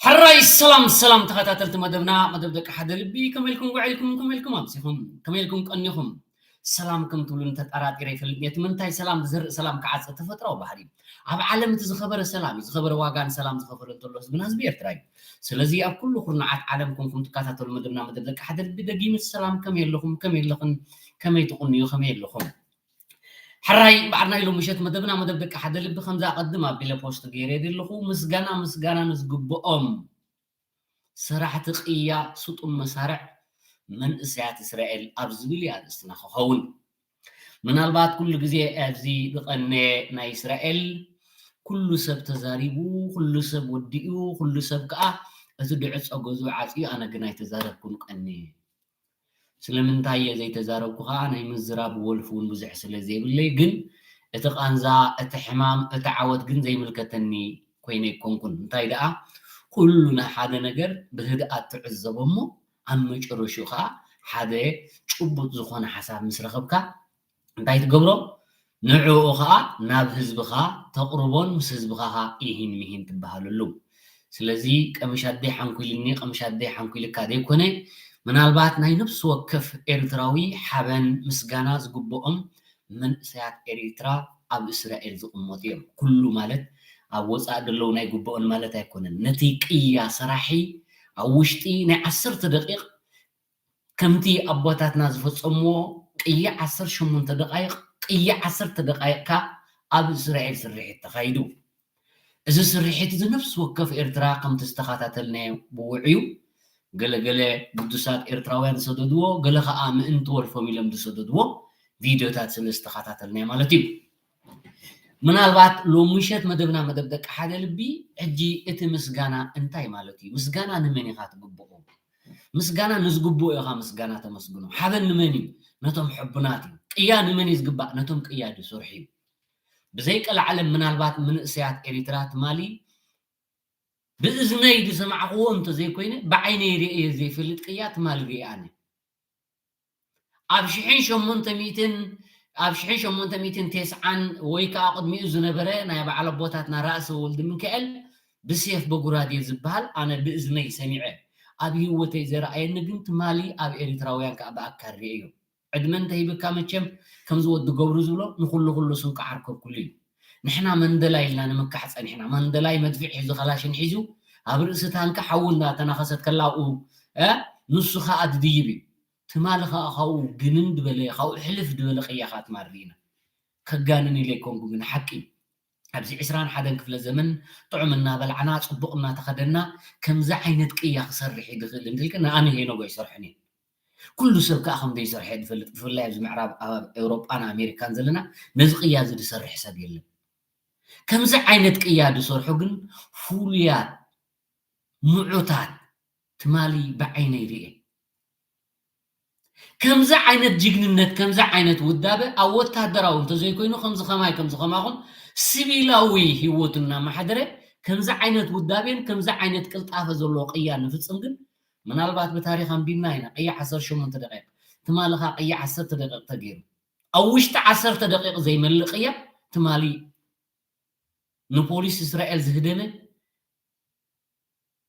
ሕራይ ሰላም ሰላም ተኸታተልቲ መደብና፣ መደብ ደቂ ሓደ ልቢ፣ ከመይ ኢልኩም ውዒልኩም? ከመይ ኢልኩም ኣምሲኹም? ከመይ ኢልኩም ቀኒኹም? ሰላም ከም ትብሉኒ ተጠራጢረ ይፈልጥ። እቲ ምንታይ ሰላም ዝዘርእ ሰላም ክዓጽድ ተፈጥራዊ ባህሪ እዩ። ኣብ ዓለም እቲ ዝኸበረ ሰላም እዩ። ዝኸበረ ዋጋ ንሰላም ዝኸፈለ እንተሎ ህዝብና ህዝቢ ኤርትራ እዩ። ስለዚ ኣብ ኩሉ ኩርናዓት ዓለም ኮንኩም ትከታተሉ መደብና መደብ ደቂ ሓደ ልቢ፣ ደጊመ ሰላም፣ ከመይ ኣለኹም? ከመይ ኣለኽን? ከመይ ትቕንዩ? ከመይ ኣለኹም? ሕራይ በዓል ናይ ሎሚ ምሸት መደብና መደብ ደቂ ሓደ ልቢ ከምዚ ኣቐድም ኣቢለ ፖስት ገይረ ኣለኹ። ምስጋና ምስጋና ንዝግብኦም ሰራሕቲ ቅያ ስጡም መሳርዕ መንእሰያት እስራኤል ኣብ ዝብል እዩ ኣርእስትና ክኸውን። ምናልባት ኩሉ ግዜ ኣብዚ ዝቐነ ናይ እስራኤል ኩሉ ሰብ ተዛሪቡ፣ ኩሉ ሰብ ወዲኡ፣ ኩሉ ሰብ ከኣ እቲ ድዕጾ ገዝኡ ዓጽዩ፣ ኣነ ግን ኣይተዛረብኩን ቀንየ። ስለምንታይ እየ ዘይተዛረብኩ ከኣ ናይ ምዝራብ ወልፊ እውን ብዙሕ ስለ ዘይብለይ፣ ግን እቲ ቃንዛ፣ እቲ ሕማም፣ እቲ ዓወት ግን ዘይምልከተኒ ኮይነ ኣይኮንኩን። እንታይ ደኣ፣ ኩሉ ናይ ሓደ ነገር ብህድኣት ትዕዘቦ እሞ፣ ኣብ መጨረሽኡ ከኣ ሓደ ጭቡጥ ዝኾነ ሓሳብ ምስ ረኸብካ፣ እንታይ ትገብሮ? ንዕኡ ኸኣ ናብ ህዝብኻ ተቕርቦን ምስ ህዝብኻ ኸኣ ኢሂን ሚሂን ትበሃለሉ። ስለዚ ቀምሽ ኣደይ ሓንኲልኒ፣ ቀምሽ ኣደይ ሓንኲልካ ዘይኮነ፣ ምናልባት ናይ ነፍሲ ወከፍ ኤርትራዊ ሓበን ምስጋና ዝግብኦም መንእሰያት ኤርትራ ኣብ እስራኤል ዝቕመጡ እዮም። ኩሉ ማለት ኣብ ወጻኢ ዘለዉ ናይ ግብኦም ማለት ኣይኮነን። ነቲ ቅያ ሰራሒ ኣብ ውሽጢ ናይ ዓሰርተ ደቂቕ ከምቲ ኣቦታትና ዝፈጸምዎ ቅያ ዓሰርተ ሸሞንተ ደቓይቕ፣ ቅያ ዓሰርተ ደቓይቕካ ኣብ እስራኤል ስርሒት ተኻይዱ። እዚ ስርሒት እዚ ነፍሲ ወከፍ ኤርትራ ከምቲ ዝተኸታተልናዮ ብውዕዩ፣ ገለ ገለ ግዱሳት ኤርትራውያን ዝሰደድዎ፣ ገለ ኸኣ ምእንቲ ወልፎም ኢሎም ዝሰደድዎ ቪድዮታት ስለ ዝተኸታተልናዮ ማለት እዩ። ምናልባት ሎም ምሸት መደብና መደብ ደቂ ሓደ ልቢ፣ ሕጂ እቲ ምስጋና እንታይ ማለት እዩ? ምስጋና ንመን ኢኻ ትግብኦ? ምስጋና ንዝግብኦ ኢኻ ምስጋና ተመስግኖ። ሓበን ንመን እዩ? ነቶም ሕቡናት እዩ። ቅያ ንመን እዩ ዝግባእ? ነቶም ቅያ ዝሰርሑ እዩ። ብዘይቀልዓለም ምናልባት መንእሰያት ኤሪትራ ትማሊ ብእዝነይ ዝሰማዕክዎ እንተዘይኮይነ ብዓይነይ ርእየ ዘይፈልጥ ቅያ ትማሊ ርእየ ኣነ። ኣብ ሽሕን ሸሞንተ ሚእትን ኣብ ሽሕን ሸሞንተ ሚእትን ተስዓን ወይ ከዓ ቅድሚኡ ዝነበረ ናይ በዓል ኣቦታትና ራእሲ ወልዲ ሚካኤል ብሴፍ በጉራዴ ዝበሃል ኣነ ብእዝነይ ሰሚዐ ኣብ ህይወተይ ዘረኣየኒ ግን ትማሊ ኣብ ኤሪትራውያን ከዓ ብኣካል ርእየዮ። ዕድመ እንተሂብካ መቸም ከምዚ ወዲ ገብሩ ዝብሎ ንኩሉ ኩሉ ስንቂ ዓርከብ ኩሉ እዩ። ንሕና መንደላይ ኢልና ንምካሕ ፀኒሕና። መንደላይ መድፍዕ ሒዙ ከላሽን ሒዙ ኣብ ርእሲ ታንኪ ሓዊ እንዳተናኸሰት ከላኡ ንሱ ከዓ ድድይብ እዩ። ትማሊ ከዓ ካብኡ ግንን ድበለ ካብኡ ሕልፍ ድበለ ቅያ ከዓ ትማል ርኢና። ከጋንን ኢለ ኣይኮንኩ ግን ሓቂ ኣብዚ ዕስራን ሓደን ክፍለ ዘመን ጥዑም እናበላዕና ፅቡቕ እናተኸደና ከምዚ ዓይነት ቅያ ክሰርሕ ይድኽእል እንድልክ ንኣነ ሄኖጎ ይሰርሕን እዩ። ኩሉ ሰብ ከዓ ከም ዘይሰርሐ ዝፈልጥ ብፍላይ ኣብዚ ምዕራብ ኣብ ኤውሮጳን ኣሜሪካን ዘለና ነዚ ቅያ እዚ ዝሰርሕ ሰብ የለን። ከምዚ ዓይነት ቅያ ዝሰርሑ ግን ፍሉያት ምዑታት ትማሊ ብዓይነይ ርኤ። ከምዚ ዓይነት ጅግንነት ከምዚ ዓይነት ውዳበ ኣብ ወታደራዊ እንተዘይኮይኑ ከምዚ ከማይ ከምዚ ከማኹም ስቪላዊ ህይወቱ እናመሓደረ ከምዚ ዓይነት ውዳቤን ከምዚ ዓይነት ቅልጣፈ ዘለዎ ቅያ ንፍፅም ግን ምናልባት ብታሪኽ ኣንቢብና ኢና። ቅያ ዓሰርተ ሸሞንተ ደቂቕ ትማሊ ከዓ ቅያ ዓሰርተ ደቂቕ ተገይሩ ኣብ ውሽጢ ዓሰርተ ደቂቕ ዘይመልእ ቅያ ትማሊ ንፖሊስ እስራኤል ዝህደመ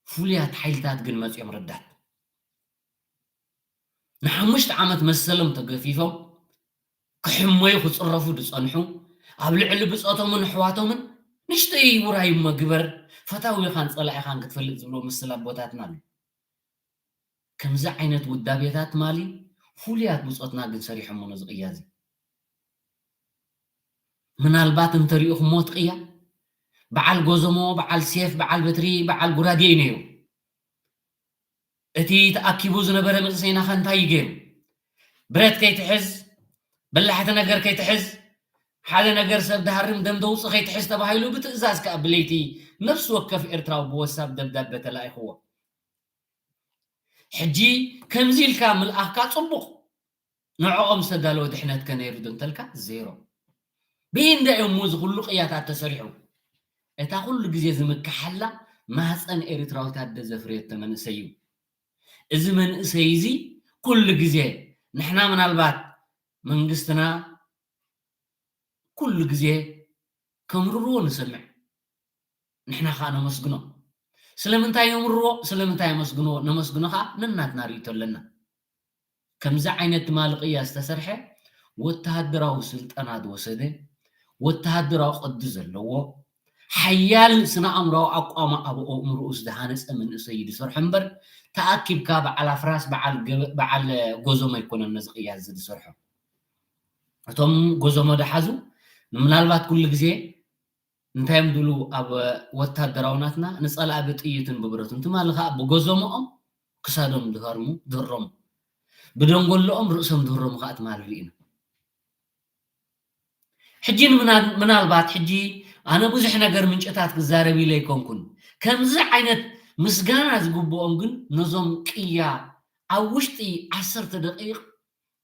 ፍሉያት ሓይልታት ግን መፂኦም ረዳት ንሓሙሽተ ዓመት መሰሎም ተገፊፎም ክሕመዩ ክፅረፉ ዝፀንሑ ኣብ ልዕሊ ብፆቶምን ኣሕዋቶምን ንሽተይ ውራይ እሞ ግበር ፈታዊኻን ፀላኢኻን ክትፈልጥ ዝብሎ ምስል ኣቦታትና ኣሎ። ከምዚ ዓይነት ውዳቤታት ትማሊ ፍሉያት ብፆትና ግን ሰሪሖሞ ነዚ ቅያ እዚ። ምናልባት እንተሪኢኹሞ እቲ ቅያ በዓል ጎዞሞ፣ በዓል ሴፍ፣ በዓል በትሪ፣ በዓል ጉራዴ እዩ ነይሩ። እቲ ተኣኪቡ ዝነበረ መንእሰይና ከ እንታይ እዩ ገይሩ? ብረት ከይትሕዝ፣ በላሕቲ ነገር ከይትሕዝ፣ ሓደ ነገር ሰብ ድሃርም ደም ደውፅ ከይትሕዝ ተባሂሉ ብትእዛዝ ከዓ ብለይቲ ነፍሲ ወከፍ ኤርትራዊ ብወሳብ ደብዳበ ተላኢኽዎ። ሕጂ ከምዚ ኢልካ ምልኣኽካ ጽቡቕ፣ ንዕኦም ዝተዳለወ ድሕነት ከ ነይሩ ዶ እንተልካ ዜሮ። ብሂንዳ እዮም እዚ ኩሉ ቅያታት ተሰሪሑ። እታ ኩሉ ግዜ ዝምክሓላ ማህፀን ኤርትራዊት ኣደ ዘፍረየቶ መንእሰይ እዩ። እዚ መንእሰይ እዚ ኩሉ ግዜ ንሕና ምናልባት መንግስትና ኩሉ ግዜ ከምርርዎ ንሰምዕ። ንሕና ከዓ ነመስግኖ። ስለምንታይ የምርዎ? ስለምንታይ የመስግንዎ? ነመስግኖ ከዓ ነናትና ርእይቶ ኣለና። ከምዚ ዓይነት ትማሊ ቅያ ዝተሰርሐ ወተሃደራዊ ስልጠና ዝወሰደ ወተሃደራዊ ቅዲ ዘለዎ ሓያል ስነ ኣእምራዊ ኣቋማ ኣብ ኣእምርኡ ዝተሃነፀ መንእሰይ እዩ ዝሰርሖ እምበር ተኣኪብካ በዓል ኣፍራስ በዓል ጎዞም ኣይኮነን ነዚ ቅያ እዚ ዝሰርሖ። እቶም ጎዞሞ ደሓዙ ምናልባት ኩሉ ግዜ እንታይ እዮም ድብሉ ኣብ ወታደራዊ ናትና ንፀላኢ ብጥይትን ብብረቱን ትማሊ ከዓ ብጎዞሞኦም ክሳዶም ድሃርሙ ድህሮሙ ብደንጎሎኦም ርእሶም ድህሮሙ ከዓ ትማሊ ርኢና። ሕጂ ምናልባት ሕጂ ኣነ ብዙሕ ነገር ምንጭታት ክዛረብ ኢለ ኣይኮንኩን። ከምዚ ዓይነት ምስጋና ዝግብኦም ግን ነዞም ቅያ ኣብ ውሽጢ ዓሰርተ ደቂቕ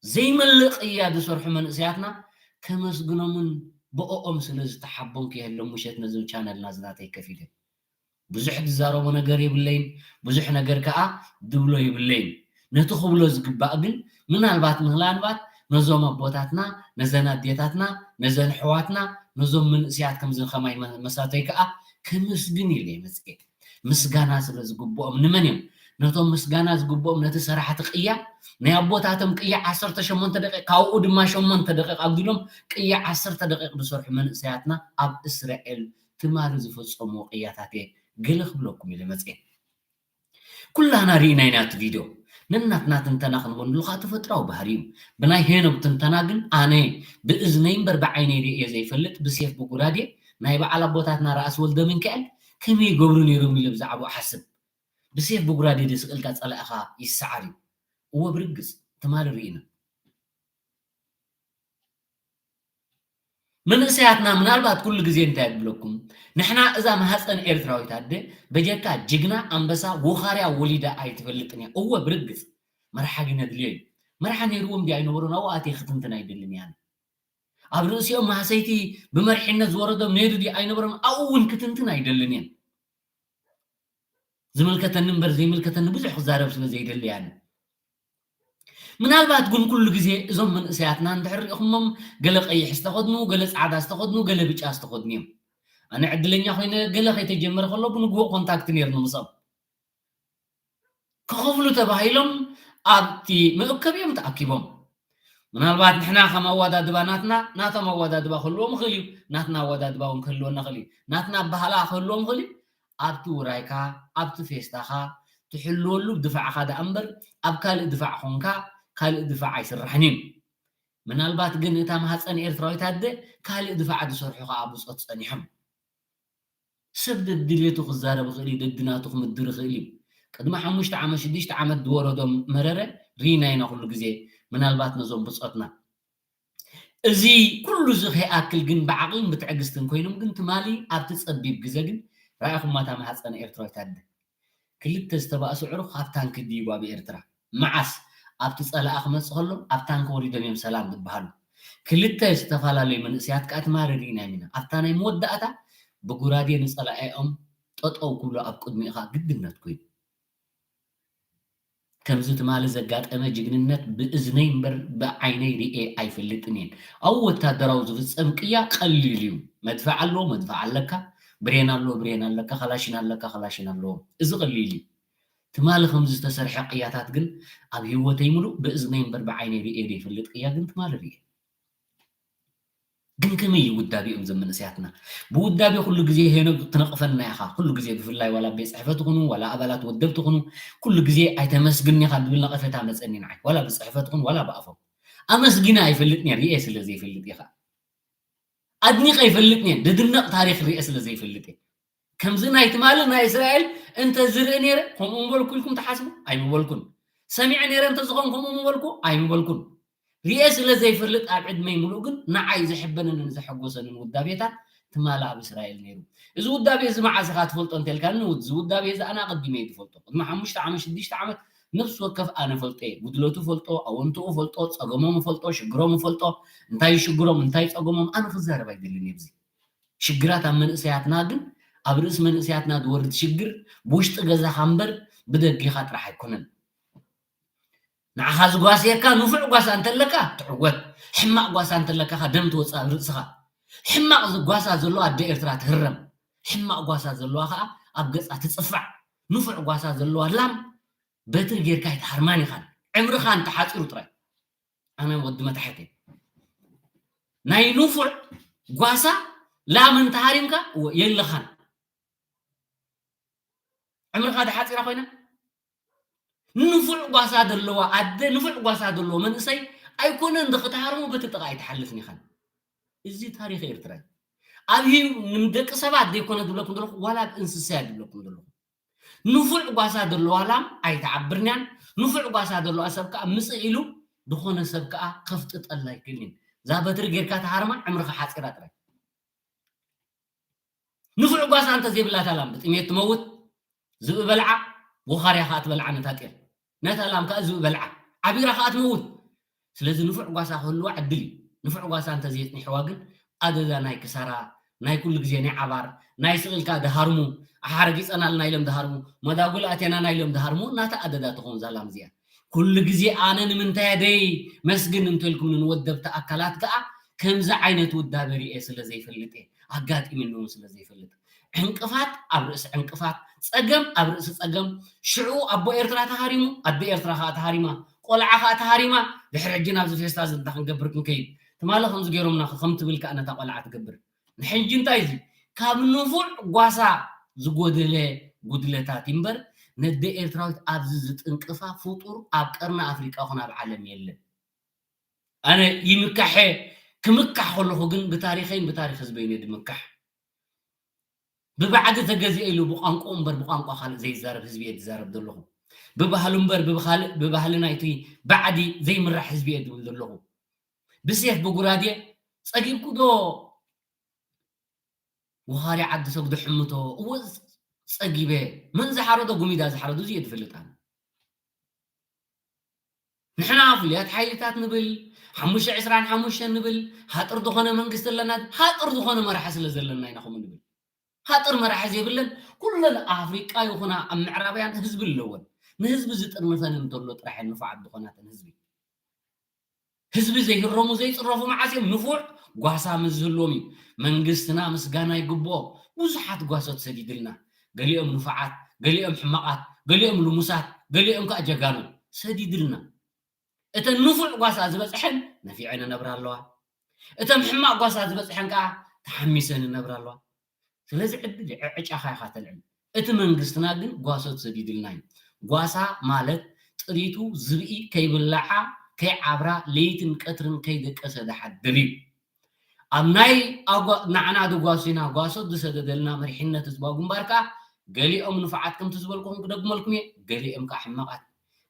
ዘይመልእ ቅያ ዝሰርሑ መንእሰያትና ከመስግኖምን ብኦኦም ስለ ዝተሓቦም ክየሎም ምሸት ነዚ ቻነልና ዝናተይ ከፊተ ብዙሕ ዝዛረቦ ነገር የብለይን፣ ብዙሕ ነገር ከዓ ድብሎ የብለይን። ነቲ ክብሎ ዝግባእ ግን ምናልባት ምህላንባት ነዞም ኣቦታትና፣ ነዘን ኣዴታትና፣ ነዘን ኣሕዋትና፣ ነዞም መንእሰያት ከምዚ ከማይ መሳተይ ከዓ ከመስግን ኢለ መፅኤ። ምስጋና ስለ ዝግብኦም ንመን እዮም? ነቶም ምስጋና ዝግብኦም ነቲ ሰራሕቲ ቅያ ናይ ኣቦታቶም ቅያ ዓሰርተ ሸሞንተ ደቂቕ ካብኡ ድማ ሸሞንተ ደቂቕ ኣጉዲሎም ቅያ ዓሰርተ ደቂቕ ዝሰርሑ መንእሰያትና ኣብ እስራኤል ትማሊ ዝፈፀምዎ ቅያታት እየ ገለ ክብለኩም ኢለ መፅየ። ኩላና ርኢና ኢና እቲ ቪድዮ። ነናትና ትንተና ክንበንሉ ከዓ ተፈጥራዊ ባህሪ እዩ። ብናይ ሄኖግ ትንተና ግን ኣነ ብእዝነይ እምበር ብዓይነይ ርእየ ዘይፈልጥ ብሴፍ ብጉራዴ ናይ በዓል ኣቦታትና ራእሲ ወልደ ሚካኤል ከመይ ይገብሩ ነይሮም ኢለ ብዛዕባኡ ሓስብ። ብሴፍ ብጉራዴ ደስ ኢልካ ጸላኢኻ ይሰዓር እዩ። እወ ብርግጽ ትማሊ ርኢና። መንእሰያትና ምናልባት ኩሉ ግዜ እንታይ ይብለኩም ንሕና እዛ ማህፀን ኤርትራዊት ኣደ በጀካ ጅግና ኣንበሳ ውኻርያ ወሊዳ ኣይትፈልጥን እያ። እወ ብርግጽ መርሓ ግን የድልዮ እዩ። መርሓ ነይርዎም ድዩ ኣይነበሮን ኣብኡ ኣትየ ክትንትን ኣይደልን እየ ኣነ። ኣብ ርእሲኦም ማህሰይቲ ብመርሒነት ዝወረዶም ነይሩ ድዩ ኣይነበሮን ኣብኡ እውን ክትንትን ኣይደልን እየ። ዝምልከተኒ እምበር ዘይምልከተኒ ብዙሕ ክዛረብ ስለ ዘይደሊ እየ ኣነ። ምናልባት ግን ኩሉ ግዜ እዞም መንእሰያትና እንድሕር ሪእኹሞም ገለ ቀይሕ ዝተኸድኑ፣ ገለ ጻዕዳ ዝተኸድኑ፣ ገለ ብጫ ዝተኸድኑ እዮም። ኣነ ዕድለኛ ኮይነ ገለ ከይተጀመረ ከሎ ብንግሆ ኮንታክት ነይርኒ ምስኦም። ክኸፍሉ ተባሂሎም ኣብቲ መእከቢ እዮም ተኣኪቦም። ምናልባት ንሕና ከም ኣወዳድባ ናትና ናቶም ኣወዳድባ ክህልዎም ይኽእል እዩ። ናትና ኣወዳድባ እውን ክህልወና ይኽእል እዩ። ናትና ኣበሃህላ ክህልዎም ይኽእል እዩ። ኣብቲ ውራይካ ኣብቲ ፌስታኻ ትሕልወሉ ድፋዕኻ ደኣ እምበር ኣብ ካልእ ድፋዕ ኾንካ ካልእ ድፋዕ ኣይስራሕን እዩ። ምናልባት ግን እታ ማህፀን ኤርትራዊት ኣደ ካልእ ድፋዕ ዝሰርሑ ከዓ ብፆት ፀኒሖም። ሰብ ደድልየቱ ክዛረብ ይኽእል እዩ፣ ደድናቱ ክምድር ይኽእል እዩ። ቅድሚ ሓሙሽተ ዓመት ሽዱሽተ ዓመት ዝወረዶም መረረ ርኢና ኢና ኩሉ ግዜ። ምናልባት ነዞም ብፆትና እዚ ኩሉ እዚ ከይኣክል ግን ብዓቕልን ብትዕግስትን ኮይኖም ግን ትማሊ ኣብቲ ፀቢብ ግዜ ግን ራኢኹማ እታ ማህፀን ኤርትራዊት ኣደ ክልተ ዝተባእሱ ኣዕሩኽ ኣብ ታንኪ ድይቡ ኣብ ኤርትራ መዓስ ኣብቲ ጸላኢ ክመጽእ ከሎ ኣብ ታንኪ ወሪዶም እዮም ሰላም ዝበሃሉ። ክልተ ዝተፈላለዩ መንእሰያት ከኣ ትማሊ ርኢናዮም ኢና። ኣብታ ናይ መወዳእታ ብጉራዴ ንጸላኢኦም ጠጠው ክብሉ ኣብ ቅድሚኡ ከኣ ግድነት ኮይኑ። ከምዚ ትማሊ ዘጋጠመ ጅግንነት ብእዝነይ እምበር ብዓይነይ ርኤ ኣይፈልጥን እየን። ኣብ ወታደራዊ ዝፍጸም ቅያ ቀሊል እዩ። መድፍዕ ኣለዎ፣ መድፍዕ ኣለካ፣ ብሬን ኣለዎ፣ ብሬን ኣለካ፣ ካላሽን ኣለካ፣ ካላሽን ኣለዎ። እዚ ቀሊል እዩ። ትማሊ ከምዚ ዝተሰርሐ ቅያታት ግን ኣብ ህይወተይ ምሉእ ብእዝነይ እምበር ብዓይነይ ርእየ ዘይፈልጥ ቅያ ግን ትማሊ ርእየ። ግን ከመይ እዩ ውዳቤኦም እዞም መንእሰያትና? ብውዳቤ ኩሉ ግዜ ሄኖግ ትነቕፈና ኢኻ። ኩሉ ግዜ ብፍላይ ዋላ ኣብ ቤት ጽሕፈት ይኹኑ ዋላ ኣባላት ወደብ ትኹኑ ኩሉ ግዜ ኣይተመስግን ኢኻ ዝብል ነቐፌታ መጸኒ ንዓይ። ዋላ ብጽሕፈት ይኹን ዋላ ብኣፎም። ኣመስጊነ ኣይፈልጥን እየ ርእየ ስለ ዘይፈልጥ ኢኻ። ኣድኒቐ ኣይፈልጥን እየ ድድነቕ ታሪኽ ርእየ ስለ ዘይፈልጥ እየ። ከምዚ ናይ ትማሊ ናይ እስራኤል እንተ ዝርኢ ነይረ ከምኡ ምበልኩ ኢልኩም ትሓስቡ? ኣይምበልኩን። ሰሚዐ ነይረ እንተ ዝኾን ከምኡ ምበልኩ? ኣይምበልኩን። ርኤ ስለ ዘይፈልጥ ኣብ ዕድመይ ምሉእ ግን ንዓይ ዘሕበነንን ዘሐጎሰንን ውዳቤታት ትማሊ ኣብ እስራኤል ነይሩ። እዚ ውዳቤ እዚ መዓስ ኢኻ ትፈልጦ እንተልካኒ፣ እዚ ውዳቤ እዚ ኣነ ኣቐዲመ እየ ዝፈልጦ። ቅድሚ ሓሙሽተ ዓመት፣ ሽዱሽተ ዓመት ነፍሲ ወከፍ ኣነ ፈልጦ እየ። ጉድለቱ ፈልጦ፣ ኣወንትኡ ፈልጦ፣ ጸገሞም ፈልጦ፣ ሽግሮም ፈልጦ፣ እንታይ ሽግሮም፣ እንታይ ጸገሞም ኣነ ክዛረብ ኣይደልን እየ ኣብዚ። ሽግራት ኣብ መንእሰያትና ግን ኣብ ርእሲ መንእሰያትና ዝወርድ ሽግር ብውሽጢ ገዛኻ እምበር ብደጌኻ ጥራሕ ኣይኮነን። ንዓኻ ዝጓስየካ ንፉዕ ጓሳ እንተለካ ትዕወት፣ ሕማቕ ጓሳ እንተለካ ከኣ ደም ትወጽእ ኣብ ርእስኻ። ሕማቕ ጓሳ ዘለዋ ኣደ ኤርትራ ትህረም፣ ሕማቕ ጓሳ ዘለዋ ከኣ ኣብ ገጻ ትጽፋዕ። ንፉዕ ጓሳ ዘለዋ ላም በትሪ ጌርካ ኣይትሃርማን ኢኻን፣ ዕምርኻን ተሓጺሩ ጥራይ። ኣነ ወዲ መታሕት እየ። ናይ ንፉዕ ጓሳ ላም እንተሃሪምካ የለኻን። ዕምርኻ ተሓጺራ ኮይና ንፉዕ ጓሳ ዘለዋ ኣደ ንፉዕ ጓሳ ዘለዎ መንእሰይ ኣይኮነን ዶ ክትሃርሞ በቲ ጥቓ ኣይትሓልፍን ኢኻን። እዚ ታሪኽ ኤርትራ እዩ። ኣብ ህዩ ንደቂ ሰባት ዘይኮነ ዝብለኩም ዘለኹ ዋላ ኣብ እንስሳ እያ ዝብለኩም ዘለኹ። ንፉዕ ጓሳ ዘለዋ ላም ኣይትዓብርንያን ንፉዕ ጓሳ ዘለዋ ሰብ ከዓ ምፅእ ኢሉ ዝኾነ ሰብ ከዓ ከፍጥጠላ ኣይክእልን። እዛ በትሪ ጌርካ ተሃርማ ዕምርኻ ሓፂራ ጥራይ። ንፉዕ ጓሳ እንተ ዘይብላታ ላም ብጥሜት ትመውት፣ ዝብኢ በልዓ፣ ወኻርያ ከኣ ትበልዓ ነታ ጤል። ነታ ላም ከኣ ዝብኢ በልዓ፣ ዓቢራ ከኣ ትመውት። ስለዚ ንፉዕ ጓሳ ክህልዋ ዕድል እዩ። ንፉዕ ጓሳ እንተ ዘየጽኒሕዋ ግን ኣደዳ ናይ ክሳራ፣ ናይ ኩሉ ግዜ ናይ ዓባር፣ ናይ ስቕ ኢልካ ድሃርሙ፣ ኣሓረጊጸናልና ኢሎም ድሃርሙ፣ መዳጉል ኣቴናና ኢሎም ድሃርሙ፣ ናታ ኣደዳ ትኸውን እዛ ላም እዚኣ። ኩሉ ግዜ ኣነ ንምንታይ ደይ መስግን እንተልኩም ንወደብቲ ኣካላት ከኣ ከምዚ ዓይነት ውዳበ ርእየ ስለ ዘይፈልጥ እየ። ኣጋጢምኒ እውን ስለ ዘይፈልጥ። ዕንቅፋት ኣብ ርእሲ ዕንቅፋት፣ ጸገም ኣብ ርእሲ ጸገም፣ ሽዑ ኣቦ ኤርትራ ተሃሪሙ፣ ኣደ ኤርትራ ከኣ ተሃሪማ፣ ቆልዓ ከኣ ተሃሪማ፣ ድሕሪ ሕጂ ናብዚ ፌስታ እዚ እንታይ ክንገብር ክንከይድ? ትማሊ ከምዚ ገይሮምና ከም ትብል ከኣ ነታ ቆልዓ ትገብር። ንሕጂ እንታይ እዚ? ካብ ንፉዕ ጓሳ ዝጎደለ ጉድለታት እምበር ነደ ኤርትራዊት ኣብዚ ዝጥንቅፋ ፍጡር ኣብ ቀርኒ ኣፍሪቃ ኹን ኣብ ዓለም የለን። ኣነ ይምካሐ ክምካሕ ከለኹ ግን ብታሪኸይን ብታሪኽ ህዝበይን እየ ዝምካሕ። ብባዕዲ ተገዚኤ ኢሉ ብቋንቋኡ እምበር ብቋንቋ ካልእ ዘይዛረብ ህዝቢ እየ ዝዛረብ ዘለኹ። ብባህሉ እምበር ብኻልእ ብባህሊ ናይቲ ባዕዲ ዘይምራሕ ህዝቢ እየ ዝብል ዘለኹ። ብሴፍ ብጉራዴ ጸጊብኩ ዶ ወኻሪ ዓዲ ሰብ ድሕምቶ እወ ጸጊበ። መን ዝሓረዶ ጉሚዳ ዝሓረዶ እዚ እየ ዝፈልጥ ኣነ። ንሕና ፍሉያት ሓይልታት ንብል፣ ሓሙሽተ ዕስራን ሓሙሽተን ንብል፣ ሃጥር ዝኾነ መንግስቲ ኣለና፣ ሃጥር ዝኾነ መራሒ ስለ ዘለና ኢና ከምኡ ንብል። ሃጥር መራሒ ዘይብለን ኩለን ኣፍሪቃ ይኹና ኣብ ምዕራባውያን ህዝቢ ኣለወን። ንህዝቢ ዝጥርንፈን እንተሎ ጥራሕ እየን ንፉዓት ዝኾናተን ህዝቢ። ህዝቢ ዘይህረሙ ዘይፅረፉ መዓስ እዮም ንፉዕ ጓሳ ምስ ዝህልዎም እዩ። መንግስትና ምስጋና ይግብኦ። ብዙሓት ጓሶት ሰዲድልና። ገሊኦም ንፉዓት፣ ገሊኦም ሕማቓት፣ ገሊኦም ልሙሳት፣ ገሊኦም ከዓ ጀጋኑ ሰዲድልና። እተን ንፉዕ ጓሳ ዝበፅሐን ነፊዐን ይነብራ ኣለዋ። እተን ሕማቕ ጓሳ ዝበፅሐን ከዓ ተሓሚሰን ይነብራ ኣለዋ። ስለዚ ዕድል ዕጫኻ ኢኻ ተልዕል። እቲ መንግስትና ግን ጓሶት ሰዲድልና እዩ። ጓሳ ማለት ጥሪቱ ዝብኢ ከይብላዓ ከይዓብራ ለይትን ቀትርን ከይደቀሰ ዝሓድር እዩ። ኣብ ናይ ኣጓ- ንዓና ድጓሱና ጓሶት ዝሰደደልና መሪሕነት ህዝባዊ ግንባር ከዓ ገሊኦም ንፉዓት ከምቲ ዝበልኩኹም ክደግመልኩም እየ፣ ገሊኦም ከዓ ሕማቓት፣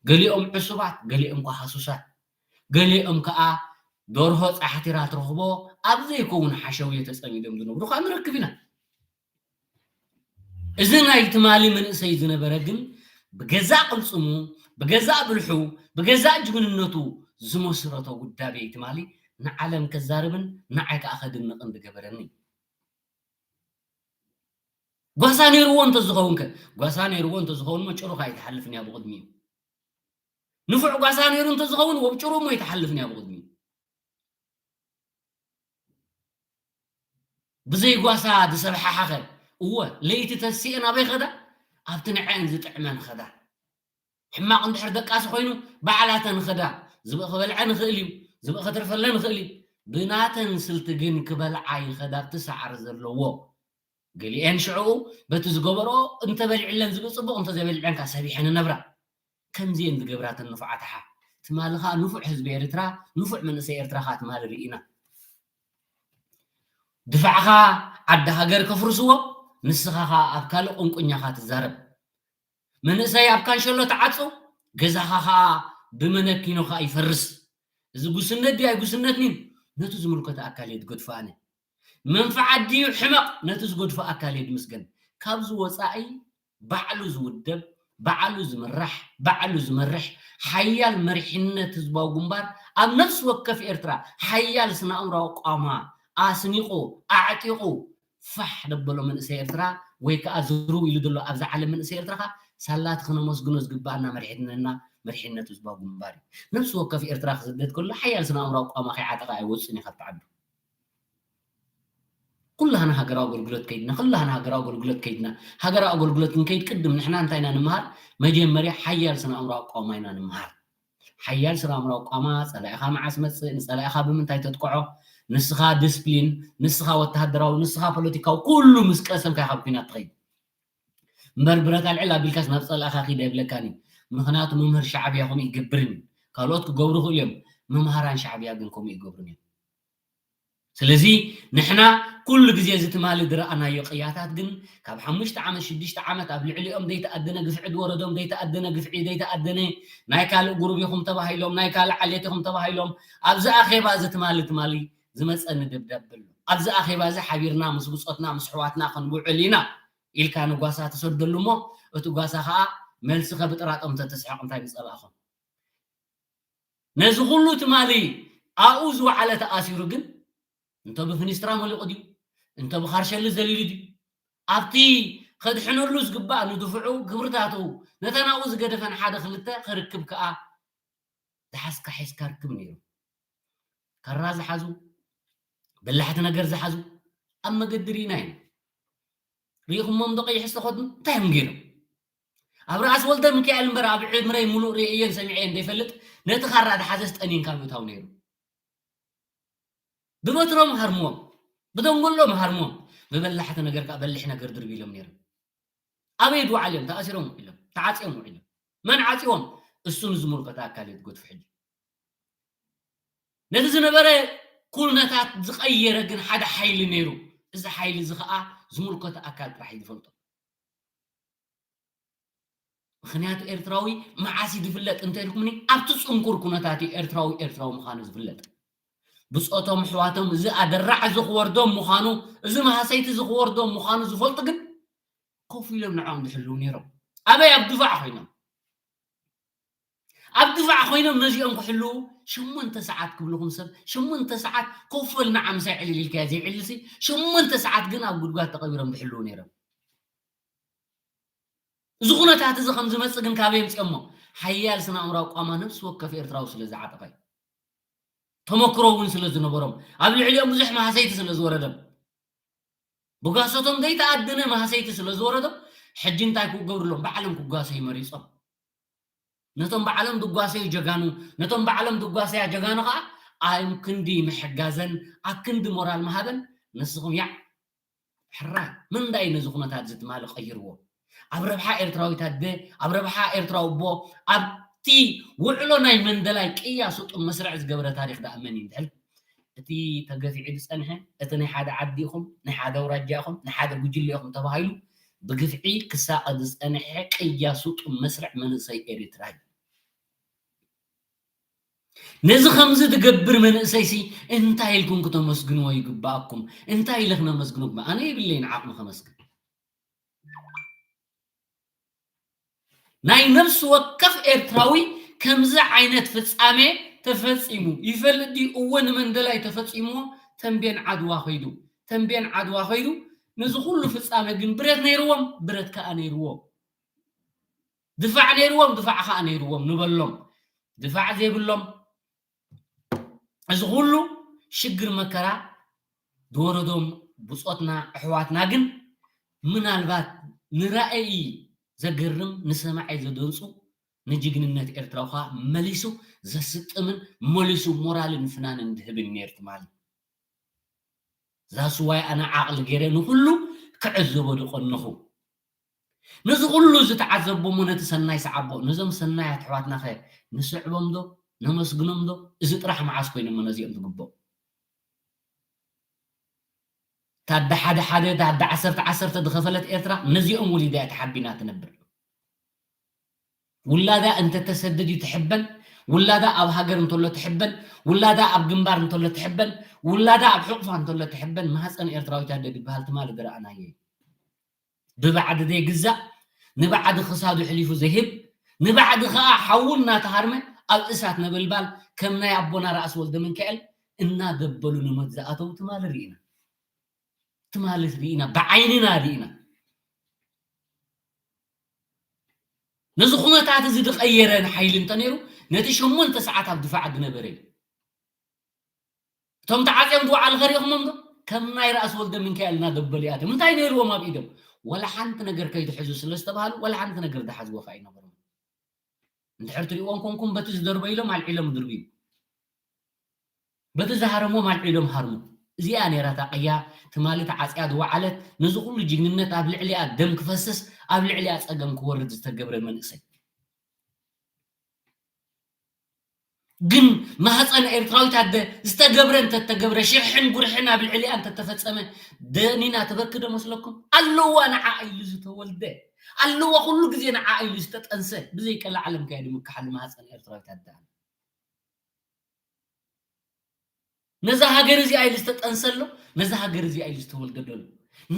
ገሊኦም ዕሱባት፣ ገሊኦም ከዓ ሃሱሳት፣ ገሊኦም ከዓ ደርሆ ፃሕቲራ ትረኽቦ ኣብ ዘይከውን ሓሸውየ ተፀሚዶም ዝነብሩ ከዓ ንረክብ ኢና። እዚ ናይ ትማሊ መንእሰይ ዝነበረ ግን ብገዛእ ቅልፅሙ፣ ብገዛእ ብልሑ፣ ብገዛእ ጅግንነቱ ዝመስረቶ ውዳቤ ትማሊ ንዓለም ከዛርብን ንዓይ ከዓ ከድንቕን ዝገበረኒ። ጓሳ ነይርዎ እንተዝኸውን ከ? ጓሳ ነይርዎ እንተዝኸውን እሞ ጭሩኻ ኣይትሓልፍን እያ ብቕድሚኡ። ንፉዕ ጓሳ ነይሩ እንተዝኸውን ወብጭሩ እሞ ኣይትሓልፍን እያ ብቕድሚኡ። ብዘይ ጓሳ ዝሰብሓሓኸ እወ ለይቲ ተሲኤን ኣበይ ኸዳ ኣብቲ ንዐአን ዝጥዕመን ኸዳ ሕማቕ እንድሕር ደቃሲ ኮይኑ ባዕላተን ኸዳ ዝብኢ ክበልዐን ይኽእል እዩ ዝብኢ ከተርፈለን ይኽእል እዩ ብናተን ስልቲ ግን ክበልዓ ይኸዳ ኣብቲ ሳዕሪ ዘለዎ ገሊአን ሽዕኡ በቲ ዝገበርኦ እንተበሊዕለን ዝብኢ ፅቡቕ እንተዘይበሊዐን ከዓ ሰቢሐን ይነብራ ከምዚአን ዝገብራተን ንፉዓት ኣሓ ትማሊ ከዓ ንፉዕ ህዝቢ ኤርትራ ንፉዕ መንእሰይ ኤርትራ ከዓ ትማሊ ርኢና ድፋዕኻ ዓዲ ሃገር ከፍርስዎ ንስኻ ኸዓ ኣብ ካልእ ቁንቁኛኻ ትዛረብ መንእሰይ ኣብ ካንሸሎ ተዓፁ ገዛኻ ኸዓ ብመነኪኖ ኸዓ ይፈርስ እዚ ጉስነት ድዩ ኣይጉስነትን እዩ ነቲ ዝምልከቶ ኣካል እየ ዝገድፎ ኣነ መንፍዓት ድዩ ሕመቕ ነቲ ዝገድፎ ኣካል እየ ዝምስገን ካብዚ ወፃኢ ባዕሉ ዝውደብ ባዕሉ ዝምራሕ ባዕሉ ዝመርሕ ሓያል መሪሕነት ህዝባዊ ግንባር ኣብ ነፍሲ ወከፍ ኤርትራ ሓያል ስነ ኣእምራዊ ቋማ ኣስኒቑ ኣዕጢቑ ፋሕ ደበሎ መንእሰይ ኤርትራ ወይ ከዓ ዝርው ኢሉ ዘሎ ኣብዛ ዓለም መንእሰይ ኤርትራ ከዓ ሳላቲ ክነመስግኖ ዝግባኣና መሪሕነትና መሪሕነት ህዝባዊ ግንባር እዩ ነፍሲ ወከፍ ኤርትራ ክስደድ ከሎ ሓያል ስነ ኣእምራዊ ቋማ ከይዓጠቐ ኣይወፅን እዩ ካብቲ ዓዱ ኩላህና ሃገራዊ ኣገልግሎት ከይድና ኩላህና ሃገራዊ ኣገልግሎት ከይድና ሃገራዊ ኣገልግሎት ክንከይድ ቅድም ንሕና እንታይ ኢና ንምሃር መጀመርያ ሓያል ስነ ኣእምራዊ ኣቋውማ ኢና ንምሃር ሓያል ስነ ኣእምራዊ ኣቋማ ፀላኢኻ መዓስ መፅእ ንፀላኢኻ ብምንታይ ተጥቅዖ ንስኻ ዲስፕሊን ንስኻ ወተሃደራዊ ንስኻ ፖለቲካዊ ኩሉ ምስ ቀሰምካ ካብ ኩናት ትኸይድ እምበር ብረት ኣልዕል ኣቢልካስ ናብ ፀላእኻ ኪድ ኣይብለካን እዩ ምኽንያቱ መምህር ሻዕብያ ከምኡ ይገብርን እዩ ካልኦት ክገብሩ ይኽእሉ እዮም መምሃራን ሻዕብያ ግን ከምኡ ይገብሩን እዮም ስለዚ ንሕና ኩሉ ግዜ እዚ ትማሊ ዝረኣናዮ ቅያታት ግን ካብ ሓሙሽተ ዓመት ሽዱሽተ ዓመት ኣብ ልዕሊኦም ዘይተኣደነ ግፍዒ ዝወረዶም ዘይተኣደነ ግፍዒ ዘይተኣደነ ናይ ካልእ ጉሩብ ኢኹም ተባሂሎም ናይ ካልእ ዓሌት ኢኹም ተባሂሎም ኣብዚ ኣኼባ እዚ ትማሊ ትማሊ ዝመፀኒ ደብዳበ ኣሎ ኣብዚ ኣኼባ እዚ ሓቢርና ምስ ብፆትና ምስ ኣሕዋትና ክንውዕል ኢና ኢልካ ንጓሳ ትሰደሉ እሞ እቲ ጓሳ ከዓ መልስኸ ብጥራጦም ተተስሕቕ እንታይ ምፀላእኹም ነዚ ኩሉ ትማሊ ኣብኡ ዝወዓለ ተኣሲሩ ግን እንተ ብፍኒስትራ መሊቑ ድዩ እንተ ብኻርሸሊ ዘሊሉ ድዩ ኣብቲ ከድሕነሉ ዝግባእ ንድፍዑ ክብርታቱ ነተን ኣብኡ ዝገደፈን ሓደ ክልተ ክርክብ ከዓ ዝሓዝካ ሒዝካ ርክብ ነይሩ ካራ ዝሓዙ በላሕቲ ነገር ዝሓዙ ኣብ መገዲ ርኢና ኢና ርኢኹሞም ዶ ቀይሕ ዝተኸድኑ እንታይ እዮም ገይሮም ኣብ ርኣስ ወልደ ሚካኤል እምበር ኣብ ዕምረይ ሙሉእ ርእየን ሰሚዐየን ዘይፈልጥ ነቲ ካራ ዝሓዘስ ጠኒንካ ምእታው ነይሩ ብበትሮም ሃርምዎም ብደንጎሎም ሃርምዎም ብበላሕቲ ነገር ከዓ በሊሕ ነገር ድርብ ኢሎም ነይሮም ኣበይ ድውዓል እዮም ተኣሲሮም ውዒሎም ተዓፅዮም ውዒሎም መን ዓፅዎም እሱ ንዝምልከቶ ኣካል እዩ ትገድፉ ሕጂ ነቲ ዝነበረ ኩነታት ዝቐየረ ግን ሓደ ሓይሊ ነይሩ እዚ ሓይሊ እዚ ከዓ ዝምልከቶ ኣካል ጥራሕ እዩ ዝፈልጦ ምኽንያቱ ኤርትራዊ መዓስ እዩ ዝፍለጥ እንተ ኢልኩምኒ ኣብቲ ፅንኩር ኩነታት እዩ ኤርትራዊ ኤርትራዊ ምዃኑ ዝፍለጥ ብፆቶም ኣሕዋቶም እዚ ኣደራዕ እዚ ክወርዶም ምዃኑ እዚ መሃሰይቲ እዚ ክወርዶም ምዃኑ ዝፈልጡ ግን ኮፍ ኢሎም ንዕኦም ዝሕልው ነይሮም ኣበይ ኣብ ድፋዕ ኮይኖም ኣብ ድፋዕ ኮይኖም ነዚኦም ክሕልዉ ሸሞንተ ሰዓት ክብልኹም ሰብ ሸሞንተ ሰዓት ኮፈል ንዓምሳ ይዕልል ኢልካዮ ዘይዕልልሲ ሸሞንተ ሰዓት ግን ኣብ ጉድጓድ ተቐቢሮም ዝሕልዉ ነይሮም። እዚ ኩነታት እዚ ከም ዝመጽእ ግን ካበይ ኣምጺኦሞ? ሓያል ስነ ኣእምራዊ ቋማ ነፍሲ ወከፍ ኤርትራዊ ስለ ዝዓጠቐ እዩ። ተመክሮ እውን ስለ ዝነበሮም ኣብ ልዕሊኦም ብዙሕ ማህሰይቲ ስለ ዝወረዶም ብጓሶቶም ዘይተኣደነ ማህሰይቲ ስለ ዝወረዶም ሕጂ እንታይ ክገብርሎም ባዕሎም ክጓሰዩ መሪጾም። ነቶም ባዕሎም ዝጓሰዩ ጀጋኑ ነቶም ባዕሎም ዝጓሰያ ጀጋኑ ከዓ ኣብ ክንዲ ምሕጋዘን ኣብ ክንዲ ሞራል ምሃበን ንስኹም ያዕ ሕራይ ምንዳይ ነዚ ኩነታት እዚ ትማሊ ቀይርዎ ኣብ ረብሓ ኤርትራዊት ኣደ ኣብ ረብሓ ኤርትራዊ ኣቦ ኣብቲ ውዕሎ ናይ መንደላይ ቅያ ስጡም መስርዕ ዝገበረ ታሪክ ደኣ መን እዩ ድሕል እቲ ተገፊዑ ዝጸንሐ እቲ ናይ ሓደ ዓዲ ኢኹም ናይ ሓደ ኣውራጃ ኢኹም ናይ ሓደ ጉጅለ ኢኹም ተባሂሉ ብግፍዒ ክሳቐ ዝጸንሐ ቅያ ስጡም መስርዕ መንእሰይ ኤርትራ እዩ። ነዚ ከምዚ ዝገብር መንእሰይሲ እንታይ ኢልኩም ክተመስግንዎ ይግባኣኩም? እንታይ ኢለ ክነመስግነኩም? ኣነ የብለይን ዓቕሚ ከመስግን። ናይ ነፍሲ ወከፍ ኤርትራዊ ከምዚ ዓይነት ፍጻሜ ተፈጺሙ ይፈልጥ ድዩ? እወ ንመንደላይ ተፈጺምዎ ተንቤን ዓድዋ ኸይዱ ተንቤን ዓድዋ ኸይዱ ነዚ ኩሉ ፍጻሜ ግን ብረት ነይርዎም ብረት ከኣ ነይርዎ ድፋዕ ነይርዎም ድፋዕ ከኣ ነይርዎም ንበሎም ድፋዕ ዘይብሎም እዚ ኩሉ ሽግር መከራ ዝወረዶም ብጾትና ኣሕዋትና ግን ምናልባት ንራእይ ዘገርም ንሰማዒ ዘደንጹ ንጅግንነት ኤርትራዊ ከኣ መሊሱ ዘስጥምን መሊሱ ሞራልን ፍናንን ዝህብን ነይሩ ትማሊ ዛስዋይ ኣነ ዓቕሊ ገይረ ንኩሉ ክዕዘቦ ዝቐነኹ ነዚ ኩሉ ዝተዓዘቦሞ ነቲ ሰናይ ሰዓቦ ነዞም ሰናያት ኣሕዋትና ከ ንስዕቦም ዶ ነመስግኖም ዶ እዚ ጥራሕ መዓስ ኮይኖሞ ነዚኦም ዝግብኦም ታዳ ሓደ ሓደ ታዳ ዓሰርተ ዓሰርተ ዝኸፈለት ኤርትራ ነዚኦም ወሊዳ እያ ተሓቢና ትነብር ውላዳ እንተተሰድድ እዩ ትሕበን ውላዳ ኣብ ሃገር እንተሎ ትሕበን ውላዳ ኣብ ግንባር እንተሎ ትሕበን ውላዳ ኣብ ሕቑፋ እንተሎ ትሕበን ማህፀን ኤርትራዊት ኣደ ዝበሃል ትማሊ ዝረኣናዮ እዩ ብባዕዲ ዘይግዛእ ንባዕዲ ክሳዱ ሕሊፉ ዘይህብ ንባዕዲ ከዓ ሓዉ እናተሃርመ ኣብ እሳት ነበልባል ከም ናይ ኣቦና ራእሲ ወልደ ምንካኤል እናገበሉ ንሞት ዝኣተው ትማሊ ርኢና ትማሊ ርኢና ብዓይንና ርኢና ነዚ ኩነታት እዚ ዝቐየረ ሓይሊ እንተነይሩ ነቲ ሸሞንተ ሰዓት ኣብ ድፋዕ ዝነበረ እዩ እቶም ተዓፅዮም ዝወዓሉ ከሪእኹሞም ዶ ከም ናይ ራእሲ ወልደ ሚካኤል እናደበሉ ያትም እንታይ ነይርዎም ኣብ ኢዶም ወላ ሓንቲ ነገር ከይትሕዙ ስለ ዝተባሃሉ ወላ ሓንቲ ነገር ዝሓዝዎ ከ ኣይነበሮም እንድሕር ትሪእዎም ኮንኩም በቲ ዝደርበይሎም ኣልዒሎም ድርብዩ በቲ ዝሃረሞም ኣልዒሎም ሃርሙ እዚኣ ነይራ እታ ቅያ ትማሊ ተዓፅያ ዝወዓለት ነዚ ኩሉ ጅግንነት ኣብ ልዕሊኣ ደም ክፈስስ ኣብ ልዕሊኣ ፀገም ክወርድ ዝተገብረ መንእሰይ ግን ማህፀን ኤርትራዊት ኣደ ዝተገብረ እንተተገብረ ሽርሕን ጉርሕን ኣብ ልዕሊኣ እንተተፈፀመ ደኒና ትበኪ ዶ መስለኩም ኣለዋ ንዓ ኢሉ ዝተወልደ ኣለዋ ኩሉ ግዜ ንዓ ኢሉ ዝተጠንሰ ብዘይቀላዓለም ከያ ንምክሓሉ ማህፀን ኤርትራዊት ኣደ ነዛ ሃገር እዚኣ ኢሉ ዝተጠንሰሎ ነዛ ሃገር እዚኣ ኢሉ ዝተወልደደሉ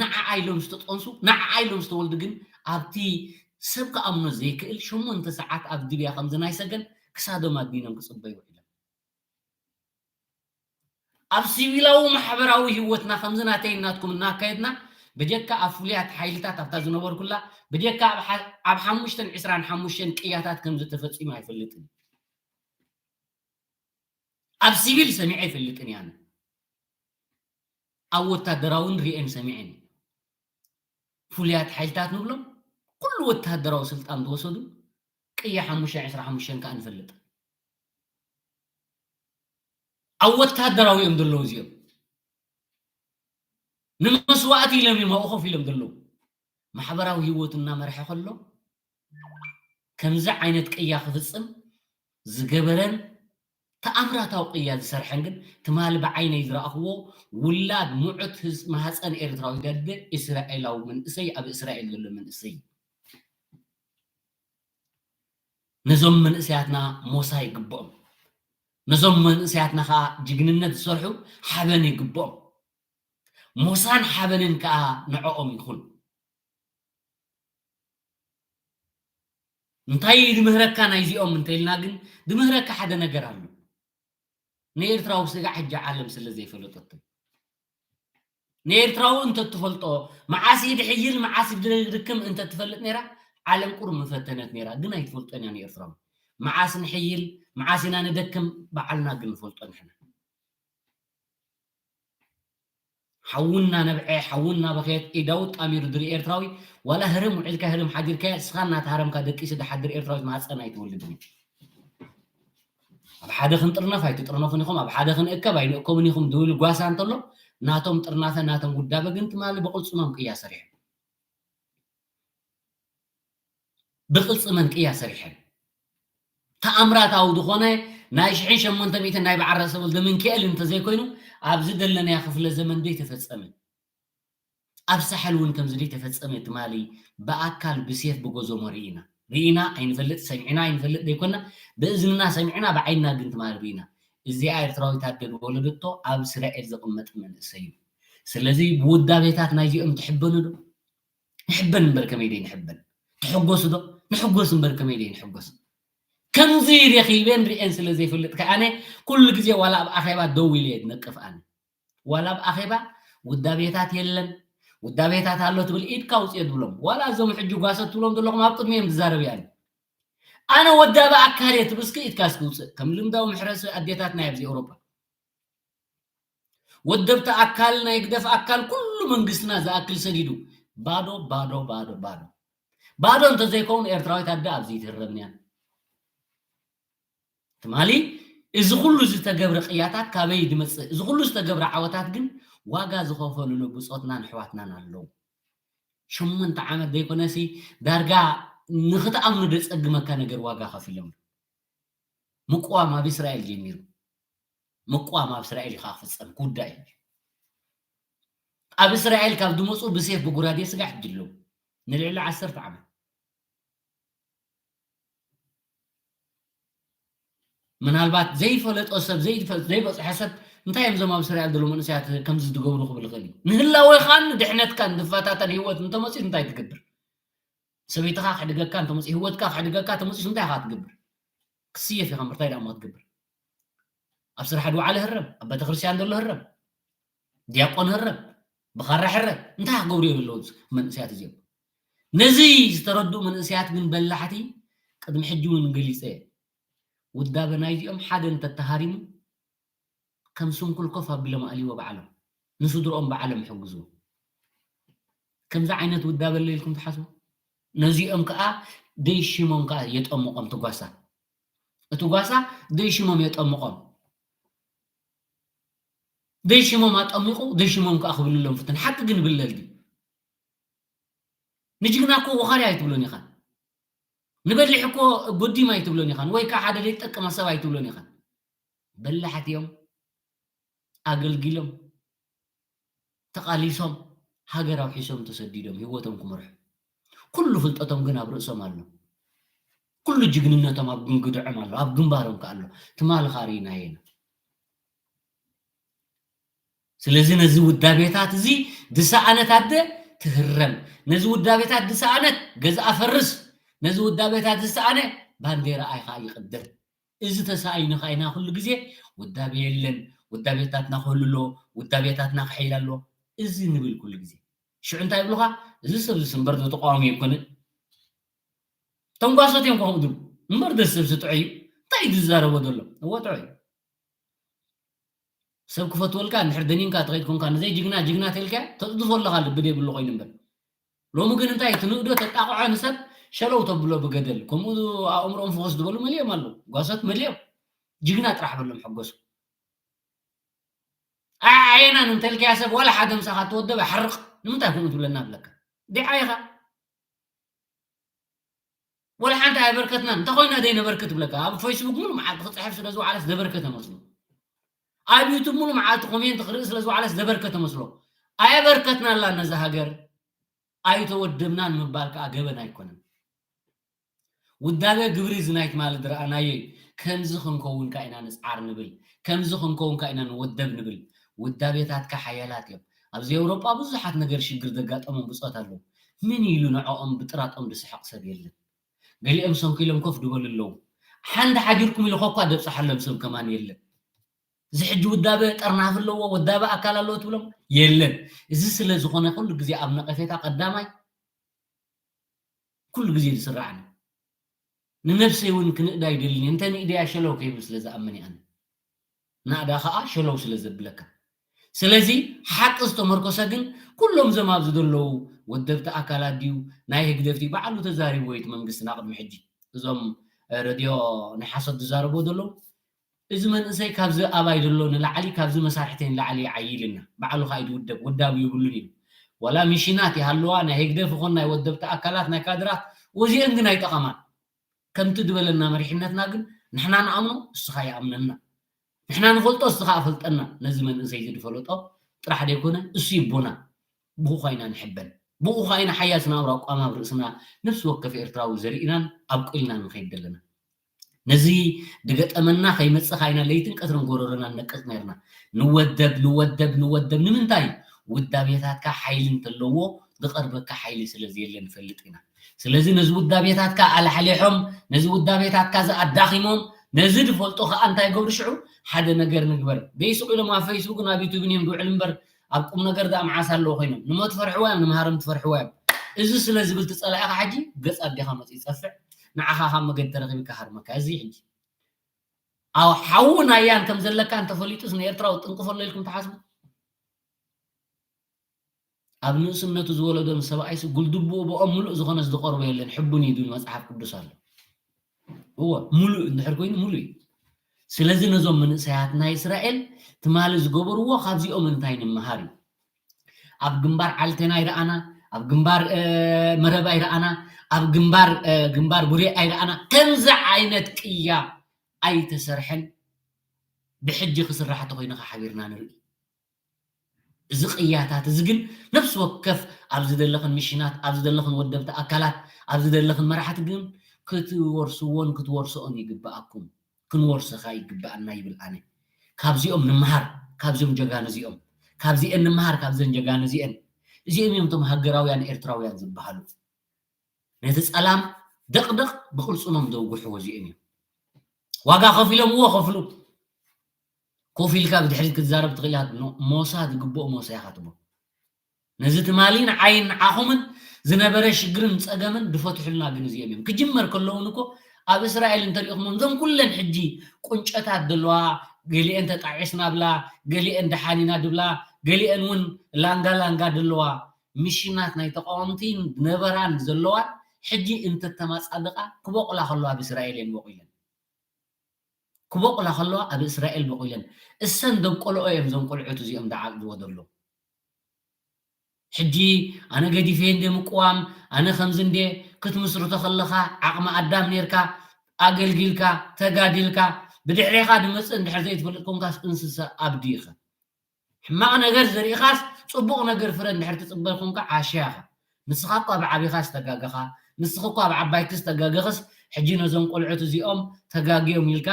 ንዓዓ ኢሎም ዝተጠንሱ ንዓዓ ኢሎም ዝተወልዱ ግን ኣብቲ ሰብ ክኣምኖ ዘይክእል ሸሞንተ ሰዓት ኣብ ድብያ ከምዚ ናይ ሰገን ክሳዶም ኣዲኖም ክፅበዩ ውዒሎም ኣብ ሲቪላዊ ማሕበራዊ ህይወትና ከምዚ ናተይ ናትኩም እናካየድና ብጀካ ኣብ ፍሉያት ሓይልታት ኣብታ ዝነበርኩላ ብጀካ ኣብ ሓሙሽተን ዕስራን ሓሙሽተን ቅያታት ከምዚ ተፈፂሙ ኣይፈልጥን ኣብ ሲቪል ሰሚዐ ኣይፈልጥን እየ ኣነ ኣብ ወታደራውን ርኤን ሰሚዐን ፍሉያት ሓይልታት ንብሎም ኩሉ ወታደራዊ ስልጣን ዝወሰዱ ቅያ ሓሙሽተ ዕስራ ሓሙሽተ ከዓ ንፈልጥ ኣብ ወታደራዊ እዮም ዘለዉ እዚኦም ንመስዋእቲ ኢሎም እዮም ኣብኡ ኮፍ ኢሎም ዘለዉ ማሕበራዊ ህይወቱ እናመርሐ ከሎ ከምዚ ዓይነት ቅያ ክፍፅም ዝገበረን ተኣምራታዊ ቅያ ዝሰርሐን ግን ትማሊ ብዓይነይ ዝረኣኽዎ ውላድ ሙዑት ህዝ ማህፀን ኤርትራዊ ደደ እስራኤላዊ መንእሰይ ኣብ እስራኤል ዘሎ መንእሰይ ነዞም መንእሰያትና ሞሳ ይግብኦም ነዞም መንእሰያትና ከዓ ጅግንነት ዝሰርሑ ሓበን ይግብኦም ሞሳን ሓበንን ከዓ ንዕኦም ይኹን እንታይ ድምህረካ ናይዚኦም እንተኢልና ግን፣ ድምህረካ ሓደ ነገር ኣሎ። ንኤርትራዊ ስጋዕ ሕጂ ዓለም ስለ ዘይፈለጠቶ። ንኤርትራዊ እንተትፈልጦ፣ መዓስ እዩ ድሕይል፣ መዓስ እዩ ድክም እንተትፈልጥ ነይራ፣ ዓለም ቁሩብ ምፈተነት ነይራ። ግን ኣይትፈልጦን እያ ንኤርትራዊ። መዓስ ንሕይል፣ መዓስ ኢና ንደክም፣ ባዕልና ግን ንፈልጦ ንሕና። ሓውና ነብዐ፣ ሓውና በኸየት፣ ኢዳው ጣሚሩ ድርኢ ኤርትራዊ፣ ዋላ ህርም ውዒልካ ህርም ሓዲርካዮ፣ እስኻ እናተሃረምካ ደቂሱ ድሓድር ኤርትራዊት ማህፀን ኣይትወልድን እዩ። ኣብ ሓደ ክንጥርነፍ ኣይትጥርነፉን ኢኹም፣ ኣብ ሓደ ክንእከብ ኣይንእከቡን ኢኹም ድብል ጓሳ እንተሎ፣ ናቶም ጥርናፈ፣ ናቶም ውዳበ ግን ትማሊ ብቕልጽሞም ቅያ ሰሪሖም። ብቕልጽመን ቅያ ሰሪሐን። ተኣምራታዊ ዝኾነ ናይ ሽሕን ሸሞንተ ሚእትን ናይ በዓል ራእሲ ወልደ ሚካኤል እንተዘይኮይኑ፣ ኣብዚ ዘለናዮ ክፍለ ዘመን ዘይተፈጸመ። ኣብ ሳሕል እውን ከምዚ ዘይተፈጸመ ትማሊ ብኣካል ብሴፍ ብጎዞሞ ርኢና። ርኢና ኣይንፈልጥ፣ ሰሚዕና ኣይንፈልጥ ዘይኮና፣ ብእዝንና ሰሚዕና፣ ብዓይንና ግን ትማሊ ርኢና። እዚኣ ኤርትራዊት ኣደ ዝወለደቶ ኣብ እስራኤል ዝቕመጥ መንእሰይ እዩ። ስለዚ ብውዳቤታት ናይዚኦም ትሕበኑ ዶ? ንሕበን እምበር ከመይ ደይ ንሕበን? ትሕጎሱ ዶ? ንሕጎስ እምበር ከመይ ደይ ንሕጎስ? ከምዚ ረኺበን ርኤን ስለ ዘይፈልጥ ከኣ ኣነ ኩሉ ግዜ ዋላ ኣብ ኣኼባ ደው ኢለ እየ ዝነቅፍ ኣነ። ዋላ ኣብ ኣኼባ ውዳቤታት የለን፣ ውዳቤታት ኣሎ ትብል ኢድካ ውጽእ ትብሎም። ዋላ እዞም ሕጂ ጓሰት ትብሎም ዘለኹም ኣብ ቅድሚኦም ዝዛረብ እየ ኣነ። ኣነ ወዳቢ ኣካል እየ ትብልስኪ ኢድካ እስኪ ውጽእ። ከም ልምዳዊ መሕረሲ ኣዴታትና ኣብዚ ኤውሮጳ። ወደብቲ ኣካል፣ ናይ ግደፍ ኣካል፣ ኩሉ መንግስትና ዝኣክል ሰዲዱ። ባዶ፣ ባዶ፣ ባዶ፣ ባዶ። ባዶ እንተዘይከውን ኤርትራዊት ኣደ ኣብዚ ኣይትህረምን እያ። ትማሊ እዚ ኩሉ ዝተገብረ ቅያታት ካበይ ዝመጽእ? እዚ ኩሉ ዝተገብረ ዓወታት ግን ዋጋ ዝኸፈሉሉ ብጾትናን ኣሕዋትናን ኣለዉ። ሸሞንተ ዓመት ዘይኮነሲ ዳርጋ ንኽትኣምኑ ዘጸግመካ ነገር ዋጋ ከፊሎም። ምቅዋም ኣብ እስራኤል ጀሚሩ። ምቅዋም ኣብ እስራኤል እዩ ከዓ ክፍጸም ክውዳእ እዩ። ኣብ እስራኤል ካብ ዝመፁ ብሴፍ ብጉራዴ ስጋዕ ሕጂ ኣለዉ። ንልዕሊ ዓሰርተ ዓመት። ምናልባት ዘይፈለጦ ሰብ፣ ዘይፈ-፣ ዘይበፅሐ ሰብ እንታይ እዮም እዞም ኣብ እስራኤል ዘለዉ መንእሰያት ከምዚ ዝገብሩ ክብል ይኽእል እዩ። ንህላወኻን ንድሕነትካን ዝፈታተን ህይወት እንተመፅኡ እንታይ ትገብር? ሰበይትኻ ክሕድገካ እንተመፅኡ፣ ህይወትካ ክሕድገካ እንተመፅኡ እንታይ ኢኻ ትገብር? ክስየፍ ኢኻ እምበር እንታይ ደኣ እሞ ክትገብር? ኣብ ስራሕ ድወዓለ ህረም፣ ኣብ ቤተክርስትያን ዘሎ ህረም፣ ዲያቆን ህረም፣ ብኻራ ሕረም፣ እንታይ ክገብሩ እዮም ዘለዉ መንእሰያት እዚኦም? ነዚ ዝተረድኡ መንእሰያት ግን በላሕቲ ቅድሚ ሕጂ እውን ገሊጸ እየ። ውዳበ ናይዚኦም ሓደ እንተተሃሪሙ ከም ስንኩል ኮፍ ኣቢሎም ኣልይዎ ባዕሎም። ንስድርኦም ባዕሎም ይሕግዝዎ። ከምዚ ዓይነት ውዳበ ኣሎ ኢልኩም ትሓስቡ? ነዚኦም ከኣ ደይ ሽሞም ከኣ የጠምቖም እቲ ጓሳ። እቲ ጓሳ ደይ ሽሞም የጠምቖም። ደይ ሽሞም ኣጠሚቑ፣ ደይ ሽሞም ከኣ ክብልሎም ፍትን። ሓቂ ግን ይብለል ድዩ? ንጅግና እኮ ወኻርያ ኣይትብሎን ኢኻን። ንበሊሕ እኮ ጎዲም ኣይትብሎን ኢኻን። ወይ ከኣ ሓደ ዘይጠቅም ሰብ ኣይትብሎን ኢኻን። በላሕቲ እዮም። ኣገልጊሎም፣ ተቓሊሶም፣ ሃገር ኣውሒሶም ተሰዲዶም ህይወቶም ክመርሑ። ኩሉ ፍልጠቶም ግን ኣብ ርእሶም ኣሎ። ኩሉ ጅግንነቶም ኣብ ግንግድዖም ኣሎ፣ ኣብ ግንባሮም ከኣ ኣሎ። ትማሊ ከኣ ርኢናዮ ኢና። ስለዚ ነዚ ውዳቤታት እዚ ዝሰኣነት ኣደ ትህረም። ነዚ ውዳቤታት ዝሰኣነት ገዝኣ ፈርስ። ነዚ ውዳቤታት ዝሰኣነ ባንዴራ ኣይኻ ይቕደድ። እዚ ተሳኢኑ ኸኣ ኢና ኩሉ ግዜ ውዳቤ የለን፣ ውዳቤታትና ክህሉ ኣለዎ፣ ውዳቤታትና ክሕይል ኣለዎ፣ እዚ ንብል ኩሉ ግዜ። ሽዑ እንታይ ይብሉኻ? እዚ ሰብ እዚ እምበር ተቃዋሚ ኣይኮነን። ተንጓሶት እዮም ከምኡ ዝብሉ። እምበር ደስ ሰብ ጥዑይ እዩ። እንታይ እዩ ዝዛረቦ ዘሎ? እወ ጥዑይ እዩ። ሰብ ክፈትወልካ እንድሕር ደኒንካ ትኸይድ ኮንካ፣ ንዘይ ጅግና ጅግና ተልካ ተጽድፎ ኣለኻ ልቢ ዘይብሉ ኮይኑ እምበር። ሎሚ ግን እንታይ እቲ ንእዶ ተጣቕዖ ንሰብ ሸለው ተብሎ ብገደል። ከምኡ ኣእምሮኦም ፍኹስ ዝበሉ መሊኦም ኣለዉ። ጓሶት መሊኦም። ጅግና ጥራሕ በሎም ሕጎሱ። ኣዓየናን እንተልካያ ሰብ ዋላ ሓደ ምሳኻ ተወደበ ሓርቕ። ንምንታይ ከምኡ ትብለና ብለካ? ዲዓ ኢኻ። ወላ ሓንቲ ኣየበርከትናን። እንተ ኮይና ደይ ነበርክት ብለካ። ኣብ ፌስቡክ ሙሉ መዓልቲ ክጽሕፍ ስለ ዝወዓለስ ዘበርከተ መስሎ። ኣብ ዩቱብ ሙሉ መዓልቲ ኮሜንት ክርኢ ስለ ዝወዓለስ ዘበርከተ መስሎ። ኣየበርከትናላ ነዛ ሃገር። ኣይተወደብናን ምባል ከኣ ገበን ኣይኮነን። ውዳበ ግብሪ እዚ ናይ ትማሊ ዝረኣናዮ እዩ። ከምዚ ክንከውን ከኣ ኢና ንጽዓር ንብል። ከምዚ ክንከውን ከኣ ኢና ንወደብ ንብል። ውዳቤታትካ ሓያላት እዮም። ኣብዚ ኤውሮጳ ብዙሓት ነገር ሽግር ዘጋጠሞም ብጾት ኣለዉ። ምን ኢሉ ንዕኦም ብጥራጦም ዝስሕቕ ሰብ የለን። ገሊኦም ሰንኪሎም ኮፍ ዝበሉ ኣለዉ። ሓንቲ ሓዲርኩም ኢሉ ኮኳ ደብፅሓሎም ሰብ ከማን የለን። እዚ ሕጂ ውዳበ ጠርናፊ ኣለዎ፣ ውዳበ ኣካል ኣለዎ ትብሎም የለን። እዚ ስለ ዝኾነ ኩሉ ግዜ ኣብ ነቐፌታ ቀዳማይ ኩሉ ግዜ ዝስራዕኒ። ንነብሰይ እውን ክንእዳ ይደልኒ። እንተ ንእደያ ሸለው ከይብል ስለ ዝኣምን እየ ኣነ። ናእዳ ኸዓ ሸለው ስለ ዘብለካ። ስለዚ ሓቂ ዝተመርኮሰ ግን ኩሎም እዞም ኣብዚ ዘለዉ ወደብቲ ኣካላት ድዩ ናይ ህግደፍ ድዩ ባዕሉ ተዛሪቡ ወይ እቲ መንግስትና ቅድሚ ሕጂ እዞም ረድዮ ናይ ሓሶት ዝዛረብዎ ዘለዉ እዚ መንእሰይ ካብዚ ኣባይ ዘሎ ንላዕሊ ካብዚ መሳርሕተይ ንላዕሊ ይዓይልና ባዕሉ ከዓ ይድውደብ ውዳብ ይብሉን ኢሉ ዋላ ሚሽናት ይሃለዋ ናይ ህግደፍ ይኹን ናይ ወደብቲ ኣካላት ናይ ካድራት ወዚአን ግን ኣይጠቐማን ከምቲ ዝበለና መሪሕነትና ግን ንሕና ንኣምኖ እስኻ ይኣምነና ንሕና ንፈልጦ እስኻ ኣፈልጠና ነዚ መንእሰይ እዚ ዝፈለጦ ጥራሕ ዘይኮነ እሱ ይቦና ብኡ ኳይና ንሕበን ብኡ ኳይና ሓያስ ናብራ ቋም ኣብ ርእስና ነፍሲ ወከፍ ኤርትራዊ ዘርኢናን ኣብቁልናን ንኸይድ ዘለና ነዚ ድገጠመና ከይመጽእ ካይና ለይትን ቀትርን ጎረሮና ንነቅጽ ነርና ንወደብ ንወደብ ንወደብ ንምንታይ ውዳቤታትካ ሓይሊ እንተለዎ ዝቐርበካ ሓይሊ ስለ ዘየለ ንፈልጥ ኢና ስለዚ ነዚ ውዳቤታትካ ኣላሕሊሖም ነዚ ውዳቤታትካ ዝኣዳኺሞም ነዚ ዝፈልጦ ከዓ እንታይ ገብሩ ሽዑ ሓደ ነገር ንግበር በይስቕ ኢሎም ኣብ ፌስቡክን ኣብ ዩቱብን እዮም ዝውዕል እምበር ኣብ ቁም ነገር ደኣ መዓስ ኣለዎ ኮይኖም ንሞት ፈርሕዋ እዮም ንምሃሮም ትፈርሕዋ እዮም እዚ ስለ ዝብል ትጸላኢኻ ሕጂ ገጽ ኣዴኻ መጽ ይጸፍዕ ንዓኻ ካብ መገዲ ተረኺቡ ይከሃርመካ እዚ ሕጂ ኣብ ሓዉ ናያን ከም ዘለካ እንተፈሊጡስ ንኤርትራዊ ጥንቅፈሎ ኢልኩም ትሓስቡ ኣብ ንእስነቱ ዝወለዶም ሰብኣይሲ ጉልድብኡ ብኦም ምሉእ ዝኾነስ ዝቐርቦ የለን ሕቡን እዩ ዝብል መፅሓፍ ቅዱስ ኣሎ እዎ ሙሉእ እንድሕር ኮይኑ ሙሉእ እዩ ስለዚ ነዞም መንእሰያት ናይ እስራኤል ትማሊ ዝገበርዎ ካብዚኦም እንታይ ንምሃር እዩ ኣብ ግንባር ዓልቴና ይረኣና ኣብ ግንባር መረብ ኣይረኣና ኣብ ግንባር ግንባር ቡሬ ኣይረኣና ከምዚ ዓይነት ቅያ ኣይተሰርሐን ብሕጂ ክስራሕ ተኮይኑ ሓቢርና ንርኢ እዚ ቅያታት እዚ ግን ነፍሲ ወከፍ ኣብዚ ዘለኽን ሚሽናት ኣብዚ ዘለኽን ወደብቲ ኣካላት ኣብዚ ዘለኽን መራሕቲ ግን ክትወርስዎን ክትወርስኦን ይግብኣኩም ክንወርሰኻ ይግብኣና ይብል ኣነ ካብዚኦም ንምሃር ካብዚኦም ጀጋኑ እዚኦም ካብዚአን ንምሃር ካብዘን ጀጋኑ እዚአን እዚኦም እዮም እቶም ሃገራውያን ኤርትራውያን ዝበሃሉ ነቲ ጸላም ደቕደቕ ብቕልጽሞም ዘውግሕዎ እዚኦም እዮም ዋጋ ከፊሎምዎ ከፍሉ ኮፍ ኢልካ ብድሕሪት ክትዛረብ ትኽእል ኢኻ ሞሳ ዝግብኦ ሞሳ ኢኻ ትቦ ነዚ ትማሊ ንዓይን ንዓኹምን ዝነበረ ሽግርን ጸገምን ዝፈትሑልና ግን እዚኦም እዮም ክጅመር ከለውን እኮ ኣብ እስራኤል እንተሪእኹሞም እዞም ኩለን ሕጂ ቁንጨታት ዘለዋ ገሊአን ተጣዒስና ብላ ገሊአን ደሓኒና ድብላ ገሊአን እውን ላንጋ ላንጋ ዘለዋ ሚሽናት ናይ ተቃወምቲ ነበራን ዘለዋን ሕጂ እንተተማፃደቃ ክበቁላ ከለዋ ኣብ እስራኤል እየን በቂለን ክበቁላ ከለዋ ኣብ እስራኤል በቂለን እሰን ደብቆልኦ እዮም እዞም ቆልዑት እዚኦም ደዓብድዎ ዘሎ ሕጂ ኣነ ገዲፈ እንደ ምቅዋም ኣነ ከምዚ እንደ ክትምስርቶ ከለካ ዓቅሚ ኣዳም ነርካ ኣገልጊልካ ተጋዲልካ ብድሕሬካ ድመፅእ እንድሕር ዘይትፈልጥ ኮንካስ እንስሳ ኣብዲ ኢኻ ሕማቕ ነገር ዘሪእኻስ ጽቡቕ ነገር ፍረ እንድሕር ትጽበ ኮንካ ዓሻ ኢኻ። ንስኻ እኳ ብዓቢኻ ዝተጋገኻ፣ ንስኺ እኳ ብዓባይኪ ዝተጋገኽስ ሕጂ ነዞም ቆልዑት እዚኦም ተጋግዮም ኢልካ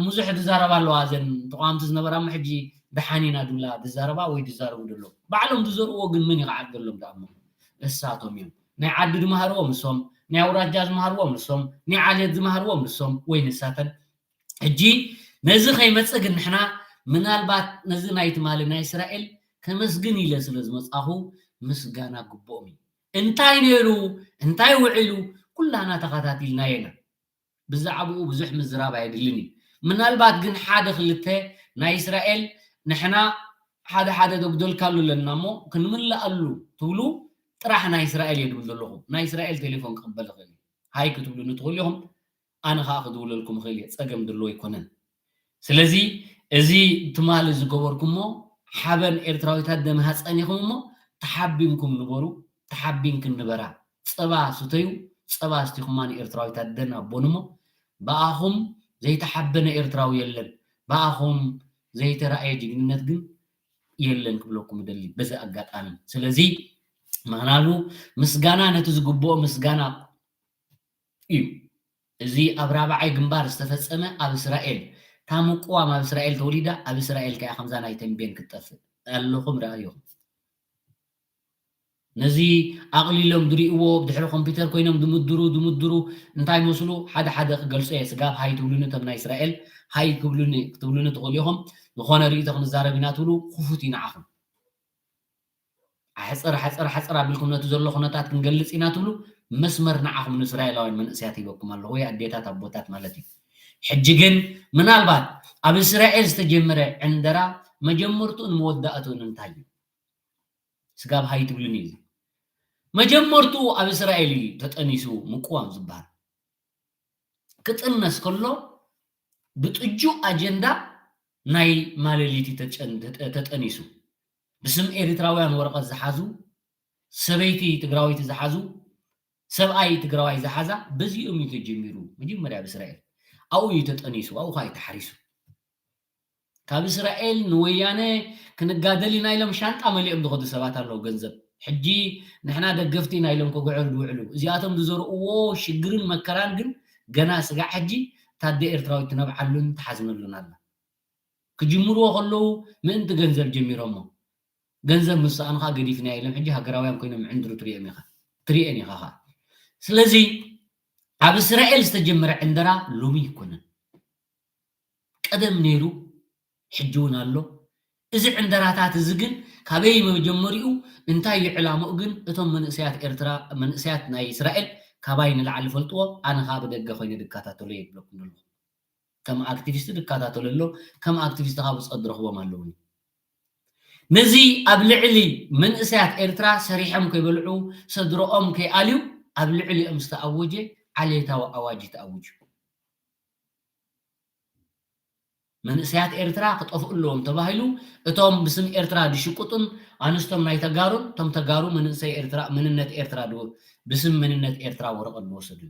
ብዙሕ ዝዛረባ ኣለዋ እዘን ተቃወምቲ ዝነበራ እሞ ሕጂ ደሓን ኢና ድብላ ዝዛረባ ወይ ዝዛረቡ ዘለዉ። ባዕሎም ዝዘርእዎ ግን መን ይቕዓደሎም ደኣ እሞ? እሳቶም እዮም። ናይ ዓዲ ዝመሃርዎ ንሶም፣ ናይ ኣውራጃ ዝመሃርዎ ንሶም፣ ናይ ዓሌት ዝመሃርዎ ንሶም ወይ ንሳተን። ሕጂ ነዚ ከይመጽእ ግን ንሕና ምናልባት ነዚ ናይ ትማሊ ናይ እስራኤል ከመስግን ኢለ ስለ ዝመጻኹ ምስጋና ግብኦም እዩ። እንታይ ነይሩ እንታይ ውዒሉ ኩላና ተኸታቲልናዮ ኢና። ብዛዕባኡ ብዙሕ ምዝራብ ኣየድልን እዩ። ምናልባት ግን ሓደ ክልተ ናይ እስራኤል ንሕና ሓደ ሓደ ዘጉደልካሉ ኣለና እሞ ክንምልኣሉ ትብሉ ጥራሕ ናይ እስራኤል እየ ድብል ዘለኹ። ናይ እስራኤል ቴሌፎን ክቕበል ይኽእል እዩ። ሃይ ክትብሉኒ ትኽእሉ ኢኹም። ኣነ ኸዓ ክድውለልኩም እኽእል እየ፣ ጸገም ድሎ ኣይኮነን። ስለዚ እዚ ትማሊ ዝገበርኩሞ ሓበን ኤርትራዊት ኣደ ማህጸን ኢኹም እሞ ተሓቢንኩም ንበሩ፣ ተሓቢንክን ንበራ። ጸባ ስተዩ፣ ጸባ ኣስቲኹማ ንኤርትራዊት ኣደን ኣቦን እሞ ብኣኹም ዘይተሓበነ ኤርትራዊ የለን፣ ብኣኹም ዘይተራእየ ጅግንነት ግን የለን ክብለኩም እደሊ በዚ ኣጋጣሚ። ስለዚ ምኽንያቱ ምስጋና ነቲ ዝግብኦ ምስጋና እዩ። እዚ ኣብ ራብዓይ ግንባር ዝተፈጸመ ኣብ እስራኤል፣ እታ ምቅዋም ኣብ እስራኤል ተወሊዳ ኣብ እስራኤል ከኣ ከምዛ ናይ ተንቤን ክትጠፍእ ኣለኹም ረኣዩኹም። ነዚ ኣቕሊሎም ዝርእይዎ፣ ብድሕሪ ኮምፒውተር ኮይኖም ዝምድሩ ዝምድሩ እንታይ መስሉ? ሓደ ሓደ ክገልጾ እየ። ስጋብ ሃይ ትብሉኒ፣ እቶም ናይ እስራኤል ሃይ ክብሉኒ ክትብሉኒ ትኽእሉ ኢኹም። ዝኾነ ርእይቶ ክንዛረብ ኢና ትብሉ፣ ክፉት እዩ ንዓኹም። ሓፀር ሓፀር ሓፀር ኣቢልኩም ነቲ ዘሎ ኩነታት ክንገልጽ ኢና ትብሉ፣ መስመር ንዓኹም ንእስራኤላውያን መንእሰያት ሂበኩም ኣለኹ፣ ወይ ኣዴታት ኣቦታት ማለት እዩ። ሕጂ ግን ምናልባት ኣብ እስራኤል ዝተጀመረ ዕንደራ መጀመርትኡን መወዳእትኡን እንታይ እዩ? ስጋብ ሃይ ትብሉኒ እዩ። መጀመርትኡ ኣብ እስራኤል እዩ ተጠኒሱ ምቅዋም ዝበሃል። ክጥነስ ከሎ ብጥጁእ ኣጀንዳ ናይ ማለሊት እዩ ተጨን-፣ ተጠ-፣ ተጠኒሱ። ብስም ኤርትራውያን ወረቐት ዝሓዙ፣ ሰበይቲ ትግራወይቲ ዝሓዙ፣ ሰብኣይ ትግራዋይ ዝሓዛ፣ በዚኦም እዩ ተጀሚሩ። መጀመርያ ኣብ እስራኤል ኣብኡ እዩ ተጠኒሱ፣ ኣብኡ ከዓ እዩ ተሓሪሱ። ካብ እስራኤል ንወያነ ክንጋደል ኢና ኢሎም ሻንጣ መሊኦም ዝኸዱ ሰባት ኣለዉ፣ ገንዘብ። ሕጂ ንሕና ደገፍቲ ኢና ኢሎም ክግዕሩ ዝውዕሉ። እዚኣቶም ዝዘርእዎ ሽግርን መከራን ግን ገና ስጋዕ ሕጂ ታደ ኤርትራዊት ትነብዓሉን ትሓዝነሉን ኣላ። ክጅምርዎ ከለዉ ምእንቲ ገንዘብ ጀሚሮሞ። ገንዘብ ምስ ሰኣኑ ከዓ ገዲፍናዮ ኢሎም ሕጂ ሃገራውያን ኮይኖም ይዕንድሩ ትሪኦም ኢኻ። ትሪኤን ኢኻ ኸዓ። ስለዚ ኣብ እስራኤል ዝተጀመረ ዕንደራ ሎሚ ኣይኮነን። ቀደም ነይሩ፣ ሕጂ እውን ኣሎ። እዚ ዕንደራታት እዚ ግን ካበይ መጀመሪኡ፣ እንታይ እዩ ዕላምኡ ግን እቶም መንእሰያት ኤርትራ፣ መንእሰያት ናይ እስራኤል ካባይ ንላዕሊ ፈልጥዎ፣ ኣነ ኸዓ ብደገ ኮይነ ዝከታተሎ እየ ዝብለኩም ዘለኹ። ከም ኣክቲቪስት ዝከታተሎ ኣሎ፣ ከም ኣክቲቪስት ኸዓ ብጾት ዝረኽቦም ኣለዉኒ። ነዚ ኣብ ልዕሊ መንእሰያት ኤርትራ ሰሪሖም ከይበልዑ፣ ሰድረኦም ከይኣልዩ፣ ኣብ ልዕሊኦም ዝተኣወጀ ዓሌታዊ ኣዋጅ እዩ ተኣዊጁ። መንእሰያት ኤርትራ ክጠፍኡ ኣለዎም ተባሂሉ፣ እቶም ብስም ኤርትራ ዝሽቅጡን ኣንስቶም ናይ ተጋሩን፣ እቶም ተጋሩ መንእሰይ ኤርትራ፣ መንነት ኤርትራ ድ-፣ ብስም መንነት ኤርትራ ወረቐት ዝወሰዱ።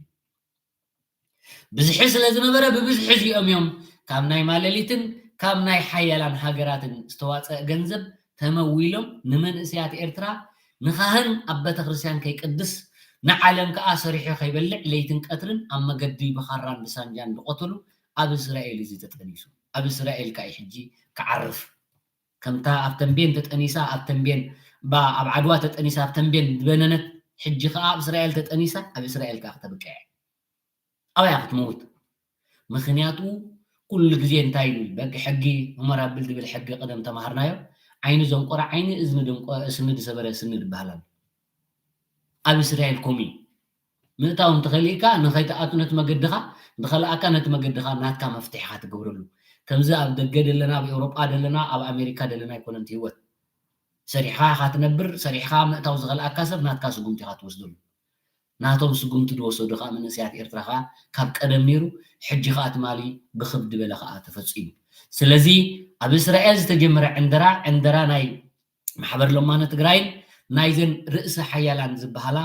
ብዝሒ ስለ ዝነበረ፣ ብብዝሒ እዚኦም እዮም ካብ ናይ ማለሊትን ካብ ናይ ሓያላን ሃገራትን ዝተዋጸአ ገንዘብ ተመዊሎም ንመንእሰያት ኤርትራ ንኻህን ኣብ ቤተክርስትያን ከይቅድስ፣ ንዓለም ከኣ ሰሪሑ ከይበልዕ ለይትን ቀትርን ኣብ መገዲ ብኻራን ብሳንጃን ዝቐተሉ ኣብ እስራኤል እዩ ተጠኒሱ። ኣብ እስራኤል ከኣ እዩ ሕጂ ክዓርፍ። ከምታ ኣብ ተንቤን ተጠኒሳ፣ ኣብ ተንቤን፣ ባ-፣ ኣብ ዓድዋ ተጠኒሳ፣ ኣብ ተንቤን ዝበነነት፣ ሕጂ ከኣ ኣብ እስራኤል ተጠኒሳ፣ ኣብ እስራኤል ከኣ ክተብቅዕ። ኣብያ ክትመውት። ምኽንያቱ ኩሉ ግዜ እንታይ ይብል? በቂ ሕጊ ዑመር ኣብል ዝብል ሕጊ ቀደም ተማሃርናዮ። ዓይኒ ዘንቆረ ዓይኒ፣ እዝኒ ደንቆ-፣ ስኒ ዝሰበረ ስኒ ዝበሃል ኣሎ። ኣብ እስራኤል ከምኡ እዩ። ምእታው እንተኸሊእካ ንኸይትኣቱ ነቲ መገድኻ፣ ዝኸልኣካ ነቲ መገድኻ ናትካ መፍትሒኻ ትገብረሉ። ከምዚ ኣብ ደገ ዘለና፣ ኣብ ኤውሮጳ ዘለና፣ ኣብ ኣሜሪካ ዘለና ኣይኮነን እቲ ህይወት። ሰሪሕኻ ኢኻ ትነብር፣ ሰሪሕኻ ምእታው ዝኸልኣካ ሰብ ናትካ ስጉምቲ ኢኻ ትወስደሉ። ናቶም ስጉምቲ ዝወሰዱ ከኣ መንእሰያት ኤርትራ ከኣ ካብ ቀደም ነይሩ፣ ሕጂ ከኣ ትማሊ ብኽብ ዝበለ ከኣ ተፈጺሙ። ስለዚ ኣብ እስራኤል ዝተጀመረ ዕንደራ፣ ዕንደራ ናይ ማሕበር ለማነ ትግራይን ናይዘን ርእሰ ሓያላን ዝበሃላ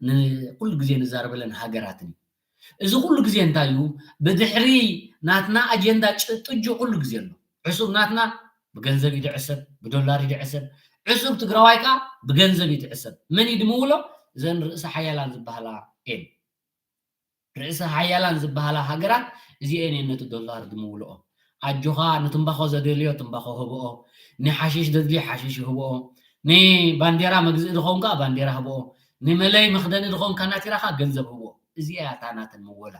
ንኩሉ ግዜ ንዛረበለን ሃገራትን እዩ። እዚ ኩሉ ግዜ እንታይ እዩ? ብድሕሪ ናትና ኣጀንዳ ጭ-፣ ጥጁ ኩሉ ግዜ ኣሎ። ዕሱብ ናትና ብገንዘብ እዩ ዝዕሰብ፣ ብዶላር እዩ ዝዕሰብ። ዕሱብ ትግራዋይ ከኣ ብገንዘብ እዩ ዝዕሰብ። መን እዩ ድምውሎ? እዘን ርእሰ ሓያላን ዝበሃላ እየን። ርእሰ ሓያላን ዝበሃላ ሃገራት እዚአን እየን ነቲ ዶላር ድምውልኦ። ኣጆኻ ንትምባኾ ዘደልዮ ትምባኾ ህብኦ፣ ንሓሽሽ ዘድልዮ ሓሽሽ ህብኦ፣ ንባንዴራ መግዝኢ ድኸውን ከኣ ባንዴራ ህብኦ፣ ንመለይ መኽደኒ ድኸውን ካናቲራ ከኣ ገንዘብ ህብኦ። እዚኣ እያ እታ ናተን ምወላ።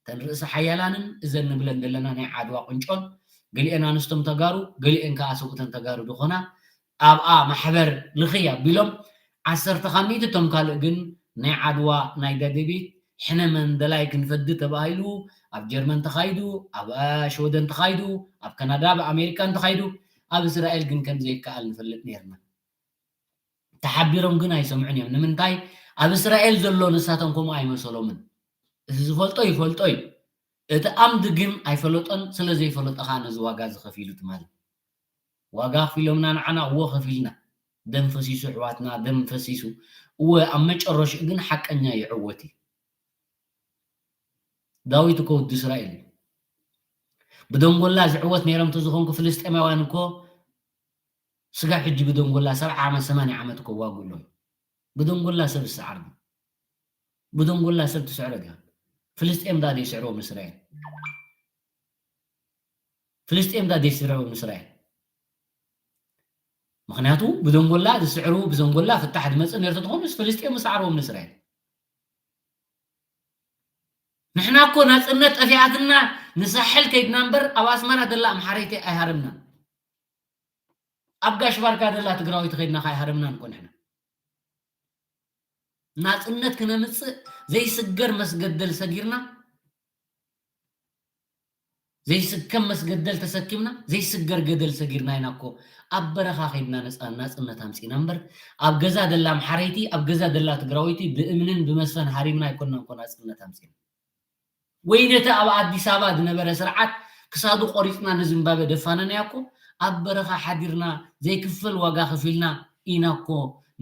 እተን ርእሰ ሓያላንን እዘን ንብለን ዘለና ናይ ዓድዋ ቁንጮን፣ ገሊአን ኣንስቶም ተጋሩ፣ ገሊአን ከኣ ሰብኡተን ተጋሩ ዝኾና፣ ኣብኣ ማሕበር ልኽይ ኣቢሎም፣ ዓሰርተ ካብ ሚእቲ፣ እቶም ካልእ ግን ናይ ዓድዋ፣ ናይ ደደቢት፣ ሕነ መንደላይ ክንፈዲ ተባሂሉ ኣብ ጀርመን ተኻይዱ፣ ኣብ፣ እ፣ ሽወደን ተኻይዱ፣ ኣብ ካናዳ፣ ኣብ ኣሜሪካን ተኻይዱ፣ ኣብ እስራኤል ግን ከም ዘይከኣል ንፈልጥ ነይርና። ተሓቢሮም ግን ኣይሰምዑን እዮም። ንምንታይ? ኣብ እስራኤል ዘሎ ንሳቶም ከምኡ ኣይመሰሎምን። እቲ ዝፈልጦ ይፈልጦ እዩ። እቲ ኣምድ ግን ኣይፈለጦን፣ ስለ ዘይፈለጦ ኸዓ ነዚ ዋጋ እዚ ከፊሉ ትማሊ። ዋጋ ኣኽፊሎምና ንዓና፣ እዎ ከፊልና። ደም ፈሲሱ ኣሕዋትና፣ ደም ፈሲሱ። እወ ኣብ መጨረሽኡ ግን ሓቀኛ ይዕወት እዩ። ዳዊት እኮ ወዲ እስራኤል እዩ። ብደንጎላ ዝዕወት ነይሮም ተዝኾንኩ ፍልስጤማውያን እኮ ስጋብ ሕጂ ብደንጎላ ሰብዓ ዓመት ሰማንያ ዓመት እኮ ዋግኡ ኣሎ። ብደንጎላ ሰብ ዝሰዓር ድዩ? ብደንጎላ ሰብ ትስዕሮ ድያ? ፍልስጤም ዳ ዘይስዕርዎም ንእስራኤል? ፍልስጤም ዳ ዘይስዕርዎም ንእስራኤል? ምክንያቱ ብደንጎላ ዝስዕሩ፣ ብደንጎላ ፍታሕ ዝመፅእ ነርተ ትኾኑ ምስ ፍልስጤም ምሳዕርዎም ንእስራኤል። ንሕና እኮ ናፅነት ጠፊኣትና ንሳሕል ከይድና እምበር ኣብ ኣስመራ ዘላ ኣምሓረይቲ ኣይሃርምናን። ኣብ ጋሽ ባርካ ዘላ ትግራዊት ከይድና ካይሃርምናን እኮ ንሕና። ናፅነት ክነምፅእ ዘይስገር መስገደል ሰጊርና፣ ዘይስከም መስገደል ተሰኪምና፣ ዘይስገር ገደል ሰጊርና ኢና እኮ ኣብ በረኻ ከይድና ነፃ-፣ ናፅነት ኣምፂና እምበር ኣብ ገዛ ደላ ኣምሓረይቲ፣ ኣብ ገዛ ደላ ትግራወይቲ ብእምንን ብመስፈን ሃሪምና ኣይኮንና እኮ ናፅነት ኣምፂና። ወይ ነቲ ኣብ ኣዲስ ኣበባ ዝነበረ ስርዓት ክሳዱ ቆሪፅና ንዝምባበ ደፋነናያ እኮ ኣብ በረኻ ሓዲርና ዘይክፈል ዋጋ ከፊልና ኢና እኮ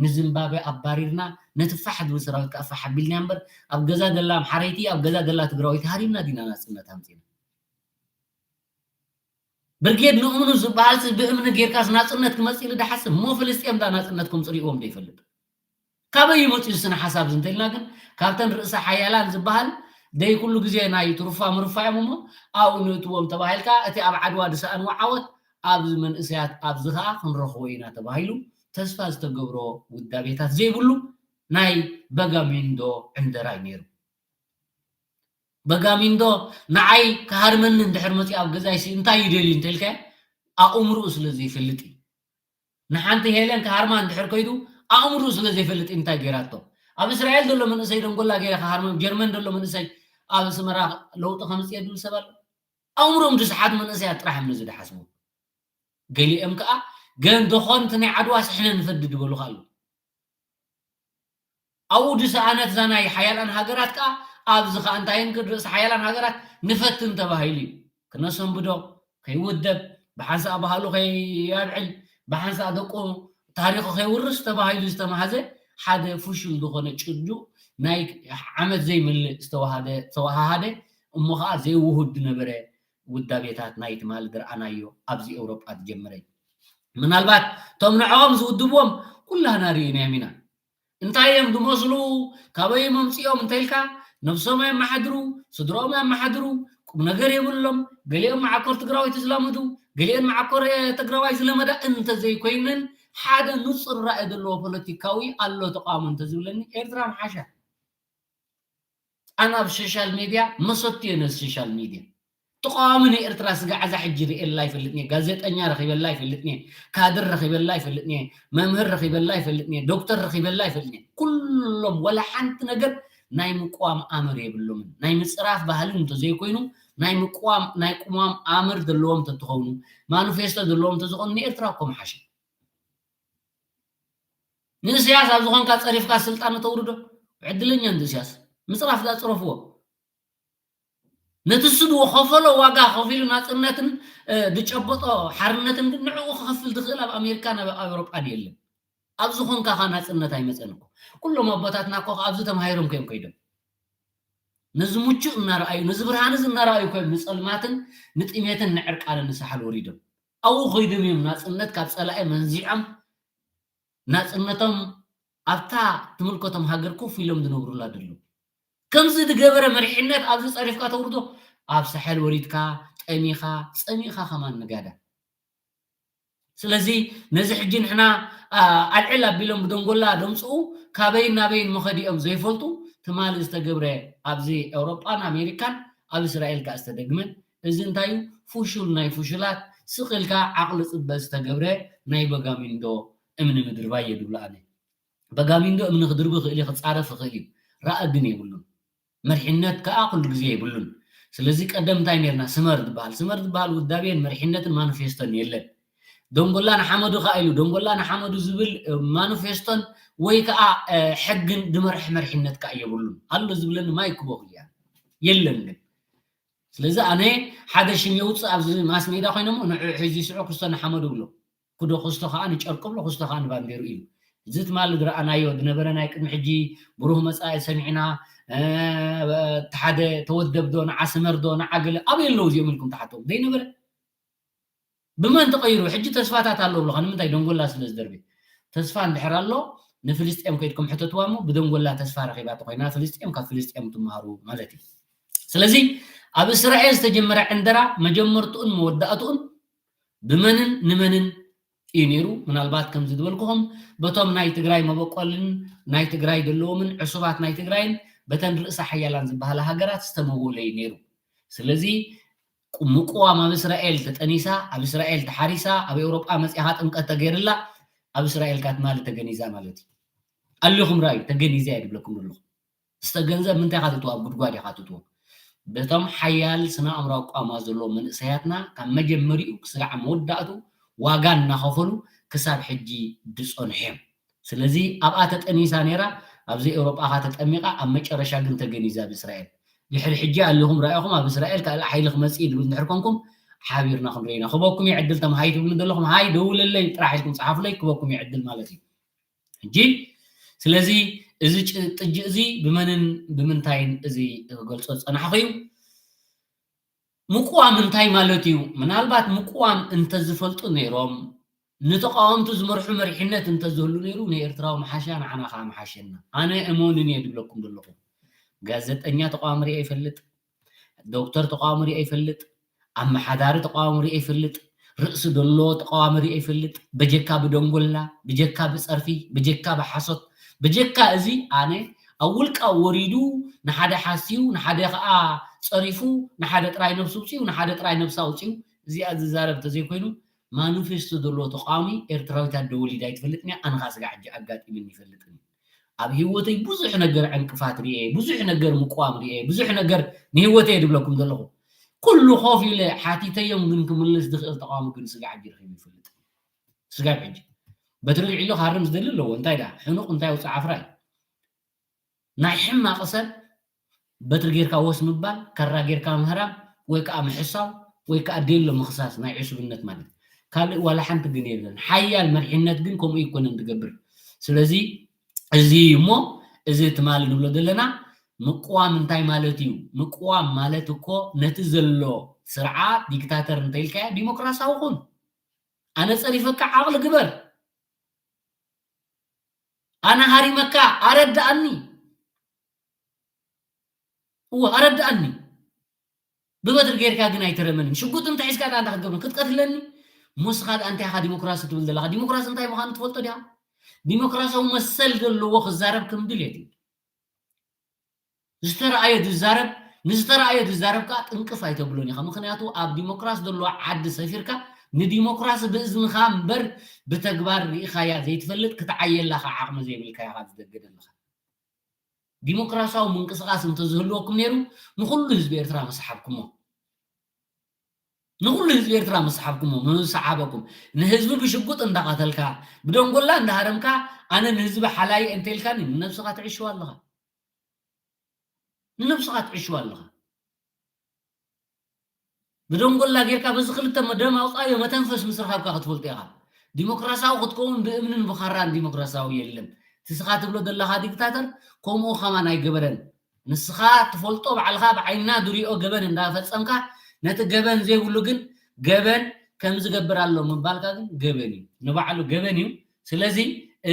ንዝምባበ ኣባሪርና ነቲ ፋሕ ዝብል ሰራዊት ከዓ ፋሕ ኣቢልናያ እምበር ኣብ ገዛ ደላ ኣምሓረይቲ ኣብ ገዛ ደላ ትግራወይቲ ሃሪምና ዲና ናፅነት ኣምፂና? ብርጌድ ንእምኑ ዝበሃል ሲ ብእምኒ ጌርካስ ናፅነት ክመፅእ ኢሉ ድሓስብ እሞ ፍልስጤም ዳ ናፅነት ከምፅእ ሪእዎም ዶ ይፈልጥ? ካበይ ይመፅኡ ስነ ሓሳብ እዚ እንተልና ግን ካብተን ርእሰ ሓያላን ዝበሃል ደይ ኩሉ ግዜ ናይ ትሩፋ ምሩፋ እዮም እሞ ኣብኡ ንእትዎም ተባሂልካ እቲ ኣብ ዓድዋ ዝሰኣንዎ ዓወት ኣብዚ መንእሰያት ኣብዚ ከዓ ክንረኽቦ ኢና ተባሂሉ ተስፋ ዝተገብሮ ውዳቤታት ዘይብሉ ናይ በጋሚንዶ ዕንደራ እዩ ነይሩ። በጋሚንዶ ንዓይ ክሃርመኒ እንድሕር መፂኡ ኣብ ገዛይ ሲ እንታይ ይደልዩ እንተልካዮ ኣእምርኡ ስለ ዘይፈልጥ እዩ። ንሓንቲ ሄለን ክሃርማ እንድሕር ከይዱ ኣእምርኡ ስለ ዘይፈልጥ እዩ እንታይ ገይራቶ? ኣብ እስራኤል ዘሎ መንእሰይ ደንጎላ ገይረ ክሃርመ፣ ጀርመን ዘሎ መንእሰይ ኣብ ኣስመራ ለውጢ ከምፅእ ድብል ሰብ ኣሎ? ኣእምሮም ዝሰሓቱ መንእሰያት ጥራሕ እዮም ነዚ ዝሓስቡ። ገሊኦም ከዓ ገን ደኾን እቲ ናይ ዓድዋ ስሕነ ንፈዲ ድበሉ ከዓ ኣለዉ። ኣብኡ ዝሰኣነት እዛ ናይ ሓያላን ሃገራት ከዓ ኣብዚ ከዓ እንታይ እንክድ ርእሲ ሓያላን ሃገራት ንፈትን ተባሂሉ እዩ። ክነሰንብዶ፣ ከይውደብ፣ ብሓንሳእ ባህሉ ከይኣብዕል፣ ብሓንሳእ ደቁ ታሪኹ ከይውርስ ተባሂሉ ዝተማሃዘ ሓደ ፍሹል ዝኾነ ጭጁ ናይ ዓመት ዘይምልእ ዝተዋሃደ፣ ዝተወሃሃደ እሞ ከዓ ዘይውሁድ ዝነበረ ውዳቤታት ናይ ትማሊ ዝረኣናዮ ኣብዚ ኤውሮጳ ዝጀመረ እዩ። ምናልባት እቶም ንዕኦም ዝውድብዎም ኩላህና ርኢናዮም ኢና። እንታይ እዮም ዝመስሉ? ካበይ መምፅኦም እንተኢልካ ነብሶም ኣየመሓድሩ፣ ስድሮኦም ኣየመሓድሩ፣ ቁም ነገር የብሎም። ገሊኦም መዓኮር ትግራወይቲ ዝለምዱ፣ ገሊኦም መዓኮር ትግራዋይ ዝለመዳ እንተዘይኮይነን ሓደ ንፁር ራእይ ዘለዎ ፖለቲካዊ ኣሎ ተቃውሞ እንተዝብለኒ ኤርትራ ምሓሻ። ኣነ ኣብ ሶሻል ሚድያ መሰትዮ ነዚ ሶሻል ሚድያ ተቃዋሚ ንኤርትራ ስጋዕ እዛ ሕጂ ርእየላ ይፈልጥኒ፣ ጋዜጠኛ ረኺበላ ይፈልጥኒ፣ ካድር ረኺበላ ይፈልጥኒ፣ መምህር ረኺበላ ይፈልጥኒ፣ ዶክተር ረኺበላ ይፈልጥኒ። ኩሎም ወላ ሓንቲ ነገር ናይ ምቅዋም ኣምር የብሎምን። ናይ ምፅራፍ ባህልን እንተዘይኮይኑ ናይ ምቅዋም ናይ ቅዋም ኣምር ዘለዎም ተትኸውን ማኒፌስቶ ዘለዎም ተዝኾኑ ንኤርትራ እኮ ምሓሸ። ንእስያስ ኣብ ዝኾንካ ፀሪፍካ ስልጣን ተውርዶ ዕድለኛ እንዲ እስያስ ምፅራፍ ዳ ፅረፍዎ። ነቲ ስድዎ ከፈሎ ዋጋ ከፊሉ ናፅነትን ዝጨበጦ ሓርነትን ግን ንዕኡ ክኸፍል ዝኽእል ኣብ ኣሜሪካን ኣብ ኣውሮጳን የለን። ኣብ ዝኾንካ ካ ናፅነት ኣይመፀን እኮ። ኩሎም ኣቦታትና እኮ ኣብዚ ተማሂሮም ከዮም ከይዶም ነዚ ምቹእ እናረኣዩ ነዚ ብርሃን እዚ እናረኣዩ ከዮም ንፀልማትን ንጥሜትን ንዕርቃንን ንሳሕል ወሪዶም ኣብኡ ከይዶም እዮም ናፅነት ካብ ፀላኢ መንዚዖም ናፅነቶም ኣብታ ትምልከቶም ሃገር ኮፍ ኢሎም ዝነብሩላ ዘለዉ። ከምዚ ዝገበረ መሪሕነት ኣብዚ ፀሪፍካ ተውርዶ ኣብ ሳሕል ወሪድካ ጠሚኻ ፀሚእኻ ከማን ንጋዳ። ስለዚ ነዚ ሕጂ ንሕና ኣልዕል ኣቢሎም ብደንጎላ ደምፅኡ ካበይን ናበይን መኸዲኦም ዘይፈልጡ ትማሊ ዝተገብረ ኣብዚ ኤውሮጳን ኣሜሪካን ኣብ እስራኤል ከዓ ዝተደግመ እዚ እንታይ እዩ? ፍሹል ናይ ፍሹላት ስቕ ኢልካ ዓቕሊ ፅበ ዝተገብረ ናይ በጋሚንዶ እምኒ ምድርባይ እየ ድብሎ ኣነ። በጋሚንዶ እምኒ ክድርቢ ይኽእል እዩ፣ ክፃረፍ ይኽእል እዩ። ራእ ግን የብሉን። መሪሕነት ከዓ ኩሉ ግዜ የብሉን። ስለዚ ቀደም እንታይ ነርና? ስመር ዝበሃል ስመር ዝበሃል ውዳቤን መሪሕነትን ማኒፌስቶን የለን። ደንጎላ ንሓመዱ ከዓ ኢሉ ደንጎላ ንሓመዱ ዝብል ማኒፌስቶን ወይ ከዓ ሕግን ድመርሕ መሪሕነት ከዓ የብሉን። ኣሎ ዝብለኒ ማይ ክቦ ክልያ የለን ግን ስለዚ ኣነ ሓደ ሽም የውፅእ ኣብዚ ማስ ሜዳ ኮይነ ሞ ንዑ ሕዚ ስዑ ክስቶ ንሓመዱ ብሎ ክዶ ክስቶ ከዓ ንጨርቁ ብሎ ክስቶ ከዓ ንባንዴሩ ኢሉ እዚ ትማሊ ዝረኣናዮ ዝነበረ ናይ ቅድሚ ሕጂ ብሩህ መፃኢ ሰሚዕና እቲ ሓደ ተወደብ ዶ ንዓ ስመር ዶ ንዓ ገለ ኣበይ ኣለዉ እዚኦም ኢልኩም ትሓተው ዘይነበረ ብመን ተቐይሩ ሕጂ ተስፋታት ኣሎ ብሎኻ ንምንታይ ደንጎላ ስለ ዝደርበ ተስፋ እንድሕር ኣሎ ንፍልስጤም ከይድኩም ሕተትዋ እሞ ብደንጎላ ተስፋ ረኺባ ተኾይና ፍልስጤም ካብ ፍልስጤም ትመሃሩ ማለት እዩ ስለዚ ኣብ እስራኤል ዝተጀመረ ዕንደራ መጀመርትኡን መወዳእትኡን ብመንን ንመንን እዩ ነይሩ። ምናልባት ከምዚ ዝበልኩኹም በቶም ናይ ትግራይ መበቆልን ናይ ትግራይ ዘለዎምን ዕሱባት ናይ ትግራይን በተን ርእሰ ሓያላን ዝበሃላ ሃገራት ዝተመወለ እዩ ነይሩ። ስለዚ ምቅዋም ኣብ እስራኤል ተጠኒሳ፣ ኣብ እስራኤል ተሓሪሳ፣ ኣብ ኤውሮጳ መፂኻ ጥምቀት ተገይርላ፣ ኣብ እስራኤል ካትማሊ ተገኒዛ ማለት እዩ። ኣሊኹም ራእዩ ተገኒዛ እየ ድብለኩም ዘለኹ። ዝተ ገንዘብ ምንታይ ኢኻ ትእትዎ? ኣብ ጉድጓድ ኢኻ ትእትዎ። በቶም ሓያል ስነ ኣእምራዊ ቋማ ዘለዎም መንእሰያትና ካብ መጀመሪኡ ክስጋዕ መወዳእቱ ዋጋ እናኸፈሉ ክሳብ ሕጂ ዝጸንሑ እዮም። ስለዚ ኣብኣ ተጠኒሳ ነይራ፣ ኣብዚ ኤውሮጳ ኸኣ ተጠሚቓ፣ ኣብ መጨረሻ ግን ተገኒዛ ብእስራኤል። ድሕሪ ሕጂ ኣሊኹም ራኢኹም ኣብ እስራኤል ካልእ ሓይሊ ክመጽእ እዩ ድብል እንድሕር ኮንኩም ሓቢርና ክንርኢ ኢና። ክበኩም እየ ዕድል፣ ቶም ሃይ ትብሉ ዘለኹም ሃይ ደውለለይ ጥራሕ ኢልኩም ጸሓፉለይ፣ ክበኩም እየ ዕድል ማለት እዩ። ሕጂ ስለዚ እዚ ጭ- ጥጅእ እዚ ብመንን ብምንታይን እዚ ክገልጾ ዝጸናሕኹ እዩ። ምቁዋም እንታይ ማለት እዩ? ምናልባት ምቁዋም እንተዝፈልጡ ነይሮም ንተቃወምቱ ዝመርሑ መሪሕነት እንተዝህሉ ነይሩ ንኤርትራዊ መሓሻ ንዓና ከዓ መሓሸና። ኣነ እመኑኒ እየ ድብለኩም ዘለኹ። ጋዜጠኛ ተቃዋሚ ሪኤ ይፈልጥ፣ ዶክተር ተቃዋሚ ሪኤ ይፈልጥ፣ ኣመሓዳሪ ተቃዋሚ ሪኤ ይፈልጥ፣ ርእሲ ደሎ ተቃዋሚ ሪኤ ይፈልጥ። በጀካ ብደንጎላ፣ ብጀካ ብፀርፊ፣ ብጀካ ብሓሶት፣ ብጀካ እዚ ኣነ ኣብ ውልቃ ወሪዱ ንሓደ ሓስዩ፣ ንሓደ ከዓ ፀሪፉ፣ ንሓደ ጥራይ ነብሱ ውፅዩ፣ ንሓደ ጥራይ ነብሳ ውፅዩ። እዚኣ ዝዛረብ ተዘይኮይኑ ማኒፌስቶ ዘለዎ ተቃዋሚ ኤርትራዊት ኣደ ወሊዳ ኣይትፈልጥን እያ። ኣነ ከዓ ስጋ ሕጂ ኣጋጢምኒ ይፈልጥን እዩ። ኣብ ህይወተይ ብዙሕ ነገር ዕንቅፋት ርኤ፣ ብዙሕ ነገር ምቋም ርኤ፣ ብዙሕ ነገር ንህይወተይ እየ ድብለኩም ዘለኹ። ኩሉ ኮፍ ኢለ ሓቲተዮም ግን ክምልስ ዝኽእል ተቃዋሚ ግን ስጋ ሕጂ ረኺቡ ይፈልጥ። ስጋብ ሕጂ በትሪ ልዒሉ ክሃርም ዝደሊ ኣለዎ። እንታይ ደኣ ሕኑቕ እንታይ ውፅእ ዓፍራ እዩ። ናይ ሕማቕ ሰብ በትሪ ጌርካ ወስ ምባል፣ ካራ ጌርካ ምህራም ወይ ከዓ ምሕሳው ወይ ከዓ ዴሎ ምኽሳስ ናይ ዕሱብነት ማለት እዩ። ካልእ ዋላ ሓንቲ ግን የለን። ሓያል መሪሕነት ግን ከምኡ ይኮነን ዝገብር። ስለዚ እዚ እዩ እሞ እዚ ትማሊ ንብሎ ዘለና ምቅዋም እንታይ ማለት እዩ? ምቅዋም ማለት እኮ ነቲ ዘሎ ስርዓት ዲክታተር እንተኢልካዮ ዲሞክራሲያዊ ኩን። ኣነ ጸሪፈካ ዓቕሊ ግበር። ኣነ ሃሪመካ ኣረድኣኒ። እወ ኣረድኣኒ። ብበትሪ ጌርካ ግን ኣይትረመንን። ሽጉጥ እንተ ሒዝካ ደኣ እንታይ ክትገብር ክትቀትለኒ? ሞስኻ ደኣ እንታይ ኢኻ ዲሞክራሲ ትብል ዘለኻ? ዲሞክራሲ እንታይ ምዃኑ ትፈልጦ ዲኻ? ዲሞክራሲያዊ መሰል ዘለዎ ክዛረብ ከም ድሌት እዩ። ዝተረኣዮ ዝዛረብ፣ ንዝተረኣዮ ዝዛረብ ከኣ ጥንቅፍ ኣይተብሎን ኢኻ። ምኽንያቱ ኣብ ዲሞክራሲ ዘለዎ ዓዲ ሰፊርካ ንዲሞክራሲ ብእዝንኻ እምበር ብተግባር ርኢኻያ ዘይትፈልጥ ክትዓየላ ከኣ ዓቕሚ ዘይብልካ ኢኻ ዝደገ ዘለኻ። ዲሞክራሲያዊ ምንቅስቃስ እንተዝህልወኩም ነይሩ ንኹሉ ህዝቢ ኤርትራ ምሰሓብኩሞ። ንኹሉ ህዝቢ ኤርትራ ምሰሓብኩሞ፣ ምሰዓበኩም። ንህዝቢ ብሽጉጥ እንዳቐተልካ፣ ብደንጎላ እንዳሃረምካ፣ ኣነ ንህዝቢ ሓላይ እንተልካኒ ንነብስኻ ትዕሽዋ ኣለኻ። ንነብስኻ ትዕሽዋ ኣለኻ። ብደንጎላ ጌርካ በዚ ክልተ ደም ኣውፃዮ መተንፈስ ምስ ረኸብካ ክትፈልጦ ኢኻ። ዲሞክራሲያዊ ክትከውን ብእምንን ብኻራን ዲሞክራሲያዊ የለን። እቲ ስኻ ትብሎ ዘለኻ ዲክታተር ከምኡ ከማን ኣይገበረን። ንስኻ ትፈልጦ ባዕልኻ ብዓይንና ዝሪኦ ገበን እንዳፈጸምካ ነቲ ገበን ዘይብሉ ግን ገበን ከም ዝገብር ኣሎ ምባልካ ግን ገበን እዩ። ንባዕሉ ገበን እዩ። ስለዚ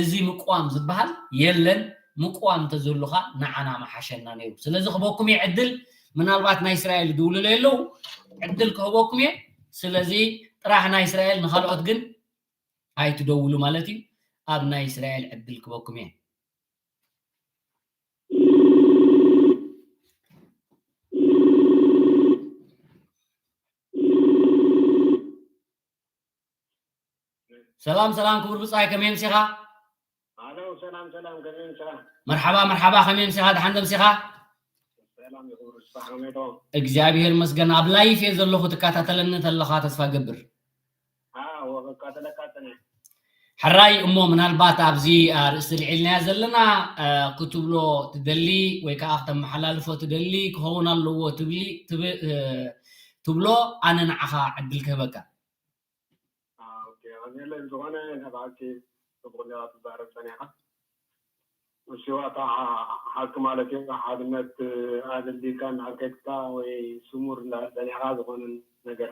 እዚ ምቅዋም ዝበሃል የለን። ምቅዋም እንተዝህሉኻ ንዓና ምሓሸና ነይሩ። ስለዚ ክበኩም እየ ዕድል፣ ምናልባት ናይ እስራኤል ድውልሎ የለዉ፣ ዕድል ክህበኩም እየ። ስለዚ ጥራሕ ናይ እስራኤል፣ ንኻልኦት ግን ኣይትደውሉ ማለት እዩ። ኣብ ናይ እስራኤል ዕድል ክበኩም እየ። ሰላም ሰላም ክቡር ብጻይ ከመይ ኣምሲኻ? ኣለው ሰላም ሰላም ከመይ ኣምሲኻ? መርሓባ መርሓባ ከመይ ኣምሲኻ? ደሓን ዶ ኣምሲኻ? ሰላም ይኹን ርስታ ከመይ ዶ? እግዚኣብሔር ይመስገን። ኣብ ላይፍ እየ ዘለኹ ትከታተለኒ ተለኻ ተስፋ ገብር። ኣዎ በቃ ተለካተነ። ሕራይ እሞ ምናልባት ኣብዚ ኣርእስቲ ልዒልናያ ዘለና ክትብሎ ትደሊ ወይ ከዓ ክተመሓላልፎ ትደሊ ክኸውን ኣለዎ ትብሊ ትብ- ትብሎ ኣነ ንዓኻ ዕድል ክህበካ። ዝኾነ ነባዕቲ ጽቡቕ ኔራ ትዛረብ ጸኒኻ። እሺ ዋታ ሓቂ ማለት እዩ። ሓድነት ኣደልዲልካ እንዳሓልከትካ ወይ ስሙር እንዳጸኒኻ ዝኾነ ነገር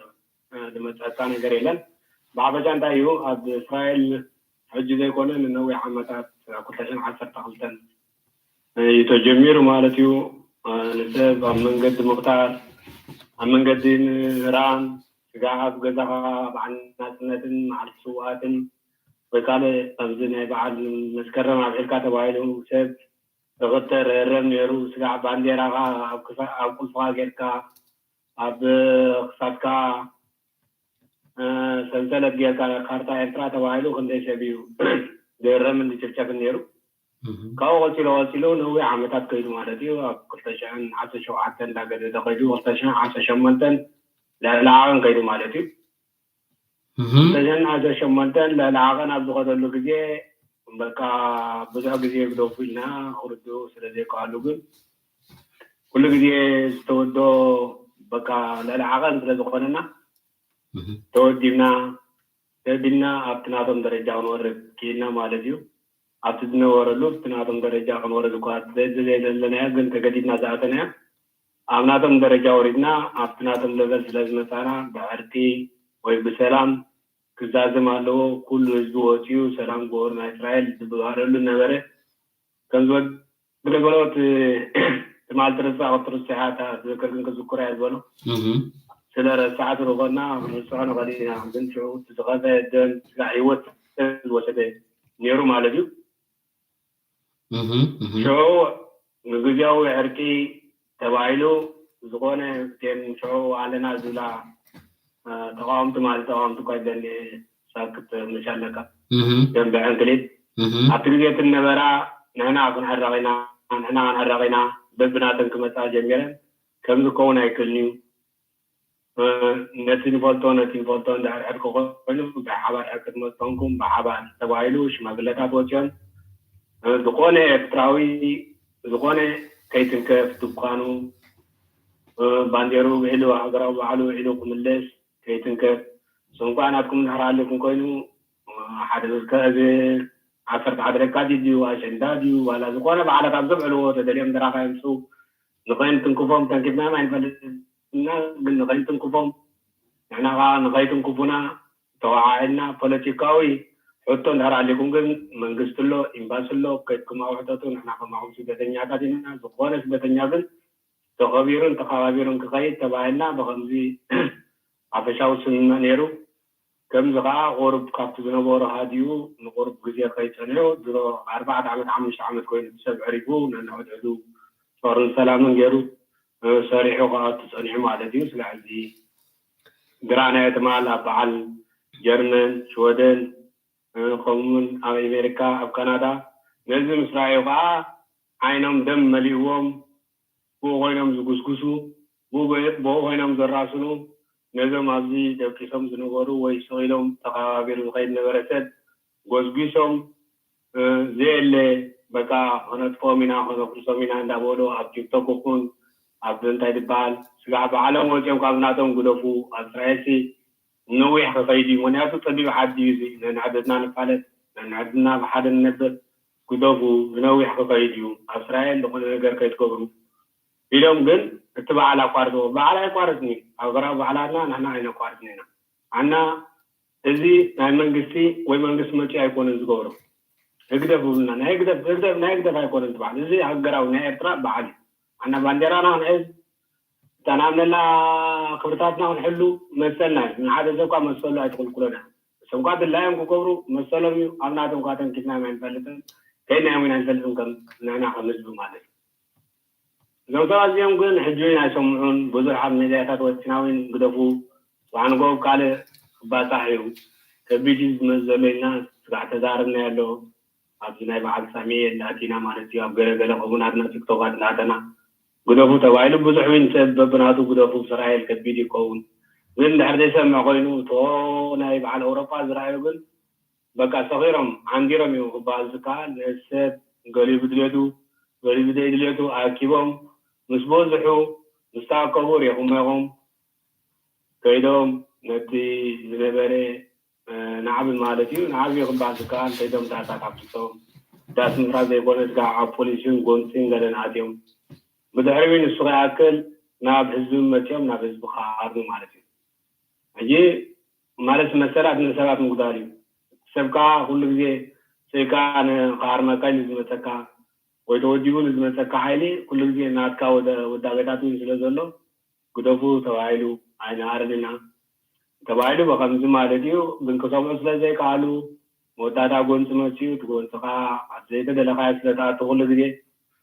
ዝመጸካ ነገር የለን። ብሓፈሻ እንታይ እዩ ኣብ እስራኤል ሕጂ ዘይኮነ ንነዊሕ ዓመታት ክልተ ሽሕን ዓሰርተ ክልተን እዩ ተጀሚሩ ማለት እዩ። ንሰብ ኣብ መንገዲ ምቕታል፣ ኣብ መንገዲ ምህራም፣ ስጋዕ ኣብ ገዛኻ በዓል ናጽነትን መዓልቲ ስውኣትን ወይ ካልእ ከምዚ ናይ በዓል መስከረም ኣብዒልካ ተባሂሉ ሰብ ተኸተ ረረም ነይሩ። ስጋዕ ባንዴራኻ ኣብ ክሳ-፣ ኣብ ቁልፍኻ ጌርካ፣ ኣብ ክሳድካ፣ እ፣ ሰንሰለት ጌርካ፣ ካርታ ኤርትራ ተባሂሉ ክንደይ ሰብ እዩ ዝእረምን ዝጭፍጨፍን ነይሩ። እህ። ካብኡ ቀጺሉ ቀጺሉ ነዊሕ ዓመታት ከይዱ ማለት እዩ። ኣብ ክልተ ሽሕን ዓሰርተ ሸውዓተን እንዳገደደ ከይዱ፣ ክልተ ሽሕን ዓሰርተ ሸሞንተን ልዕሊ ዓቐን ከይዱ ማለት እዩ። እህ። ክልተ ሽሕን ዓሰርተ ሸሞንተን ልዕሊ ዓቐን ኣብ ዝኸደሉ ግዜ፣ በቃ፣ ብዙሕ ግዜ ግደፉ ኢልና ክርድኡ ስለ ዘይከኣሉ፣ ግን ኩሉ ግዜ ዝተወዶ፣ በቃ፣ ልዕሊ ዓቐን ስለ ዝኾነና፣ እህ። ተወዲብና፣ ተወዲብና ኣብቲ ናቶም ደረጃ ክንወርድ ክኢልና ማለት እዩ። ኣብቲ ዝነበረሉ፣ ኣብቲ ናቶም ደረጃ ክንወርድ እኳ ዘይደለናዮ፣ ግን ተገዲድና ዝኣተናዮ፣ ኣብ ናቶም ደረጃ ወሪድና፣ ኣብቲ ናቶም ለቨል ስለ ዝመጻና፣ ብዕርቂ ወይ ብሰላም ክዛዘም ኣለዎ። ኩሉ ህዝቢ ወጺኡ፣ ሰላም ግበሩ፣ ናይ እስራኤል ዝበሃለሉ ነበረ። ከም ዝበ-፣ ገለ ገለ እቲ፣ ትማል ትርሳዕ ክትርሳዕ እያ፣ እታ ትዝክር ግን ክዝክሮ እያ ዝበሎ። እህ። ስለ ረሳዕቲ ዝኾና ክንርስዖ ንኽእል ኢና፣ ግን ሽዑ እቲ ዝኸፈ ደም ስጋዕ ህይወት ዝወሰደ ነይሩ ማለት እዩ። እህ፣ እህ። ሽዑ ንግዜያዊ ዕርቂ ተባሂሉ ዝኾነ እተን ሽዑ ኣለና ዝብላ፣ እ፣ ተቃወምቲ ማለት ተቃወምቲ እኳ ይብለኒ ሳክት ምሽ ኣለካ። እህ። ደንበ ዕንክሊል። እህ። ኣብቲ ግዜ እቲ ነበራ ንሕና ክንዕረቕ ኢና፣ ንሕና ክንዕረቕ ኢና፣ በብናተን ክመጻ ጀሚረን። ከምዚ ክኸውን ኣይክእልን እዩ። እ፣ ነቲ ንፈልጦ፣ ነቲ ንፈልጦ እንድሕር ዕርቂ ኮይኑ፣ ብሓባር ዕርቂ ትመጽኡ ኮንኩም፣ ብሓባር ተባሂሉ ሽማግለታት ወጺኦም፣ እ፣ ዝኾነ ኤርትራዊ፣ ዝኾነ ከይትንከፍ ድኳኑ፣ እ፣ ባንዴሩ ውዒሉ፣ ሃገራዊ በዓሉ ውዒሉ ክምለስ፣ ከይትንከፍ። ንስኹም ከኣ ናትኩም እንድሕር ኣሊኩም ኮይኑ፣ እ፣ ሓደ መዝከ-፣ እዚ ዓሰርተ ሓደ ለካቲት ድዩ፣ ኣሸንዳ ድዩ፣ ዋላ ዝኾነ በዓላት ኣብ ዘብዕልዎ ተደልዮም ደራፋ የምጽኡ። ንኸይንትንክፎም ተንኪፍናዮም ኣይንፈልጥን። እና ግን ንኸይትንክፎም፣ ንሕና ኸዓ ንኸይትንክፉና ተወዓዒልና፣ ፖለቲካዊ ሕቶ እንድሕር ኣሊኩም ግን መንግስቲ ኣሎ፣ ኤምባሲ ኣሎ፣ ከይድኩም ኣብኡ ሕተቱ፣ ንሕና ከማኹም ስደተኛታት ኢና። ዝኾነ ስደተኛ ግን ተኸቢሩን ተኸባቢሩን ክኸይድ ተባሂልና፣ ብኸምዚ ሓፈሻዊ ስምምዕ ነይሩ። ከምዚ ኸዓ ቁሩብ ካብቲ ዝነበሮ ሃዲኡ ንቁሩብ ግዜ ከይጸንሑ፣ ድሮ ኣርባዕተ ዓመት፣ ሓሙሽተ ዓመት ኮይኑ ሰብ ዕሪፉ፣ ነንሕድሕዱ ፍቕርን ሰላምን ገይሩ፣ እ፣ ሰሪሑ ክኣቱ ጸኒሑ ማለት እዩ። ስለዚ ግራ ናይ ትማል ኣብ በዓል ጀርመን፣ ሽወደን፣ እ፣ ከምኡውን ኣብ ኣሜሪካ፣ ኣብ ካናዳ ነዚ ምስ ረኣዩ ኸዓ ዓይኖም ደም መሊእዎም፣ ብኡ ኮይኖም ዝጉስጉሱ፣ ብኡ፣ ብኡ ኮይኖም ዘራስኑ፣ ነዞም ኣብዚ ደቂሶም ዝነበሩ ወይ ስቕ ኢሎም ተኸባቢሩ ዝኸይድ ነበረ ሰብ ጎስጒሶም፣ እ፣ ዘየለ በቃ ከነጥፍኦም ኢና፣ ከነፍርሶም ኢና እንዳበሉ ኣብ ቲክቶክ ይኹን ኣብ እንታይ ዝበሃል ስጋዕ ባዕሎም ወፂኦም ካብ ናቶም ግደፉ። ኣብ እስራኤልሲ ነዊሕ ክኸይድ እዩ። ምኽንያቱ ፀቢብ ዓዲ እዩ እዚ። ነንሕድሕድና ንፋለጥ፣ ነንሕድሕድና ብሓደ ንነብር፣ ግደፉ፣ ዝነዊሕ ክኸይድ እዩ። ኣብ እስራኤል ዝኾነ ነገር ከይትገብሩ ኢሎም ግን እቲ በዓል ኣቋርፅዎ። በዓል ኣይቋረፅን እዩ። ሃገራዊ በዓላትና ንሕና ኣይነቋርፅን ኢና። ኣና እዚ ናይ መንግስቲ ወይ መንግስቲ መፂኡ ኣይኮነን ዝገብሮ። ህግደፍ ይብሉና። ናይ ህግደፍ፣ ህግደፍ፣ ናይ ህግደፍ ኣይኮነን እቲ በዓል። እዚ ሃገራዊ ናይ ኤርትራ በዓል እዩ። ኣና ባንዴራና ክንሕዝ፣ እታ ንኣምነላ ክብርታትና ክንሕሉ መሰልና እዩ። ንሓደ ሰብ እኳ መሰሉ ኣይትኽልክሎን እያ። እሶም እኳ ድላዮም ክገብሩ መሰሎም እዩ። ኣብ ናቶም እኳ ተንኪፍናዮም ኣይንፈልጥን፣ ከይድናዮም እውን ኣይንፈልጥን ከም ንሕና ከም ህዝቢ ማለት እዩ። እዞም ሰባት እዚኦም ግን ሕጂ እውን ኣይሰምዑን። ብዙሕ ኣብ ሚድያታት ወፂና እውን ግደፉ፣ ጽባሕ ንግሆ ካልእ ክባጻሕ እዩ፣ ከቢድ እዩ ዝመጽእ ዘሎ ኢልና ስጋዕ ተዛረብናዮ ኣሎ። ኣብዚ ናይ በዓል ሳሚኤል ኣቲና ማለት እዩ፣ ኣብ ገለገለ ከምኡ ናትና ቲክቶካት እናኣተና ግደፉ ተባሂሉ ብዙሕ እውን ሰብ በብናቱ ግደፉ፣ እስራኤል ከቢድ ይኸውን። ግን እንድሕር ዘይሰምዕ ኮይኑ፣ እቶ ናይ በዓል ኣውሮጳ ዝረኣዩ ግን በቃ ሰኺሮም ዓንዲሮም እዮም ክበሃል ዝከኣል። ነቲ ሰብ ገሊኡ ብድሌቱ፣ ገሊኡ ብዘይድሌቱ ኣኪቦም ምስ በዝሑ፣ ምስ ተኣከቡ ሪኢኹሞ ኢኹም። ከይዶም ነቲ ዝነበረ፣ እ፣ ንዓቢ ማለት እዩ፣ ንዓቢ ክበሃል ዝከኣል፣ ከይዶም ዳሳት ኣፍሪሶም፣ ዳስ ምፍራስ ዘይኮነስ ከዓ ኣብ ፖሊስን ጎንፂን ገለን ኣትዮም። ብድሕሪኡ ንሱ ከይኣክል ናብ ህዝቢ መፂኦም ናብ ህዝቢ ክሃርሙ ማለት እዩ። ሕጂ ማለት መሰላት ንሰባት ምጉዳል እዩ። ሰብ ከዓ ኩሉ ግዜ ስኢልካ ን-፣ ክሃርመካ ኢሉ ዝመፀካ ወይ ተወዲቡ ንዝመፀካ ሓይሊ ኩሉ ግዜ ናትካ ወደ-፣ ውዳቤታት እውን ስለ ዘሎ ግደፉ ተባሂሉ ኣይንሃርን ኢና። ተባሂሉ ብኸምዚ ማለት እዩ። ግን ክሰምዑ ስለ ዘይከኣሉ መወዳእታ ጎንፂ መፅኡ። እቲ ጎንፂ ከዓ ኣብ ዘይተደለኻዮ ስለ ትኣቱ ኩሉ ግዜ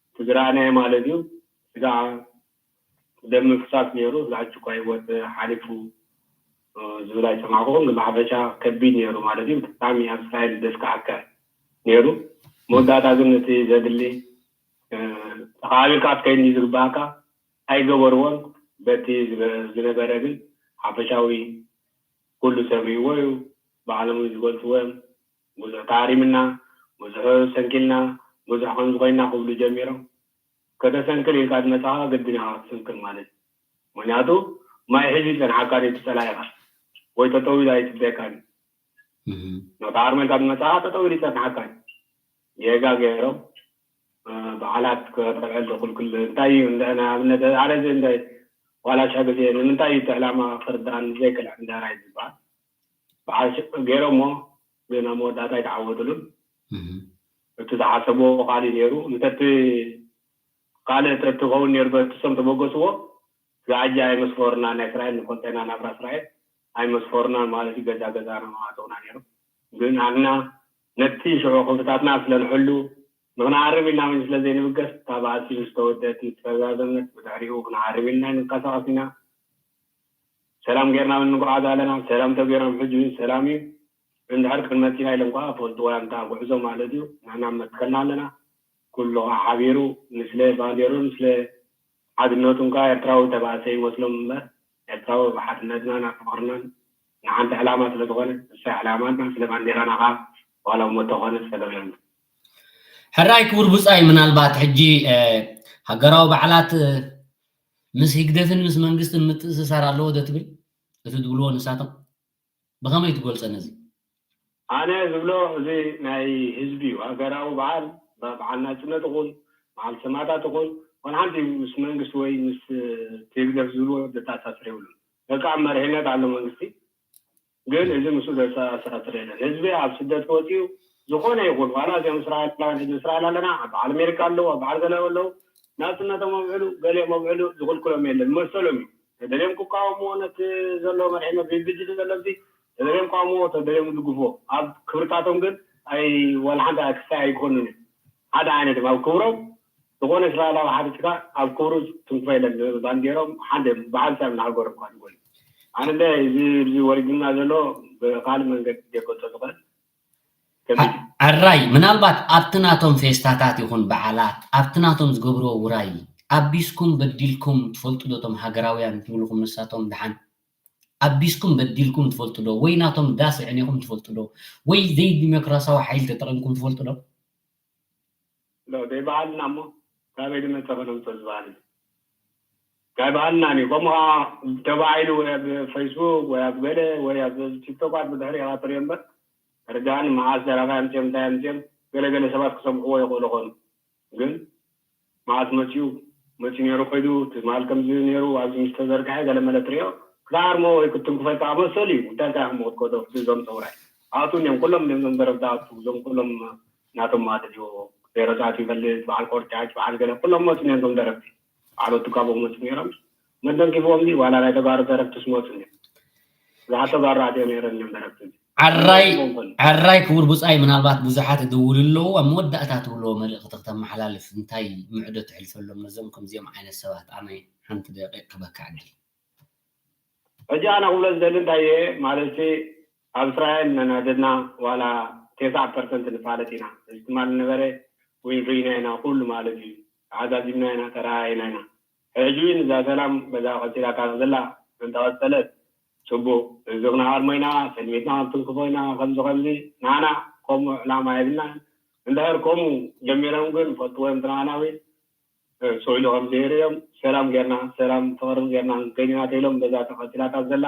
እቲ ዝረኣናዮ ማለት እዩ። ስጋዕ ደም ምፍሳስ ነይሩ። ስጋዕ ችኳ ህይወት ሓሊፉ ዝብል ኣይሰማዕኩን። ግን ብሓፈሻ ከቢድ ነይሩ ማለት እዩ። ብጣዕሚ ኣብ እስራኤል ደስካዓካ ነይሩ። መወዳእታ ግን እቲ ዘድሊ ተኻቢርካ ክትከይድ ዝግባእካ ኣይገበርዎን። በቲ ዝነበረ ግን ሓፈሻዊ ኩሉ ሰብ ሪእዎ እዩ። ባዕሎም ዝገልፅዎ እዮም። ብዙሕ ተሃሪምና፣ ብዙሕ ሰንኪልና፣ ብዙሕ ከምዚ ኮይና ክብሉ ጀሚሮም። ከተሰንክል ኢልካ ዝመፃኻ ግድን ኢኻ ክትስንክል ማለት እዩ። ምክንያቱ ማይ ሒዙ ይፀንሓካ ድዩ እቲ ፀላኢኻ ወይ ጠጠው ኢሉ ኣይፅበየካን እዩ። ተሃርሞ ኢልካ ዝመፃኻ ጠጠው ኢሉ ይፀንሓካ እዩ። ጌጋ ገይሮም በዓላት ከተብዕል ተኽልክል እንታይ እዩ? ንኣብነት ኣነ እዚ እንታይ ዋላ ሽሕ ግዜ ንምንታይ እዩ እቲ ዕላማ ክርዳእኒ ዘይክእል ዕንደራይ ዝበሃል በዓል ገይሮሞ ግን ኣብ መወዳእታ ኣይተዓወትሉን። እቲ ዝሓሰብዎ ካሊእ ነይሩ። እንተቲ ካልእ ተትኸውን ነይሩ በትሶም ተበገስዎ ጋጃ ኣይመስፈርና ናይ እስራኤል ንፈልጦ ኢና ናብራ እስራኤል ኣይመስፈርና ማለት እዩ። ገዛ ገዛና መዋፅኡና ነይሩ። ግን ኣና ነቲ ሽዑ ክብርታትና ስለ ንሕሉ ንክንሃርም ኢልና ምንጭ ስለ ዘይንብገስ እታ ባእሲ ምስ ተወደት ምስ ተዛዘመት ብድሕሪኡ ክንሃርም ኢልና ንንቀሳቐስ ኢና። ሰላም ጌርና ንጓዓዝ ኣለና። ሰላም ተገይሮም ሕጂ እውን ሰላም እዩ። እንድሕር ክንመፅና ኢሎም ከዓ ፈልጥዎ እዮም እታ ጉዕዞ ማለት እዩ። ንሕና መትከልና ኣለና። ኩሉ ከዓ ሓቢሩ ንስለ ባንዴሩን ስለ ሓድነቱን ከዓ ኤርትራዊ ተባእሰ ይመስሎም እምበር ኤርትራዊ ብሓድነትናን ኣብ ፍቕርናን ንሓንቲ ዕላማ ስለ ዝኾነ እሳ ዕላማና ስለ ባንዴራና ከዓ ዋላ እሞ ተኾነ ጸገም የለን። ሕራይ ክቡር ብጻይ ምናልባት ሕጂ ሃገራዊ በዓላት ምስ ህግደፍን ምስ መንግስትን ምትእስሳር ኣለዎ ዶ ትብል? እቲ ዝብልዎ ንሳቶም ብኸመይ ትገልጾ ነዚ? ኣነ ዝብሎ እዚ ናይ ህዝቢ እዩ። ሃገራዊ በዓል በዓል ናጽነት ይኹን በዓል ሰማእታት ይኹን ዋላ ሓንቲ ምስ መንግስቲ ወይ ምስ ህግደፍ ዝብልዎ ዘተኣሳስር የብሉን። በቃ መሪሕነት ኣሎ መንግስቲ ግን እዚ ምስኡ ዘተኣሳስር የለን። ህዝቢ ኣብ ስደት ወፂኡ ዝኾነ ይኹን ዋላ እዚኦም እስራኤላውያን ሕጂ እስራኤል ኣለና ኣብ በዓል ኣሜሪካ ኣለዉ ኣብ በዓል ገለ ኣለዉ ናፅነቶም ኣብዕሉ ገሊኦም ኣብዕሉ ዝኽልክሎም የለን መሰሎም እዩ። ተደልዮም ክቃወምዎ ነቲ ዘሎ መሪሕነት ብብጅ ዘሎ እዚ ተደልዮም ይቃወምዎ ተደልዮም ይድግፍዎ ኣብ ክብርታቶም ግን ኣይ ዋላ ሓንቲ ክስታይ ኣይኮኑን እዮም። ሓደ ዓይነት እዮም ኣብ ክብሮም ዝኾነ እስራኤላዊ ሓቲትካ ኣብ ክብሩ ትንክፎ የለን። ባንዴሮም ሓደ በዓል ሰብ ንሃገሮም እኳ ዝጎዩ ኣነ እንደ እዚ እዚ ወሪዱና ዘሎ ብካልእ መንገዲ ጌቆልጦ ዝኽእል ኣራይ ምናልባት ኣብቲ ናቶም ፌስታታት ይኹን በዓላት ኣብቲ ናቶም ዝገብርዎ ውራይ ኣቢስኩም በዲልኩም ትፈልጡ ዶ ቶም ሃገራውያን ትብልኩም ንሳቶም ድሓን ኣቢስኩም በዲልኩም ትፈልጡ ዶ ወይ ናቶም ዳስ ዕኒኹም ትፈልጡ ዶ ወይ ዘይዲሞክራሲያዊ ሓይሊ ተጠቒምኩም ትፈልጡ ዶ? ዘይበሃልና እሞ ካበይ ድመፀ ከነምፅኦ ዝበሃል እዩ። ናይ ባህልና እዩ። ከምኡ ከዓ ተባሂሉ ወይ ኣብ ፌስቡክ ወይ ኣብ ገለ ወይ ኣብ ቲክቶካት ብድሕሪ ኢካ ትሪኦ እምበር ርዳእኒ መዓስ ደረፋ ኣምፅኦም እንታይ ኣምፅኦም ገለገለ ሰባት ክሰምዕዎ ይኽእሉ ኾኑ ግን መዓስ መፅኡ መፂኡ ነይሩ ከይዱ ትማል ከምዚ ነይሩ ኣብዚ ምስ ተዘርግሐ ገለ መለ ትሪኦ ክትሃርሞ ወይ ክትትንክፈል ከዓ መሰሉ እዩ እንታይ እንታይ ክሞ ክትከዶ እዞም ሰውራይ ኣቱ እዮም ኩሎም እዮም ዘንበረብዳ ኣቱ እዞም ኩሎም ናቶም ማለት እዩ። ፌረታት ይፈልጥ በዓል ቆርጫጭ በዓል ገለ ኩሎም መፅኡ እዮም ቶም ደረፍቲ በዓል ወዲ ካብኦም መፅኡ ነይሮም መደንኪፍዎም ድዩ ዋላ ናይ ተጋሩ ደረፍትስ መፁ እዮም። ብዙሓት ተጋሩ ኣትዮም ነይሮም እዮም ደረፍቲ ዓራይ ዓራይ ክቡር ብፃይ ምናልባት ብዙሓት ይድውሉ ኣለዉ ኣብ መወዳእታ ትብልዎ መልእኽቲ ክተመሓላልፍ እንታይ ምዕዶ ትሕልፈሎም ነዞም ከምዚኦም ዓይነት ሰባት ኣነ ሓንቲ ደቂቕ ክበካ ዕድል ሕጂ ኣነ ክብሎ ዝደሊ እንታይ እየ ማለት ኣብ እስራኤል ነናደድና ዋላ ቴስዓ ፐርሰንት ንፋለጥ ኢና እዚ ትማል ነበረ ዊንፍሪና ኢና ኩሉ ማለት እዩ ተዓዛዚብና ኢና ተረኣየና ኢና ሕጂ እውን እዛ ሰላም በዛ ቀፂላታ ዘላ እንተቐፀለት ፅቡቅ እዚ ክንሃርሞ ኢና ሰልሚትና ክንትንክፎ ኢና ከምዚ ከምዚ ንዓና ከምኡ ዕላማ የብልናን እንድሕር ከምኡ ጀሚሮም ግን ፈልጥዎ እዮም ትንዓና እውን ሰው ኢሉ ከም ዝሄር እዮም ሰላም ጌርና ሰላም ፍቅርን ጌርና ንከይድ ኢና ተኢሎም በዛ ተቐቲላታት ዘላ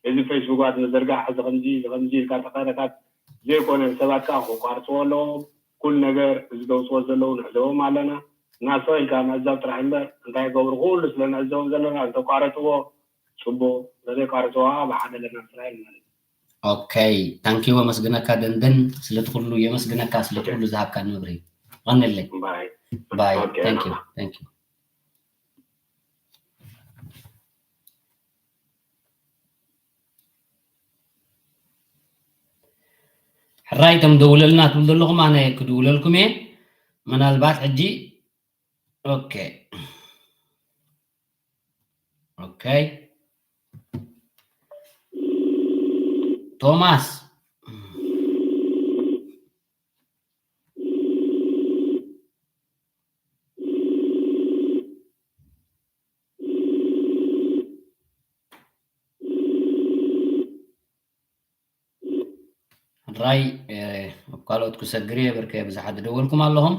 እዚ ፌስቡካት ምዝርጋሕ እዚ ከምዚ እዚ ከምዚ ኢልካ ተቐረታት ዘይኮነ ሰባት ከዓ ክቋርፅዎ ኣለዎም ኩሉ ነገር እዚ ዘውፅዎ ዘለዉ ንዕዘቦም ኣለና ናሶ ኢልካ ምዕዛብ ጥራሕ እምበር እንታይ ገብሩ ኩሉ ስለ ንዕዘቦም ዘለና እንተቋረፅዎ ፅቡቅ እንተዘይቋርፅዎ ከዓ ብሓደ ኣለና እስራኤል ማለት እዩ ኦከይ ታንኪዩ ኣመስግነካ ደንደን ስለቲ ኩሉ የመስግነካ ስለቲ ኩሉ ዝሃብካ ንብሪ ቀንለይ ባይ ታንኪዩ ታንኪዩ ሕራይ፣ እቶም ደውለልና ትብሉ ዘለኹም ኣነ ክድውለልኩም እየ። ምናልባት ሕጂ፣ ኦኬ፣ ኦኬ። ቶማስ፣ ሕራይ፣ እ፣ ኣብ ካልኦት ክሰግር እየ፣ ብርከ ብዙሓት ደወልኩም ኣለኹም።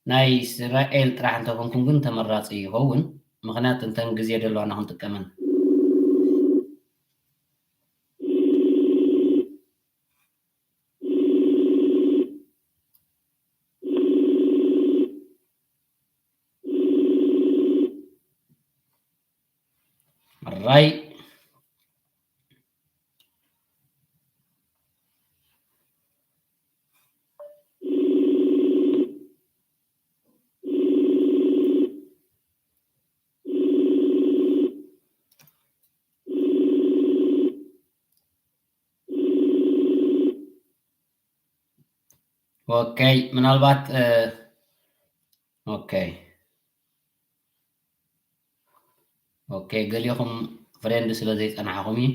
ናይ እስራኤል ጥራሕ እንተኾንኩም ግን ተመራጺ ይኸውን፣ ምኽንያት እንተን ግዜ ደለዋና ክንጥቀመን። ሕራይ፣ ኦኬ፣ ምናልባት፣ እ፣ ኦኬ። ኦኬ፣ ገሊኹም ፍሬንድ ስለ ዘይጸናሕኹም እዩ።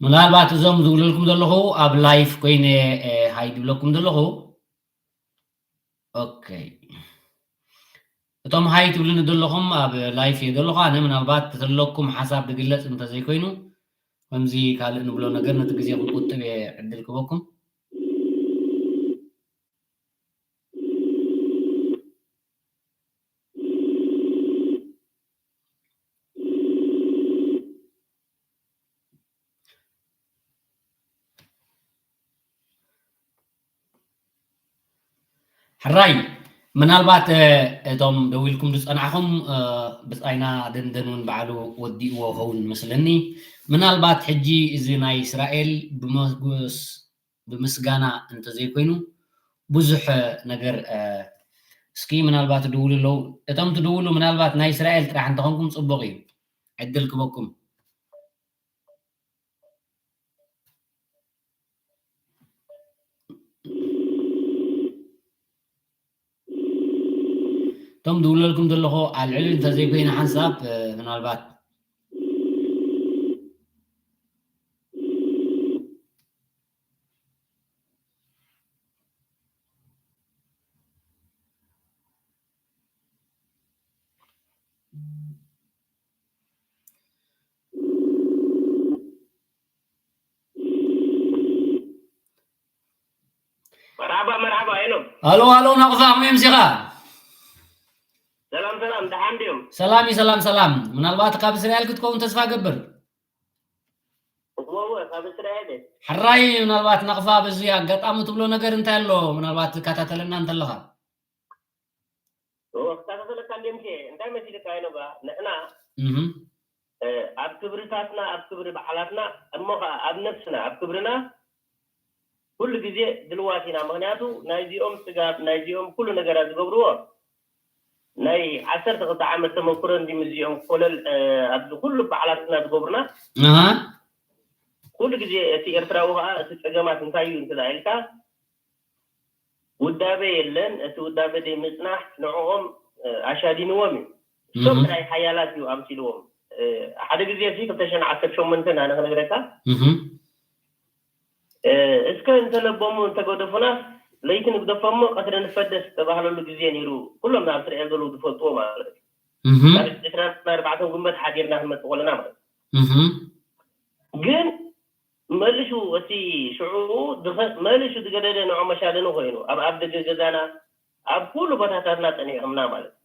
ምናልባት እዞም ዝብለልኩም ዘለኹ ኣብ ላይፍ ኮይነ፣ እ፣ ሃይ ድብለኩም ዘለኹ። ኦኬ። እቶም ሃይ ትብልኒ ዘለኹም ኣብ ላይፍ እየ ዘለኹ። ኣነ ምናልባት ዘለኩም ሓሳብ ዝግለጽ እንተዘይኮይኑ፣ ከምዚ ካልእ ንብሎ ነገር ነቲ ግዜ ክንቁጥብ እየ ዕድል ክበኩም። ሕራይ፣ ምናልባት፣ እ፣ እቶም ደው ኢልኩም ዝጸናሕኹም፣ እ፣ ብጻይና ደንደን እውን ባዕሉ ወዲእዎ ኸውን መስለኒ። ምናልባት ሕጂ እዚ ናይ እስራኤል ብመጉስ-፣ ብምስጋና እንተዘይኮይኑ ብዙሕ ነገር፣ እ፣ እስኪ ምናልባት ትድውሉ ኣለዉ። እቶም ትድውሉ ምናልባት ናይ እስራኤል ጥራሕ እንተኾንኩም ጽቡቕ እዩ። ዕድል ክበኩም። እቶም ድውለልኩም ዘለኹ ኣልዕል እንተዘይኮይነ ሓንሳብ፣ እ፣ ምናልባት መርሓባ፣ መርሓባ፣ ሄኖም። ኣሎ፣ ኣሎ፣ ናቕፋ፣ ከመይ ኣምሲኻ? ሰላም፣ ሰላም፣ ደሓን ድዮም? ሰላም እዩ፣ ሰላም፣ ሰላም። ምናልባት ካብ እስራኤል ክትከውን ተስፋ እገብር። እወ፣ እወ፣ ካብ እስራኤል እየ። ሕራይ፣ ምናልባት ናቕፋ፣ በዚ ኣጋጣሚ ትብሎ ነገር እንታይ ኣሎ? ምናልባት ትከታተለና እንተለኻ። እወ፣ ክከታተለካ እንድየ፣ ምሼ። እንታይ መሲልካ፣ ሄኖም፣ ንሕና እህ። እ፣ ኣብ ክብርታትና፣ ኣብ ክብሪ በዓላትና፣ እሞ ኸዓ ኣብ ነብስና፣ ኣብ ክብርና ኩሉ ግዜ ድልዋት ኢና። ምኽንያቱ ናይዚኦም ስጋብ፣ ናይዚኦም ኩሉ ነገራት ዝገብርዎ ናይ ዓሰርተ ክልተ ዓመት ተመኩሮ እንዲ ምስዚኦም ኮለል፣ እ፣ ኣብዚ ኩሉ በዓላትና ዝገብሩና ኣሃ። ኩሉ ግዜ እቲ ኤርትራዊ ኸዓ እቲ ጸገማት እንታይ እዩ እንተ ኢልካ፣ ውዳበ የለን። እቲ ውዳበ ዘይምጽናሕ ንዕኦም፣ እ፣ ኣሻዲንዎም እዩ። እሶም እህ። ጥራይ ሓያላት እዩ ኣምሲልዎም። እ፣ ሓደ ግዜ እዚ ክልተ ሽሕን ዓሰርተ ሸሞንተን ኣነ ክነግረካ፣ እህ። እ፣ እስከ እንተለቦሙ እንተገደፉና፣ ለይቲ ንግደፎሞ ቀትሪ ንፈደስ ዝተባህለሉ ግዜ ነይሩ። ኩሎም ናብ እስራኤል ዘለዉ ዝፈልጥዎ ማለት እዩ። እህ። ካብ ዕስራን ኣርባዕተን ጉንበት ሓዲርና ክንመጽእ ከለና ማለት እዩ። እህ። ግን መሊሱ እቲ ሽዑ ድኸ-፣ መሊሱ ዝገደደ ንዑ መሻደኒ ኮይኑ፣ ኣብ ኣፍ ደገ ገዛና፣ ኣብ ኩሉ ቦታታትና ጸኒሖምና ማለት እዩ።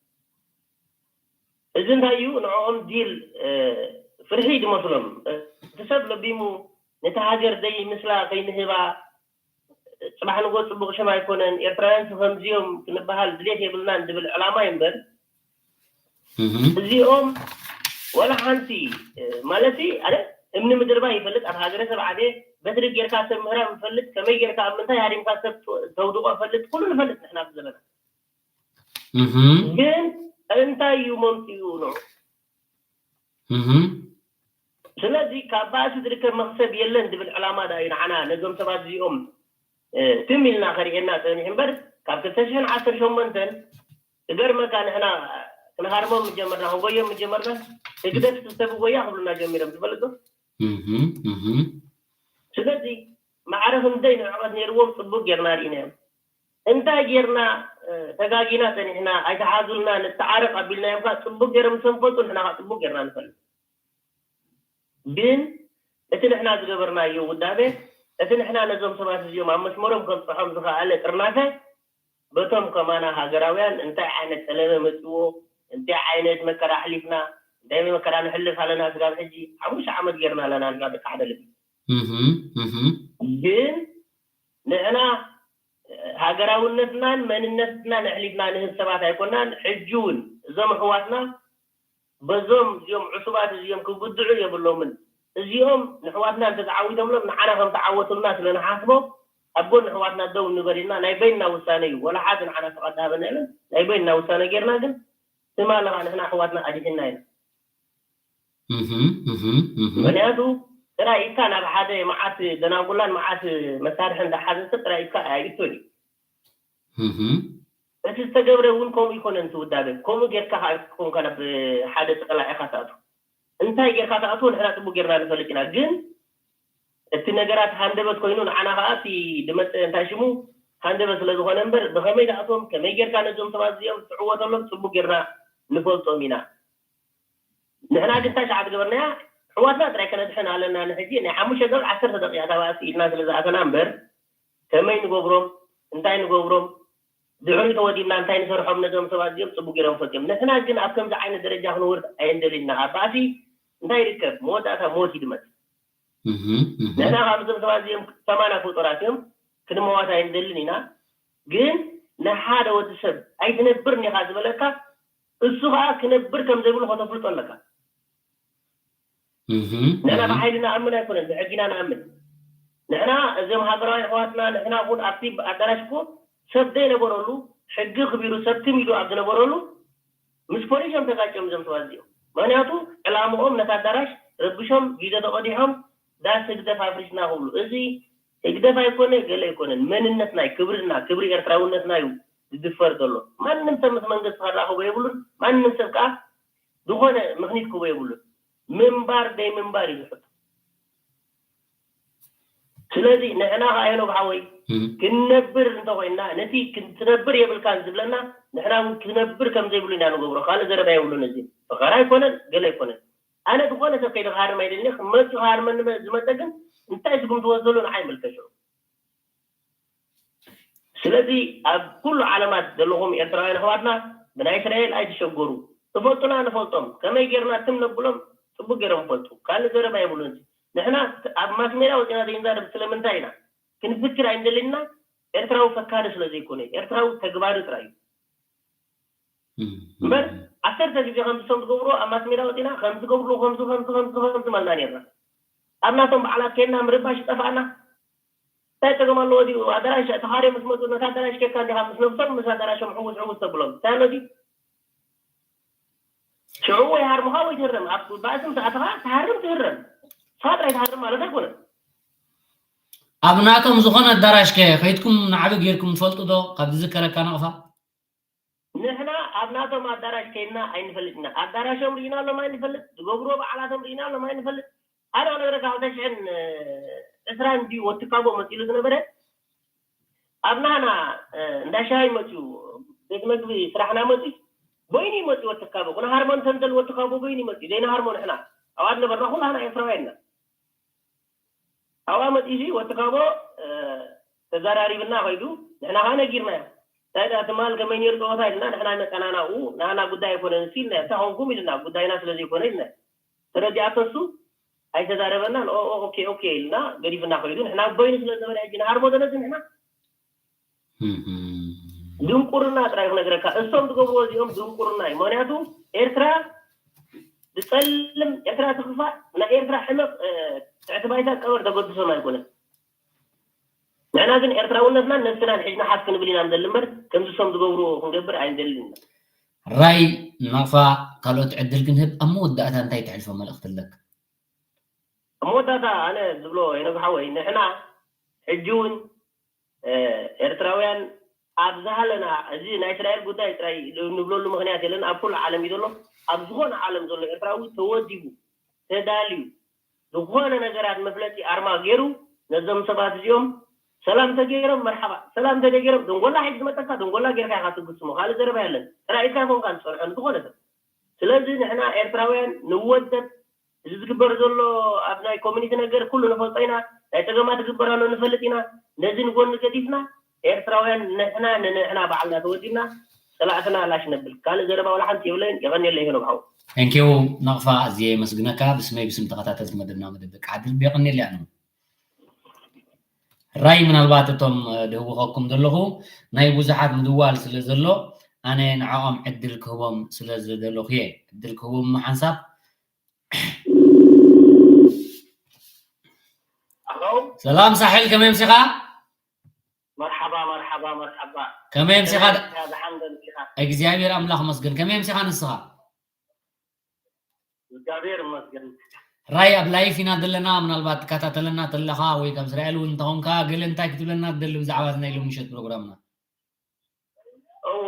እዚ እንታይ እዩ? ንዕኦም ዲል፣ እ፣ ፍርሒ ዝመስሎም። እቲ ሰብ ለቢሙ ነታ ሃገር ዘይምስላ ከይንህባ፣ ጽባሕ ንግሆ ጽቡቕ ሽም ኣይኮነን፣ ኤርትራውያን ከምዚኦም ክንበሃል ድሌት የብልናን ዝብል ዕላማ እዩ እምበር፣ እህ። እዚኦም ወላ ሓንቲ፣ እ፣ ማለት ኣነ እምኒ ምድርባይ ይፈልጥ፣ ኣብ ሃገረሰብ ዓብየ በትሪ ጌርካ ሰብ ምህራም ይፈልጥ፣ ከመይ ጌርካ ኣብ ምንታይ ሃሪምካ ሰብ ተውድቆ ይፈልጥ፣ ኩሉ ንፈልጥ ንሕና ብዘበና። ግን እንታይ እዩ መምፅኡ ነው? ስለዚ ካብ ባእሲ ዝርከብ መክሰብ የለን ዝብል ዕላማ ዳ እዩ ንዓና ነዞም ሰባት እዚኦም ትም ኢልና ከርእየና ፀኒሑ እምበር ካብ ክልተ ሽሕን ዓሰርተ ሸሞንተን እገርመካ ንሕና ክንሃርሞም ምጀመርና ክንጎዮም ምጀመርና ህግደፍ ስሰብ ጎያ ክብሉና ጀሚሮም ትፈልጥ ዶ? ስለዚ ማዕረ ክንደይ ንዕቐት ነይርዎም ፅቡቅ ጌርና ርኢናዮም። እንታይ ጌርና ተጋጊና ፀኒሕና ኣይተሓዙልና ንተዓረቕ ኣቢልናዮም ከዓ ፅቡቅ ገይሮም ዝሰንፈጡ ንሕና ከዓ ፅቡቅ ጌርና ንፈልጥ። ግን እቲ ንሕና ዝገበርናዮ ውዳቤ እቲ ንሕና ነዞም ሰባት እዚኦም ኣብ መስመሮም ከምፅሖም ዝኸኣለ ጥርናፈ በቶም ከማና ሃገራውያን እንታይ ዓይነት ፀለመ መፅዎ እንታይ ዓይነት መከራ ኣሕሊፍና እንታይ መከራ ንሕልፍ ኣለና ስጋብ ሕጂ ሓሙሽተ ዓመት ጌርና ኣለና ንጋ ደቂ ሓደ ልቢ ግን ንሕና ሃገራውነትናን መንነትናን ኣሕሊፍና ንህብ ሰባት ኣይኮናን። ሕጂ እውን እዞም ኣሕዋትና በዞም እዚኦም ዕሱባት እዚኦም ክጉድዑ የብሎምን። እዚኦም ንሕዋትና እንተተዓዊቶምሎም ንዓና ከም ተዓወቱልና ስለ ንሓስቦ ኣብ ጎን ኣሕዋትና ደው ንበል ኢልና ናይ በይንና ውሳነ እዩ። ወላ ሓዚ ንዓና ፍቓድ ሃበና ኢለን ናይ በይንና ውሳነ ጌርና ግን ትማሊ ከዓ ንሕና ኣሕዋትና ኣዲሕና ኢና። ምክንያቱ ጥራይ ኢድካ ናብ ሓደ መዓት ደናጉላን መዓት መሳርሒ እንዳሓዘ ሰብ ጥራይ ኢድካ ኣይእቶን እዩ። እቲ ዝተገብረ እውን ከምኡ ይኮነን እቲ ውዳቤ ከምኡ ጌርካ ከዓ ኮንካ ናብ ሓደ ጸላኢኻ ትኣቱ እንታይ ጌርካ ትኣትዎ ንሕና ጽቡቅ ጌርና ንፈልጥ ኢና ግን እቲ ነገራት ሃንደበት ኮይኑ ንዓና ከዓ እቲ ድመፀ እንታይ ሽሙ ሃንደበት ስለዝኮነ እምበር ብከመይ ትኣትዎም ከመይ ጌርካ ነዞም ሰባት እዚኦም ትዕወተሎም ጽቡቅ ጌርና ንፈልጦም ኢና ንሕና ግን እንታይ ሸዓ ዝገበርናያ ኣሕዋትና ጥራይ ከነድሕን ኣለና ንሕጂ ናይ ሓሙሽተ ደቂቕ ዓሰርተ ደቂቕ እታ ባእሲ ኢልና ስለ ዝኣተና እምበር ከመይ ንገብሮም እንታይ ንገብሮም ድሕሪ ተወዲብና እንታይ ንሰርሖም ነዞም ሰባት እዚኦም ፅቡቅ ገይሮም ፈልጥዮም ንሕና ግን ኣብ ከምዚ ዓይነት ደረጃ ክንወርድ ኣየንደልንና ኣብ ባእሲ እንታይ ይርከብ መወዳእታ ሞት ይድመፅ ንሕና ካብ እዞም ሰባት እዚኦም ሰማና ፍጡራት እዮም ክንመዋት ኣየንደልን ኢና ግን ንሓደ ወዲ ሰብ ኣይትነብርን ኢኻ ዝበለካ እሱ ከዓ ክነብር ከም ዘይብሉ ከተፍልጦ ኣለካ ንሕና ብሓይሊ ንኣምን ኣይኮነን ብሕጊና ንኣምን ንሕና እዞም ሃገራውያን ኣሕዋትና ንሕና እውን ኣብቲ ኣዳራሽ እኮ ሰብ ዘይነበረሉ ሕጊ ክቢሩ ሰብ ትም ኢሉ ኣብ ዝነበረሉ ምስ ፖሊስ እዮም ተጋጭዮም እዞም ሰባት እዚኦም ምክንያቱ ዕላምኦም ነታ ኣዳራሽ ረብሾም ቪድዮ ተቐዲሖም ዳስ ህግደፍ ኣፍሪስና ክብሉ እዚ ህግደፍ ኣይኮነ ገለ ኣይኮነን መንነት ናይ ክብርና ክብሪ ኤርትራውነትና እዩ ዝድፈር ዘሎ ማንም ሰብ ምስ መንግስቲ ከራኽቦ የብሉን ማንም ሰብ ከዓ ዝኾነ ምክኒት ክቦ የብሉን ምንባር ደይ ምንባር እዩ ዝሕቶ ስለዚ ንሕና ከዓየኖ ብሓወይ ክንነብር እንተኮይንና ነቲ ክትነብር የብልካን ዝብለና ንሕና እውን ክነብር ከም ዘይብሉ ኢና ንገብሮ ካልእ ዘረባ የብሉን እዚ ፈኸራ ኣይኮነን ገለ ኣይኮነን ኣነ ዝኾነ ሰብ ከይደ ክሃርም ኣይደልኒ ክመፅኡ ክሃርመኒ ዝመፀ ግን እንታይ ስጉምቲ ወስደሉ ንዓይ መልከሽዑ ስለዚ ኣብ ኩሉ ዓለማት ዘለኹም ኤርትራውያን ኣሕዋትና ብናይ እስራኤል ኣይትሸገሩ። ትፈልጡና ንፈልጦም። ከመይ ጌርና ትም ነብሎም ጽቡቅ ጌሮም ይፈልጡ። ካልእ ዘረባ የብሉን። ንሕና ኣብ ማስ ሜድያ ወጺና ዘይንዛረብ ስለምንታይ ኢና? ክንፍክር ኣይንደልን ኢና። ኤርትራዊ ፈካሪ ስለ ዘይኮነ፣ ኤርትራዊ ተግባሪ ጥራይ እዩ። እምበር ዓሰርተ ግዜ ከምዚ ከም ዝገብርዎ ኣብ ማስ ሜድያ ወጺና ከም ዝገብርዎ ከምዚ ከምዚ ከምዚ ከምዚ መልና ኔርና። ኣብ ናቶም በዓላት ኬድና ምርባሽ ይጠፍኣና። እንታይ ጸገም ኣለዎ ድዩ? ኣዳራሽ ተኻርዮም ምስ መጹ ነታ ኣዳራሽ ኬድካ እንዲኻ ምስ ነብሶም ምስ ኣዳራሾም ዕውት ዕውት ተብሎም። እንታይ ኣሎ ድዩ? ሽዑ ወይ ሃርምኻ ወይ ትህረም። ኣብ ባእሲ ምስ ኣተኻ ትሃርም ትህረም። ንስኻ ጥራይ ትሃርም ማለት ኣይኮነን። ኣብ ናቶም ዝኾነ ኣዳራሽ ከ ከይድኩም ንዓቢ ጌርኩም ትፈልጡ ዶ? ካብ ዝዝከረካ ናቕፋ? ንሕና ኣብ ናቶም ኣዳራሽ ከይድና ኣይንፈልጥ ኢና። ኣዳራሾም ርኢናሎም ኣይንፈልጥ፣ ዝገብርዎ በዓላቶም ርኢናሎም ኣይንፈልጥ። ኣነ ክነግረካ ክልተ ሽሕን ዕስራን ድዩ ወትካቦ መፂሉ ዝነበረ ኣብ ናህና እንዳ ሻሂ መፅዩ ቤት መግቢ ስራሕና መፅዩ በይኑ ይመፅዩ ወትካቦ። ክንሃርሞ እንተንደል ወትካቦ በይኑ ይመፅዩ። ዘይንሃርሞ ንሕና ኣብኣ ዝነበርና ኩላህና ኤርትራውያን ኢና። ኣብኣ መፂኡ ወትካቦ ተዘራሪብና ከይዱ ንሕና ከዓ ነጊርናዮ እንታይ ደኣ ትማል ከመይ ነይሩ ፀወታ ኢልና ንሕና ነቀናናኡ ናና ጉዳይ ኣይኮነን ሲ ኢልና እንታይ ኮንኩም ኢልና ጉዳይና ስለ ዘይኮነ ኢልና ተረዲኣቶ እሱ ኣይተዛረበናን ኦኬ ኦኬ ኢልና ገዲፍና ከይዱ ንሕና በይኑ ስለ ዝበለ ሕጂ ንሃርሞ ዘለዚ ንሕና ድንቁርና ጥራይ ክነግረካ እሶም ዝገብርዎ እዚኦም ድንቁርና እዩ ምክንያቱ ኤርትራ ብጸልም ኤርትራ ትኽፋእ፣ ናይ ኤርትራ ሕመቕ ትሕቲ ባይታ ቀበር ተገድሶም ኣይኮነን። ንሕና ግን ኤርትራውነትናን ነብስናን ሒዝና ሓፍ ክንብል ኢና ንደሊ እምበር ከምዚ ሶም ዝገብርዎ ክንገብር ኣይንደልን ኢና። ራይ ናቕፋ ካልኦት ዕድል ክንህብ ኣብ መወዳእታ እንታይ ተሕልፎ መልእኽቲ ኣለካ? ኣብ መወዳእታ ኣነ ዝብሎ የነብ ሓወይ ንሕና ሕጂ እውን ኤርትራውያን ኣብ ዝሃለና እዚ ናይ እስራኤል ጉዳይ ጥራይ ንብለሉ ምክንያት የለን። ኣብ ኩሉ ዓለም እዩ ዘሎ። ኣብ ዝኾነ ዓለም ዘሎ ኤርትራዊ ተወዲቡ ተዳልዩ ዝኾነ ነገራት መፍለጢ ኣርማ ገይሩ ነዞም ሰባት እዚኦም ሰላም ተገይሮም መርሓባ፣ ሰላም ተደገይሮም ደንጎላ ሒዝ ዝመጠካ ደንጎላ ጌርካ ኢካ ትግስሞ። ካልእ ዘረባ የለን። ጥራይ ኢድካ ኮንካ ዝጸንሖ ንዝኾነ ሰብ። ስለዚ ንሕና ኤርትራውያን ንወደብ እዚ ዝግበር ዘሎ ኣብ ናይ ኮሚኒቲ ነገር ኩሉ ንፈልጦ ኢና። ናይ ጸገማት ዝግበር ኣሎ ንፈልጥ ኢና። ነዚ ንጎኒ ገዲፍና ኤርትራውያን ንሕና ንንሕና ባዕልና ተወዲብና ጸላእትና ላሽ ነብል። ካልእ ዘረባ ወላ ሓንቲ የብለይን። የቐንየለይ ሄኖ ብሓው። ቴንኪው ናቕፋ ኣዝየ የመስግነካ ብስመይ ብስም ተኸታተልቲ መደብና መደብ ደቂ ዓዲ ልቢ የቐንየለይ ኣነ ራይ ምናልባት እቶም ድህውኸኩም ዘለኹ ናይ ብዙሓት ምድዋል ስለ ዘሎ ኣነ ንዕኦም ዕድል ክህቦም ስለ ዝደለኹ እየ ዕድል ክህቦም ሓንሳብ ሰላም ሳሕል ከመይ ምሲኻ መርሓባ መርሓባ መርሓባ ከመይ ምሲኻ ዝሓንደን ሲኻ እግዚኣብሔር ኣምላኽ መስገን ከመይ ምሲኻ ንስኻ እግዚኣብሔር ይመስገን ራይ ኣብ ላይፍ ኢና ዘለና ምናልባት ትከታተለና ተለኻ ወይ ካብ እስራኤል እውን እንተኾንካ ገለ እንታይ ክትብለና ትደሊ ብዛዕባ ናይ ሎሚ ምሸት ፕሮግራምና እወ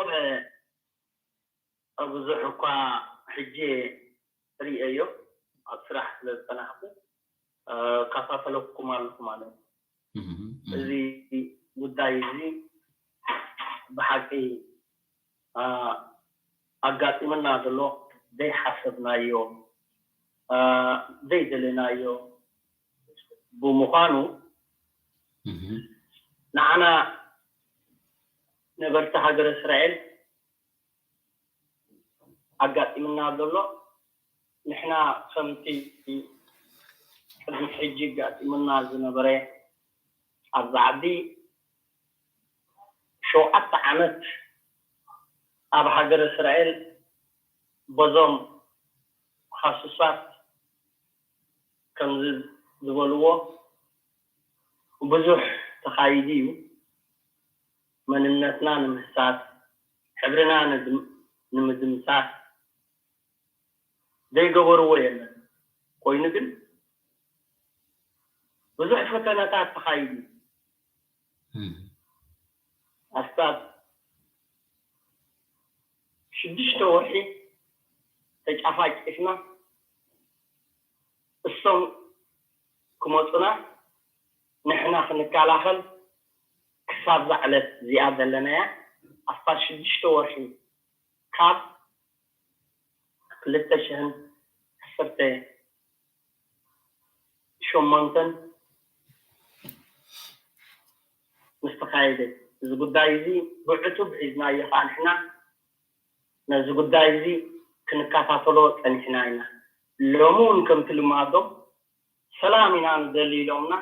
ብዙሕ እኳ ሕጂ ርእየዮ ኣብ ስራሕ ስለ ዝፀናሕኩ እከታተለኩም ኣለኹ ማለት እዩ እዚ ጉዳይ እዚ ብሓቂ ኣጋጢምና ዘሎ ዘይሓሰብናዮ ዘይደለናዮ ብምዃኑ ንዓና ነበርቲ ሃገረ እስራኤል ኣጋጢምና ዘሎ ንሕና ከምቲ ቅድሚ ሕጂ ኣጋጢምና ዝነበረ ኣብዚ ዓዲ ሸውዓተ ዓመት ኣብ ሃገረ እስራኤል በዞም ሃሱሳት ከምዚ ዝበልዎ ብዙሕ ተኻይዱ እዩ መንነትና ንምሕሳስ ሕብርና ንምድምሳስ ዘይገበርዎ የለን ኮይኑ ግን ብዙሕ ፈተነታት ተኻይዱ ኣስታት ሽዱሽተ ወርሒ ተጫፋጭፍና እሶም ክመፁና ንሕና ክንከላኸል ክሳብ ዛዕለት እዚኣ ዘለናያ ኣስታት ሽዱሽተ ወርሒ ካብ ክልተ ሽሕን ዓሰርተ ሸሞንተን ምስ ተኻየደ እዚ ጉዳይ እዚ ብዕቱብ ሒዝናዮ ከዓ ንሕና ነዚ ጉዳይ እዚ ክንከታተሎ ፀኒሕና ኢና። ሎሚ እውን ከምቲ ልማዶም ሰላም ኢና ንደሊ ኢሎምና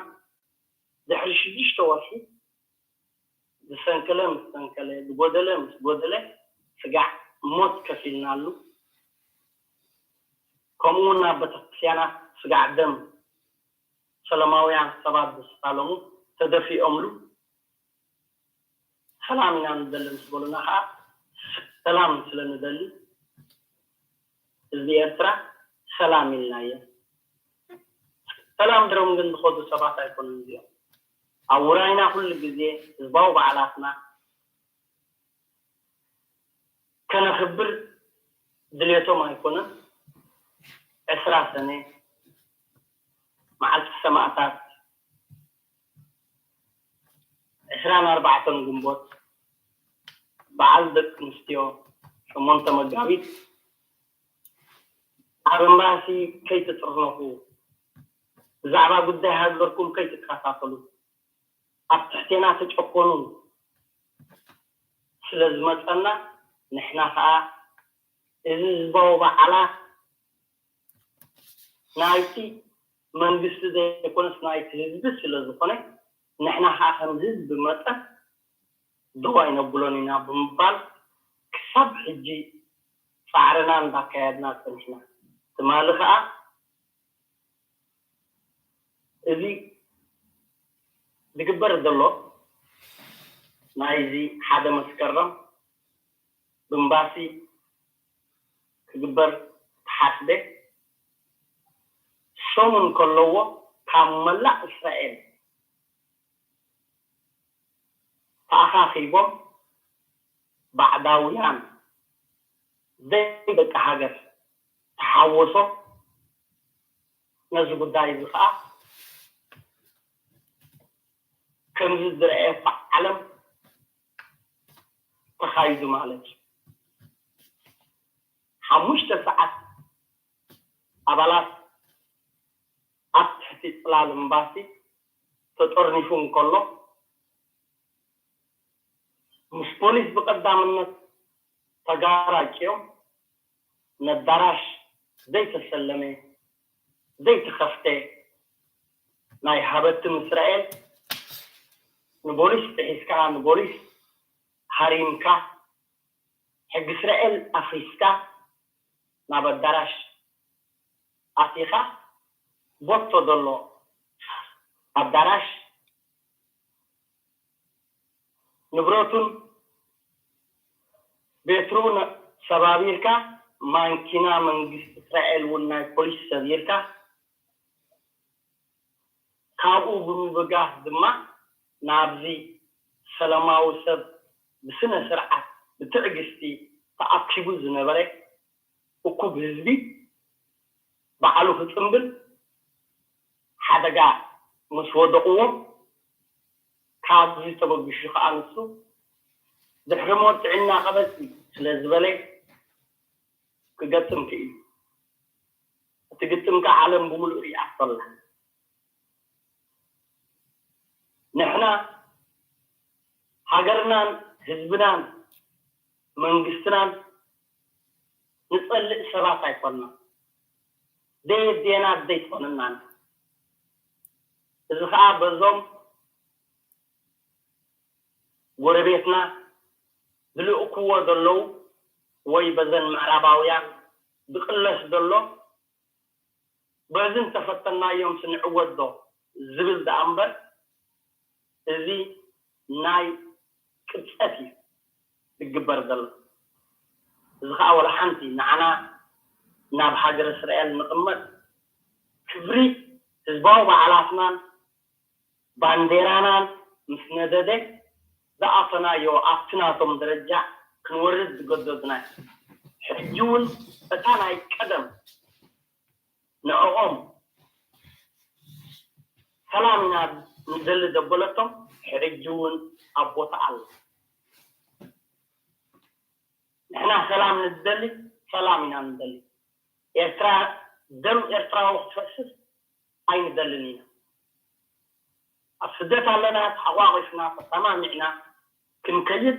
ድሕሪ ሽዱሽተ ወርሒ ዝሰንከለ ምስ ሰንከለ፣ ዝጎደለ ምስ ጎደለ ስጋዕ ሞት ከፊልናሉ። ከምኡ እውን ኣብ ቤተክርስትያናት ስጋዕ ደም ሰላማውያን ሰባት ዝሳለሙ ተደፊኦምሉ። ሰላም ኢና ንደሊ ምስ በሉና ከዓ ሰላም ስለ ንደሊ ህዝቢ ኤርትራ ሰላም ኢልናዮ። ሰላም ድሮም ግን ዝኸዱ ሰባት ኣይኮኑን እዚኦም። ኣብ ውራይና ኩሉ ግዜ ህዝባዊ በዓላትና ከነኽብር ድሌቶም ኣይኮነን። ዕስራ ሰነ መዓልቲ ሰማእታት ዕስራን ኣርባዕተን ግንቦት በዓል ደቂ ኣንስትዮ ሸሞንተ መጋቢት ኣብ ኤምባሲ ከይትጥርነፉ ብዛዕባ ጉዳይ ሃገርኩም ከይትከታተሉ ኣብ ትሕቴና ተጨኮኑ ስለ ዝመፀና ንሕና ከዓ እዚ ህዝባዊ በዓላት ናይቲ መንግስቲ ዘይኮነስ ናይቲ ህዝቢ ስለ ዝኾነ ንሕና ከዓ ከም ህዝቢ መጠን ደው ኣይነብሎን ኢና ብምባል ክሳብ ሕጂ ፃዕርና እንዳካየድና ፀኒሕና። ትማሊ ከዓ እዚ ዝግበር ዘሎ ናይዚ ሓደ መስከረም ብምባሲ ክግበር ተሓስበ ሰሙን ከለዎ ካብ መላእ እስራኤል ተኣኻኺቦም ባዕዳውያን ዘይደቂ ሃገር ተሓወሶ ነዚ ጉዳይ እዚ ከዓ ከምዚ ዝረአየ ዓለም ተኻይዱ ማለት እዩ። ሓሙሽተ ሰዓት ኣባላት ኣብ ትሕቲ ፅላል እምባሲ ተጠርኒፉ እንከሎ ምስ ፖሊስ ብቀዳምነት ተጋራጭዮም ነዳራሽ ዘይተሰለመ ዘይተኸፍተ ናይ ሃበትም እስራኤል ንቦሊስ ጥሒስካ ንቦሊስ ሃሪምካ ሕጊ እስራኤል ኣፍሪስካ ናብ ኣዳራሽ ኣቲኻ ቦቶ ዘሎ ኣዳራሽ ንብረቱን ቤትሩን ሰባቢርካ ማንኪና መንግስቲ እስራኤል እውን ናይ ፖሊስ ሰቢርካ ካብኡ ብምብጋስ ድማ ናብዚ ሰላማዊ ሰብ ብስነ ስርዓት ብትዕግስቲ ተኣኪቡ ዝነበረ እኩብ ህዝቢ ባዕሉ ክፅምብል ሓደጋ ምስ ወደቕዎ ካብዚ ተበግሹ ከዓ ንሱ ድሕሪ ሞት ጥዕና ቀበፂ ስለ ዝበለ ክገጥም ክኢሉ። እቲ ግጥም ከዓ ዓለም ብምሉእ ሪኣቶ ኣላ። ንሕና ሃገርናን ህዝብናን መንግስትናን ንፀልእ ሰባት ኣይኮንና። ደየዴና ደይትኾንና። እዚ ከዓ በዞም ጎረቤትና ዝልእክዎ ዘለዉ ወይ በዘን ምዕራባውያን ዝቕለስ ዘሎ በዚ እንተፈተናዮም ስንዕወት ዶ ዝብል ደኣ እምበር እዚ ናይ ቅብፀት እዩ ዝግበር ዘሎ። እዚ ከዓ ወላ ሓንቲ ንዓና ናብ ሃገረ እስራኤል ንቕመጥ ክብሪ ህዝባዊ በዓላትናን ባንዴራናን ምስ ነደደ ዝኣተናዮ ኣብቲ ናቶም ደረጃ ክንወርድ ዝገደዱና እዩ። ሕጂ እውን እታ ናይ ቀደም ንዕኦም ሰላም ኢና ንደሊ ዘበለቶም ሕጂ እውን ኣብ ቦታ ኣላ። ንሕና ሰላም ንደሊ ሰላም ኢና ንደሊ። ኤርትራ ደም ኤርትራዊ ክፈስስ ኣይንደልን ኢና። ኣብ ስደት ኣለና ተሓቋቒፍና ተሰማሚዕና ክንከይድ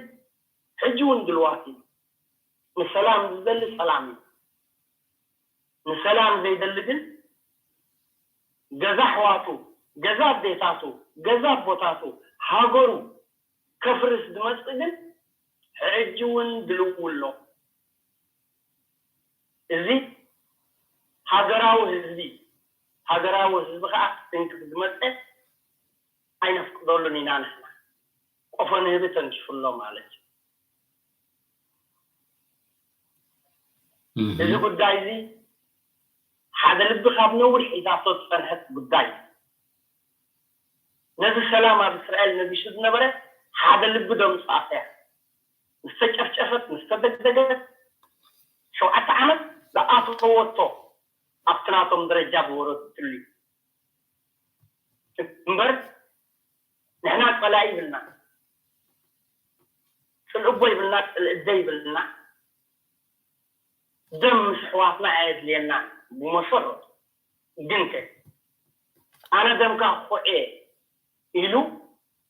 ሕጂ እውን ድልዋት ኢና። ንሰላም ዝደሊ ሰላም እዩ። ንሰላም ዘይደሊ ግን ገዛ ኣሕዋቱ፣ ገዛ ኣዴታቱ፣ ገዛ ኣቦታቱ፣ ሃገሩ ከፍርስ ዝመፅእ ግን ሕጂ እውን ድልው ኣሎ። እዚ ሃገራዊ ህዝቢ ሃገራዊ ህዝቢ ከዓ ክትንክፍ ዝመፀ ኣይነፍቅደሉን ኢና ንሕና። ቆፎ ንህቢ ተንኪፉ ኣሎ ማለት እዩ። እዚ ጉዳይ እዚ ሓደ ልቢ ካብ ነዊሕ ሒዛቶ ዝፀንሐት ጉዳይ እዩ። ነዚ ሰላም ኣብ እስራኤል ነጊሱ ዝነበረ ሓደ ልቢ ደምፅኣቶ እያ። ምስ ተጨፍጨፈት ምስ ተደግደገት ሸውዓተ ዓመት ዝኣተወቶ ኣብቲ ናቶም ደረጃ ዝወረደትሉ እዩ። እምበር ንሕና ፀላኢ ይብልና፣ ፅልእቦ ይብልና፣ ፅልእደ ይብልና፣ ደም ምስ ኣሕዋትና ኣየድልየናን ብመሰረቱ። ግንከ ኣነ ደምካ ክኹዕ እየ ኢሉ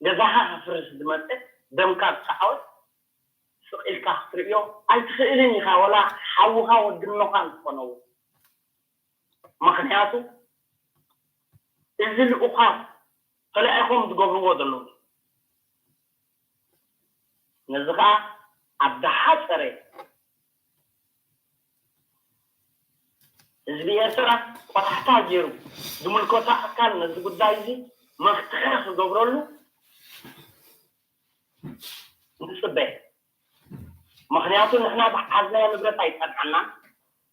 ገዛኻ ከፍርስ ዝመፀ ደምካ ዝሰዓወ ስቕ ኢልካ ክትርእዮ ኣይትኽእልን ኢኻ፣ ወላ ሓውኻ ወዲ እኖኻ እንትኾነው። ምኽንያቱ እዚ ልኡኻት ተላኢኾም ዝገብርዎ ዘለዉ ነዚ ኸዓ ኣብ ዝሓፀረ ህዝቢ ኤርትራ ቆታሕታ ገይሩ ዝምልከቶ ኣካል ነዚ ጉዳይ እዚ መፍትሒ ክገብረሉ ንፅበ። ምኽንያቱ ንሕና ዝሓዝናዮ ንብረት ኣይፀንሓና።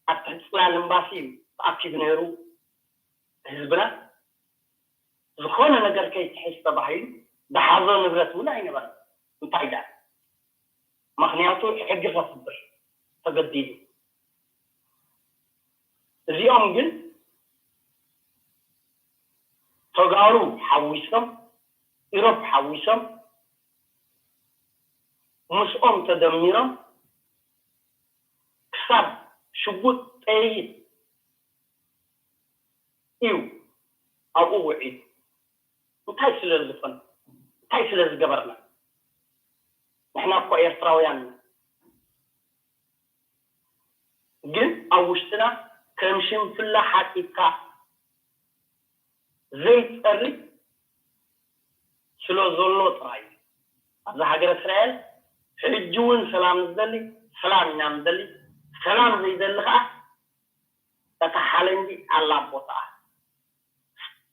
ኣብ ትሕቲ ፅላል እምባሲ እዩ ተኣኪቡ ነይሩ ህዝብና። ዝኾነ ነገር ከይትሕዝ ተባሂሉ ዝሓዞ ንብረት እውን ኣይነበረን። እንታይ ደኣ? ምኽንያቱ ሕጊ ከኽብር ተገዲዱ። እዚኦም ግን ተጋሩ ሓዊሶም፣ ኢሮብ ሓዊሶም፣ ምስኦም ተደሚሮም ክሳብ ሽጉጥ፣ ጥይት እዩ ኣብኡ ውዒሉ። እንታይ ስለ ዝኾነ? እንታይ ስለ ዝገበርና? ንሕና እኮ ኤርትራውያን ኢና። ግን ኣብ ውሽጥና ከም ሽንፍላ ሓጢብካ ዘይጸሪ ስለ ዘሎ ጥራይ እዩ። ኣብዛ ሃገረ እስራኤል ሕጂ እውን ሰላም ዝደሊ፣ ሰላም ኢና ንደሊ። ሰላም ዘይደሊ ከኣ እታ ሓለንጊ ኣላ ቦታኣ።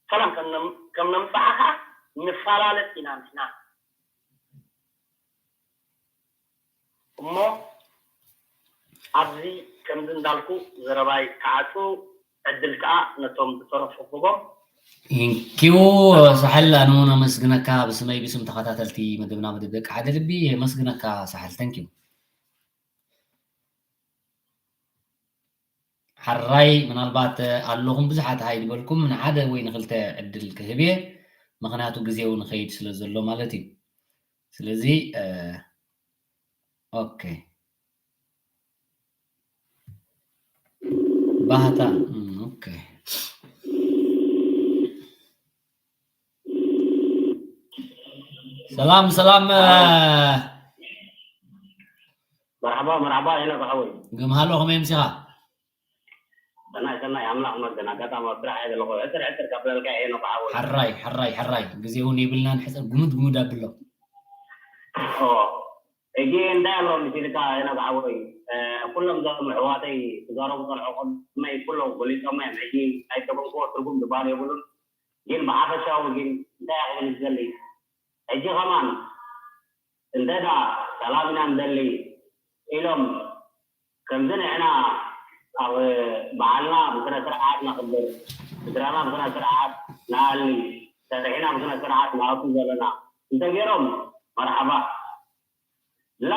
ሰላም ከም ነም-፣ ከም ነምጽኣ ከኣ ንፈላለጥ ኢና ንሕና። እሞ ኣብዚ ከምዚ እንዳልኩ ዘረባይ ክዓጹ ዕድል ከኣ ነቶም ዝተረፉ ክህቦም። ቴንኪዩ ሳሕል፣ ኣነ እውን ኣመስግነካ ብስመይ ብስም ተኸታተልቲ መደብና መደብ ደቂ ሓደ ልቢ የመስግነካ ሳሕል። ቴንኪዩ። ሓራይ ምናልባት ኣለኹም ብዙሓት ሃይ ዝበልኩም ንሓደ ወይ ንክልተ ዕድል ክህብ እየ። ምኽንያቱ ግዜው ንኸይድ ስለ ዘሎ ማለት እዩ። ስለዚ ኦኬ። ባህታ ኦኬ። ሰላም ሰላም። መርሓባ መርሓባ። ሄኖክ ሓወይ፣ ገምሃሎ ከመይ ምሲኻ? ሰናይ ሰናይ፣ ኣምላኽ ይመስገን። ኣጋጣሚ ኣብ ስራሕ እየ ዘለኹ። ዕስር ዕስር ካብ በልካ ሄኖክ ሓወይ። ሓራይ ሓራይ ሓራይ፣ ግዜ እውን የብልናን። ሕፅር ጉምድ ጉምድ ኣብሎ። ሕጂ እንታይ ኣሎ ምስ ኢልካ ሄኖክ ሓወይ፣ ኩሎም እዞም ኣሕዋተይ ክዛረቡ ዝፀንሑ ቅድመይ ኩሎም ገሊፆሞ እዮም። ሕጂ ናይ ተበንክዎ ትርጉም ዝበሃል የብሉን። ግን ብሓፈሻዊ ግን እንታይ ክብል ዝደሊ፣ ሕጂ ከማን እንተ ደኣ ሰላም ኢና ንደሊ ኢሎም ከምዚ ንሕና ኣብ በዓልና ብስነ ስርዓት ነኽብር፣ ስድራና ብስነ ስርዓት ንኣሊ፣ ሰሪሕና ብስነ ስርዓት ንኣቱ ዘለና እንተገይሮም መርሓባ። ላ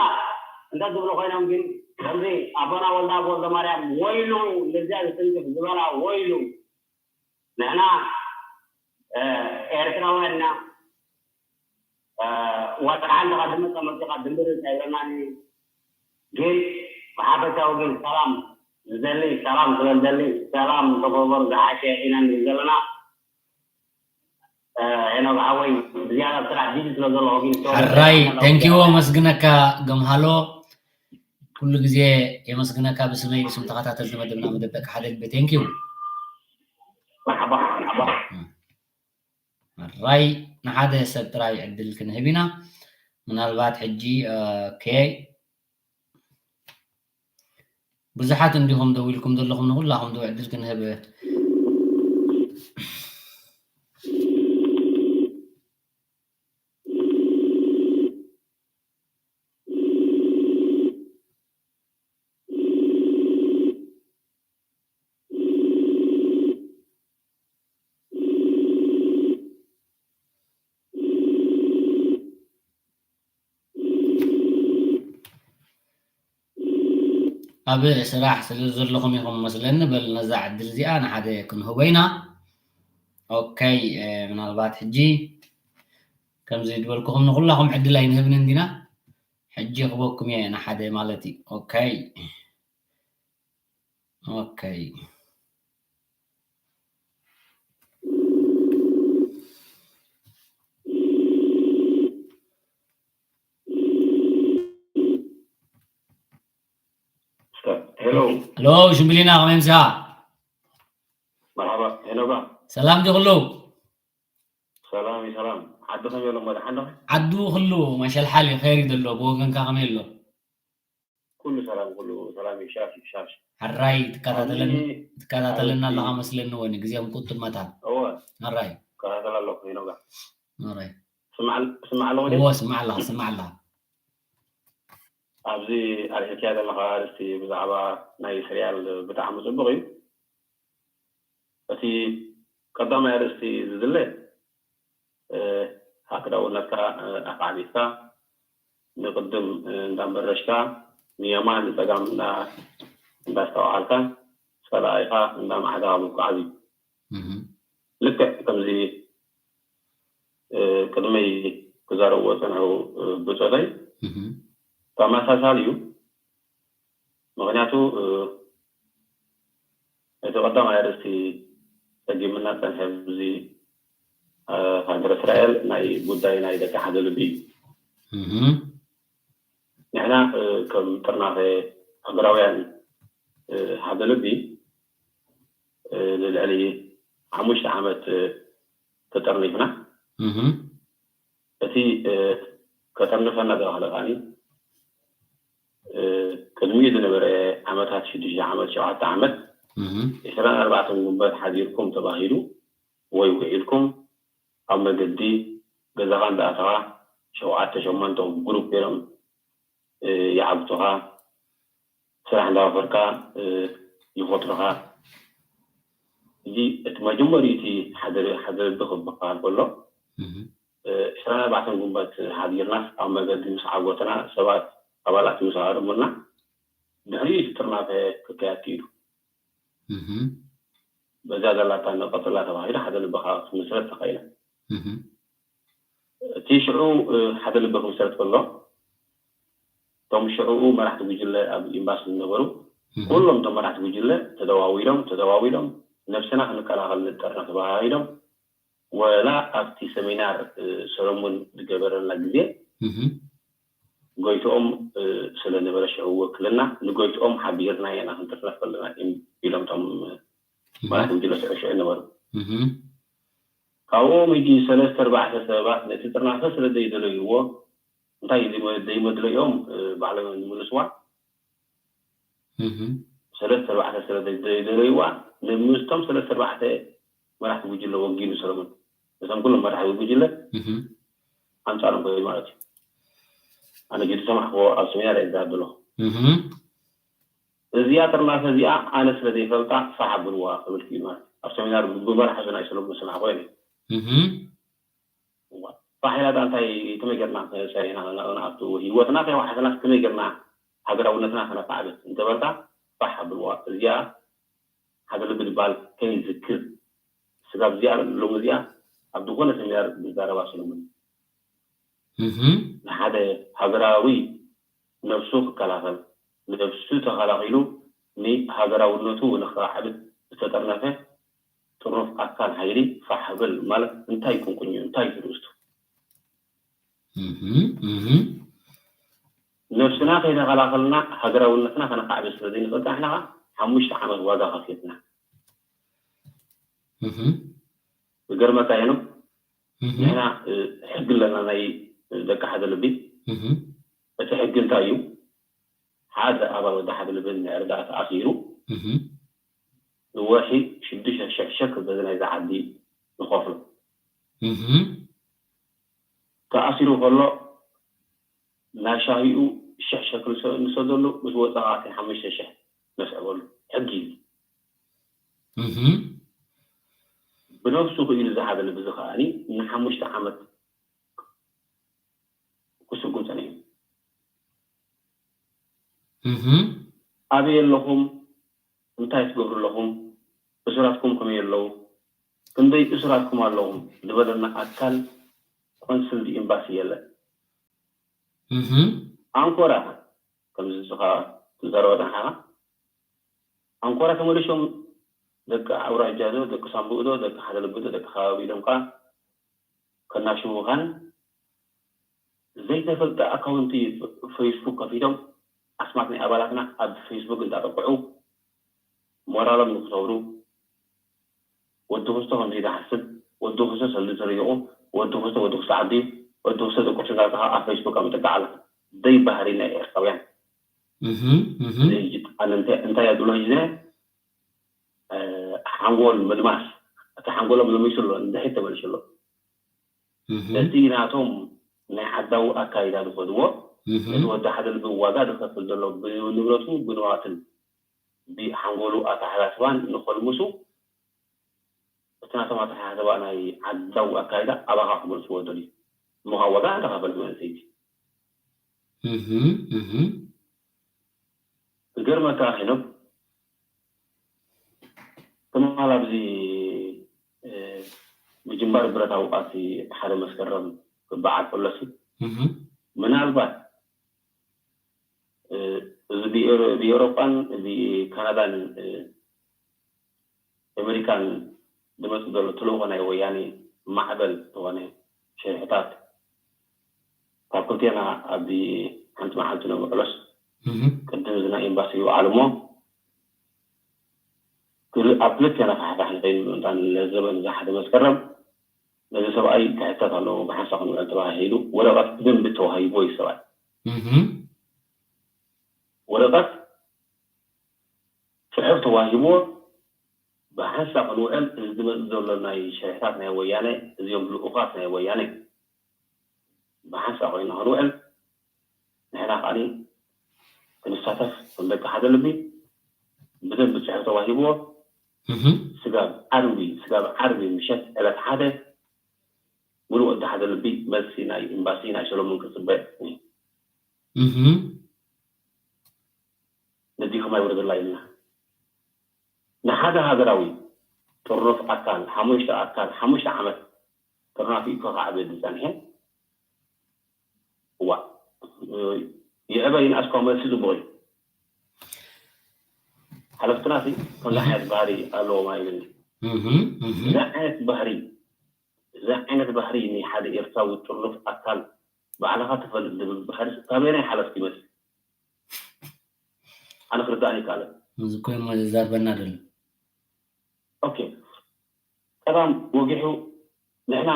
እንተ ዝብሉ ኮይኖም ግን ከምዚ ኣቦና ወልደኣብ ወልደማርያም ወይሉ ነዚኣ ዝትንክፍ ዝበላ ወይሉ ንሕና ኤርትራውያን ኢና። ዋላ ሓንቲ ካብ ድመፅ መፂኻ ድምብር ኣይብለናን እዩ። ግን ብሓፈሻዊ ግን ሰላም ዝደሊ፣ ሰላም ስለ ዝደሊ ሰላም ተጎበር ዝሓሸ ኢና ንብል ዘለና። ሄኖክ ሓወይ ብዝያዳ ስራሕ ቢዚ ስለ ዘለኹ ግን ሶሪ። ሕራይ ቴንኪዩ፣ ኣመስግነካ ገምሃሎ። ኩሉ ግዜ የመስግነካ ብስመይ ብስም ተኸታተልቲ መደብና መደብ ደቂ ሓደ ልቢ። ቴንኪዩ። መርሓባ መርሓባ። ሕራይ ንሓደ ሰብ ጥራይ ዕድል ክንህብ ኢና። ምናልባት ሕጂ ኦኬ፣ ብዙሓት እንዲኹም ደው ኢልኩም ዘለኹም ንኹላኹም ዶ ዕድል ክንህብ። ኣብ ስራሕ ስለ ዘለኹም ኢኹም መስለኒ። በል ነዛ ዕድል እዚኣ ንሓደ ክንህቦ ኢና። ኦኬ፣ ምናልባት ሕጂ ከምዚ ዝበልኩኹም ንኹላኹም ዕድል ኣይንህብን እንዲና። ሕጂ ክበኩም እየ ንሓደ ማለት እዩ። ኦኬ። ኦኬ። ሄሎ። ሄሎ፣ ሽምብሊና ከመይ ምሲኻ? መርሓባ፣ ሄኖባ። ሰላም ዲ ኩሉ? ሰላም እዩ፣ ሰላም። ዓዲ ከመይ ኣሎ? እሞ ደሓን ዶ? ዓዱ ኩሉ ማሻልሓል እዩ፣ ኸይር እዩ ዘሎ። ብወገንካ ከመይ ኣሎ? ኩሉ ሰላም፣ ኩሉ ሰላም ይሻሽ ይሻሽ። ሕራይ ትከታተለን ኣኒ ትከታተለና ኣለኻ ኣርእስቲ መስለኒ ወኒ ግዜ ምቁጥብ መታን እወ ሕራይ ከታተል ኣለኹ ይኖጋ ሕራይ ስማዕ ኣለኹ ዲ እዎ ስማዕ ኣለኻ ስማዕ ኣለኻ ኣብዚ ኣልዒልካያ ዘለኻ ኣርእስቲ ብዛዕባ ናይ ስርያል ብጣዕሚ ጽቡቕ እዩ። እቲ ቀዳማይ ኣርእስቲ ዝድለ እ፣ ሃክዳውነትካ እ፣ ኣኻዕቢትካ ንቅድም እ፣ እንዳመረሽካ ንየማን ንጸጋም እንዳ- እንዳስተውዓልካ ጸላኢኻ እንዳማዕዳኻ ምጉዓዝ እዩ። እህ ልክዕ ከምዚ እ፣ ቅድመይ ክዛረብዎ ዝጸንሑ እ፣ ብጾተይ እህ ተመሳሳሊ እዩ። ምኽንያቱ እ፣ እቲ ቀዳማይ ኣርእስቲ ጸጊምና ጸንሐ ብዚ እ፣ ሃገረ እስራኤል ናይ ጉዳይ ናይ ደቂ ሓደ ልቢ እዩ። እህ ንሕና እ፣ ከም ጥርናፈ ሃገራውያን እ፣ ሓደ ልቢ እ፣ ንልዕሊ ሓሙሽተ ዓመት እ፣ ተጠርኒፍና። እህ እቲ እ፣ ከጠርንፈና ዝኸኣለ ከኣኒ እ፣ ቅድሚኡ ዝነበረ ዓመታት ሽዱሽተ ዓመት ሸውዓተ ዓመት እህ ዕስራን ኣርባዕተን ጉንበት ሓዲርኩም ተባሂሉ ወይ ውዒልኩም ኣብ መገዲ ገዛኻ እንዳኣተኻ ሸውዓተ ሸሞንተ ግሩፕ ገይሮም እ፣ ይዓግቱኻ። ስራሕ እንዳወፈርካ እ፣ ይፈጥሩኻ። እዚ እቲ መጀመሪኡ እቲ ሓደ ሓደ ልቢ ክበሃል ከሎ እህ እ፣ ዕስራን ኣርባዕተን ጉንበት ሓዲርናስ ኣብ መገዲ ምስ ዓጎትና ሰባት ኣባላት ምስ ኣርሙና ድሕሪኡ እቲ ጥርናፈ ክካየድ ክኢሉ። እህ በዛ ዘላታ ንቐጽላ ተባሂሉ ሓደ ልቢ ከዓ ክምስረት ተኻኢለ። እህ እቲ ሽዑ እ፣ ሓደ ልቢ ክምስረት ከሎ እቶም ሽዑኡ መራሕቲ ጉጅለ ኣብ ኤምባሲ ዝነበሩ እህ ኩሎም እቶም መራሕቲ ጉጅለ ተደዋዊሎም ተደዋዊሎም ነብስና ክንከላኸል ንጠርና ተባሂሎም ወላ ኣብቲ ሰሚናር እ፣ ሰለሙን ዝገበረልና ግዜ እህ ጎይትኦም እ፣ ስለነበረ ሽዑ ወክልና ንጎይትኦም ሓቢርና ኢና ክንጥርነፍ ከለና ኢሎም እቶም እህ መራሕቲ ጉጅለ ሽዑ ሽዑ ነበሩ። እህ ካብኦም ሕጂ ሰለስተ ኣርባዕተ ሰባት ነቲ ጥርናፈ ስለ ዘይደለይዎ እንታይ እዩ ዘይመ- ዘይመድለዮም እ፣ ባዕሎም ንምልስዋ እህ ሰለስተ ኣርባዕተ ስለ ዘይደለይዋ ንምስቶም ሰለስተ ኣርባዕተ መራሕቲ ጉጅለ ወጊኑ ሰለሙን እዞም ኩሎም መራሕቲ ጉጅለ እህ ኣንጻሮም ኮይኑ ማለት እዩ። ኣነ ጅዲ ሰማዕክዎ ኣብ ሰሚናር እየ ዝዛረብ ዘለኹ። እህ እዚኣ ጥርናፈ እዚኣ ኣነ ስለ ዘይፈልጣ ፋሕ ኣብልዋ ክብል ክኢሉ ማለት እዩ። ኣብ ሰሚናር ብመርሓ ናይ ሰለሙን ዝሰማዕክዎ የለን። እህ ፋሕ ኢላ ዳ እንታይ ከመይ ጌርና ሰሪሕና ንኣቱ ህይወትና ከይወሓስናስ ከመይ ጌርና ሃገራውነትና ከነካዕብት እንተበልካ ፋሕ ኣብልዋ እዚኣ ሓደ ልቢ ዝበሃል ከይዝክር ስጋብ እዚኣ ሎም እዚኣ ኣብ ዝኾነ ሰሚናር ዝዛረባ ሰለሙን እህ ንሓደ ሃገራዊ ነብሱ ክከላኸል ነብሱ ተኸላኺሉ ንሃገራውነቱ ንኸዕብት ዝተጠርነፈ ጥሩፍ ኣካል ሓይሊ ፋሕ ብል ማለት እንታይ ቁንቁኝ እዩ እንታይ ትርእስቱ እህ እህ ነብስና ከይተኸላኸልና ሃገራውነትና ከነካዕብት ስለ ዘይንኽእል ንሕና ሓሙሽተ ዓመት ዋጋ ከፊልና እህ ዝገርመካ የኑ እህ ንሕና እ፣ ሕጊ ኣለና ናይ ደቂ ሓደ ልቢ እህ እቲ ሕጊ እንታይ እዩ ሓደ ኣባል ወዲ ሓደ ልቢ ንዕርዳእ ተኣሲሩ እህ ንወርሒ ሽዱሽተ ሽሕ ሸክል በዚ ናይዚ ዓዲ ንኸፍሎ እህ ተኣሲሩ ከሎ ናይ ሻሂኡ ሽሕ ሸክል ንሰ- ንሰደሉ ምስ ወፃ ከኣቲ ሓሙሽተ ሽሕ ነስዕበሉ ሕጊ እዩ እህ ብነብሱ ክኢሉ ዝሓዘ ልቢ እዚ ከኣኒ ንሓሙሽተ ዓመት ክስጉም ፀኒሑ እህ ኣበይ ኣለኹም እንታይ ትገብሩ ኣለኹም እሱራትኩም ከመይ ኣለዉ ክንደይ እሱራትኩም ኣለኹም ዝበለና ኣካል ቆንስል ኤምባሲ የለን እህ ኣንኮራ ከምዚ ንስኻ ትዛረቦ ጸንሓኻ ኣንኮራ ተመሊሾም ደቂ ኣውራጃ ዶ ደቂ ሳምቡእ ዶ ደቂ ሓደ ልቢ ዶ ደቂ ከባቢ ኢሎም ከኣ ከናሽውኻን ዘይተፈልጠ ኣካውንቲ ፌስቡክ ከፊቶም ኣስማት ናይ ኣባላትና ኣብ ፌስቡክ እንዳጠቅዑ ሞራሎም ንክሰብሩ ወዲ ክስቶ ከምዚ ዝሓስብ ወዲ ክስቶ ሰልዲ ሰሪቑ ወዲ ክስቶ ወዲ ክስቶ ዓዲ ወዲ ክስቶ ደቁ ሽጋር ከኣ ኣብ ፌስቡክ ኣብ ምጥቃዕ ኣሎ ደይ ባህሪ ናይ ኤርትራውያን እህ፣ እህ፣ እዚ ሕጂ ኣነ እንታይ እንታይ እየ ዝብሎ ሒዘ፣ እ፣ ሓንጎል ምልማስ፣ እቲ ሓንጎሎም ለሚሱ ኣሎ፣ ንድሕሪት ተመሊሱ ኣሎ። እህ፣ እቲ ናቶም ናይ ዓዳዊ ኣካይዳ ዝኸድዎ፣ እህ፣ ነቲ ወዲ ሓደ ልቢ ዋጋ ዝኸፍል ዘሎ ብንብረቱ ብንዋትን ብሓንጎሉ ኣተሓሳስባን ንኸልምሱ፣ እቲ ናቶም ኣተሓሳስባ ናይ ዓዳዊ ኣካይዳ ኣባኻ ክመልስዎ ደልዩ። እሞ ካብ ዋጋ እንዳኸፈለ መንእሰይቲ። እህ፣ እህ፣ ዝገርመካ ሄኖክ፣ ትማል ኣብዚ፣ እ፣ ምጅማር ብረታዊ ቃልሲ ሓደ መስከረም ክበዓል ከሎሲ፣ እህ፣ ምናልባት፣ እ፣ እዚ ብኤሮ-፣ ብኤውሮጳን ብካናዳን፣ እ፣ ኣሜሪካን ዝመጽእ ዘሎ ተልእኾ ናይ ወያኔ ማዕበል ዝኾነ ሽርሕታት ካብ ክልቴና ኣብዚ ሓንቲ መዓልቲ ነብዕሎስ እህ፣ ቅድም እዚ ናይ ኤምባሲ ይውዓል እሞ ክል-፣ ኣብ ክልቴና ፋሕፋሕ ንኸይድ ምእንታን ለዘበን እዚ ሓደ መስከረም ነዚ ሰብኣይ ክሕተት ኣለዎ፣ ብሓንሳእ ክንውዕል ተባሂሉ ወረቐት ብደንቢ ተዋሂብዎ እዩ ሰብኣይ። እህ፣ ወረቐት ጽሑፍ ተዋሂብዎ ብሓንሳእ ክንውዕል እዚ ዝመጽእ ዘሎ ናይ ሽርሕታት ናይ ወያነ፣ እዚኦም ልኡኻት ናይ ወያነ ብሓንሳእ ኮይና ክንውዕል ንሕና ከኣኒ ክንሳተፍ ከም ደቂ ሓደ ልቢ ብደንቢ ጽሑፍ ተዋሂብዎ እህ፣ ስጋብ ዓርቢ፣ ስጋብ ዓርቢ ምሸት ዕለት ሓደ ሙሉእ ወዲ ሓደ ልቢ መልሲ ናይ ኤምባሲ ናይ ሰሎሞን ክጽበ እዩ። እህ፣ ነዲኹም ኣይውረደላ ኢልና። ንሓደ ሃገራዊ ጥርኑፍ ኣካል፣ ሓሙሽተ ኣካል፣ ሓሙሽተ ዓመት ጥርናፊ እኮ ከዕቢ ዝጸንሐ። እዋ፣ ይዕበ ይንኣስ እኳ መልሲ ጽቡቕ እዩ። ሓለፍትና ሲ ከምዚ ዓይነት ባህሪ ኣለዎም ኣይብልኒ። እህ፣ እህ፣ እዚ ዓይነት ባህሪ፣ እዚ ዓይነት ባህሪ ናይ ሓደ ኤርትራዊ ጥርኑፍ ኣካል ባዕልኻ ትፈልጥ ዝብል ባህሪ ካበየናይ ሓለፍቲ ይመጽእ? ኣነ ክርዳእኒ ይከኣል። እዚ እኮ እሞ ዘዛርበና ደሎ። ኦኬ፣ ቀዳም ወጊሑ ንሕና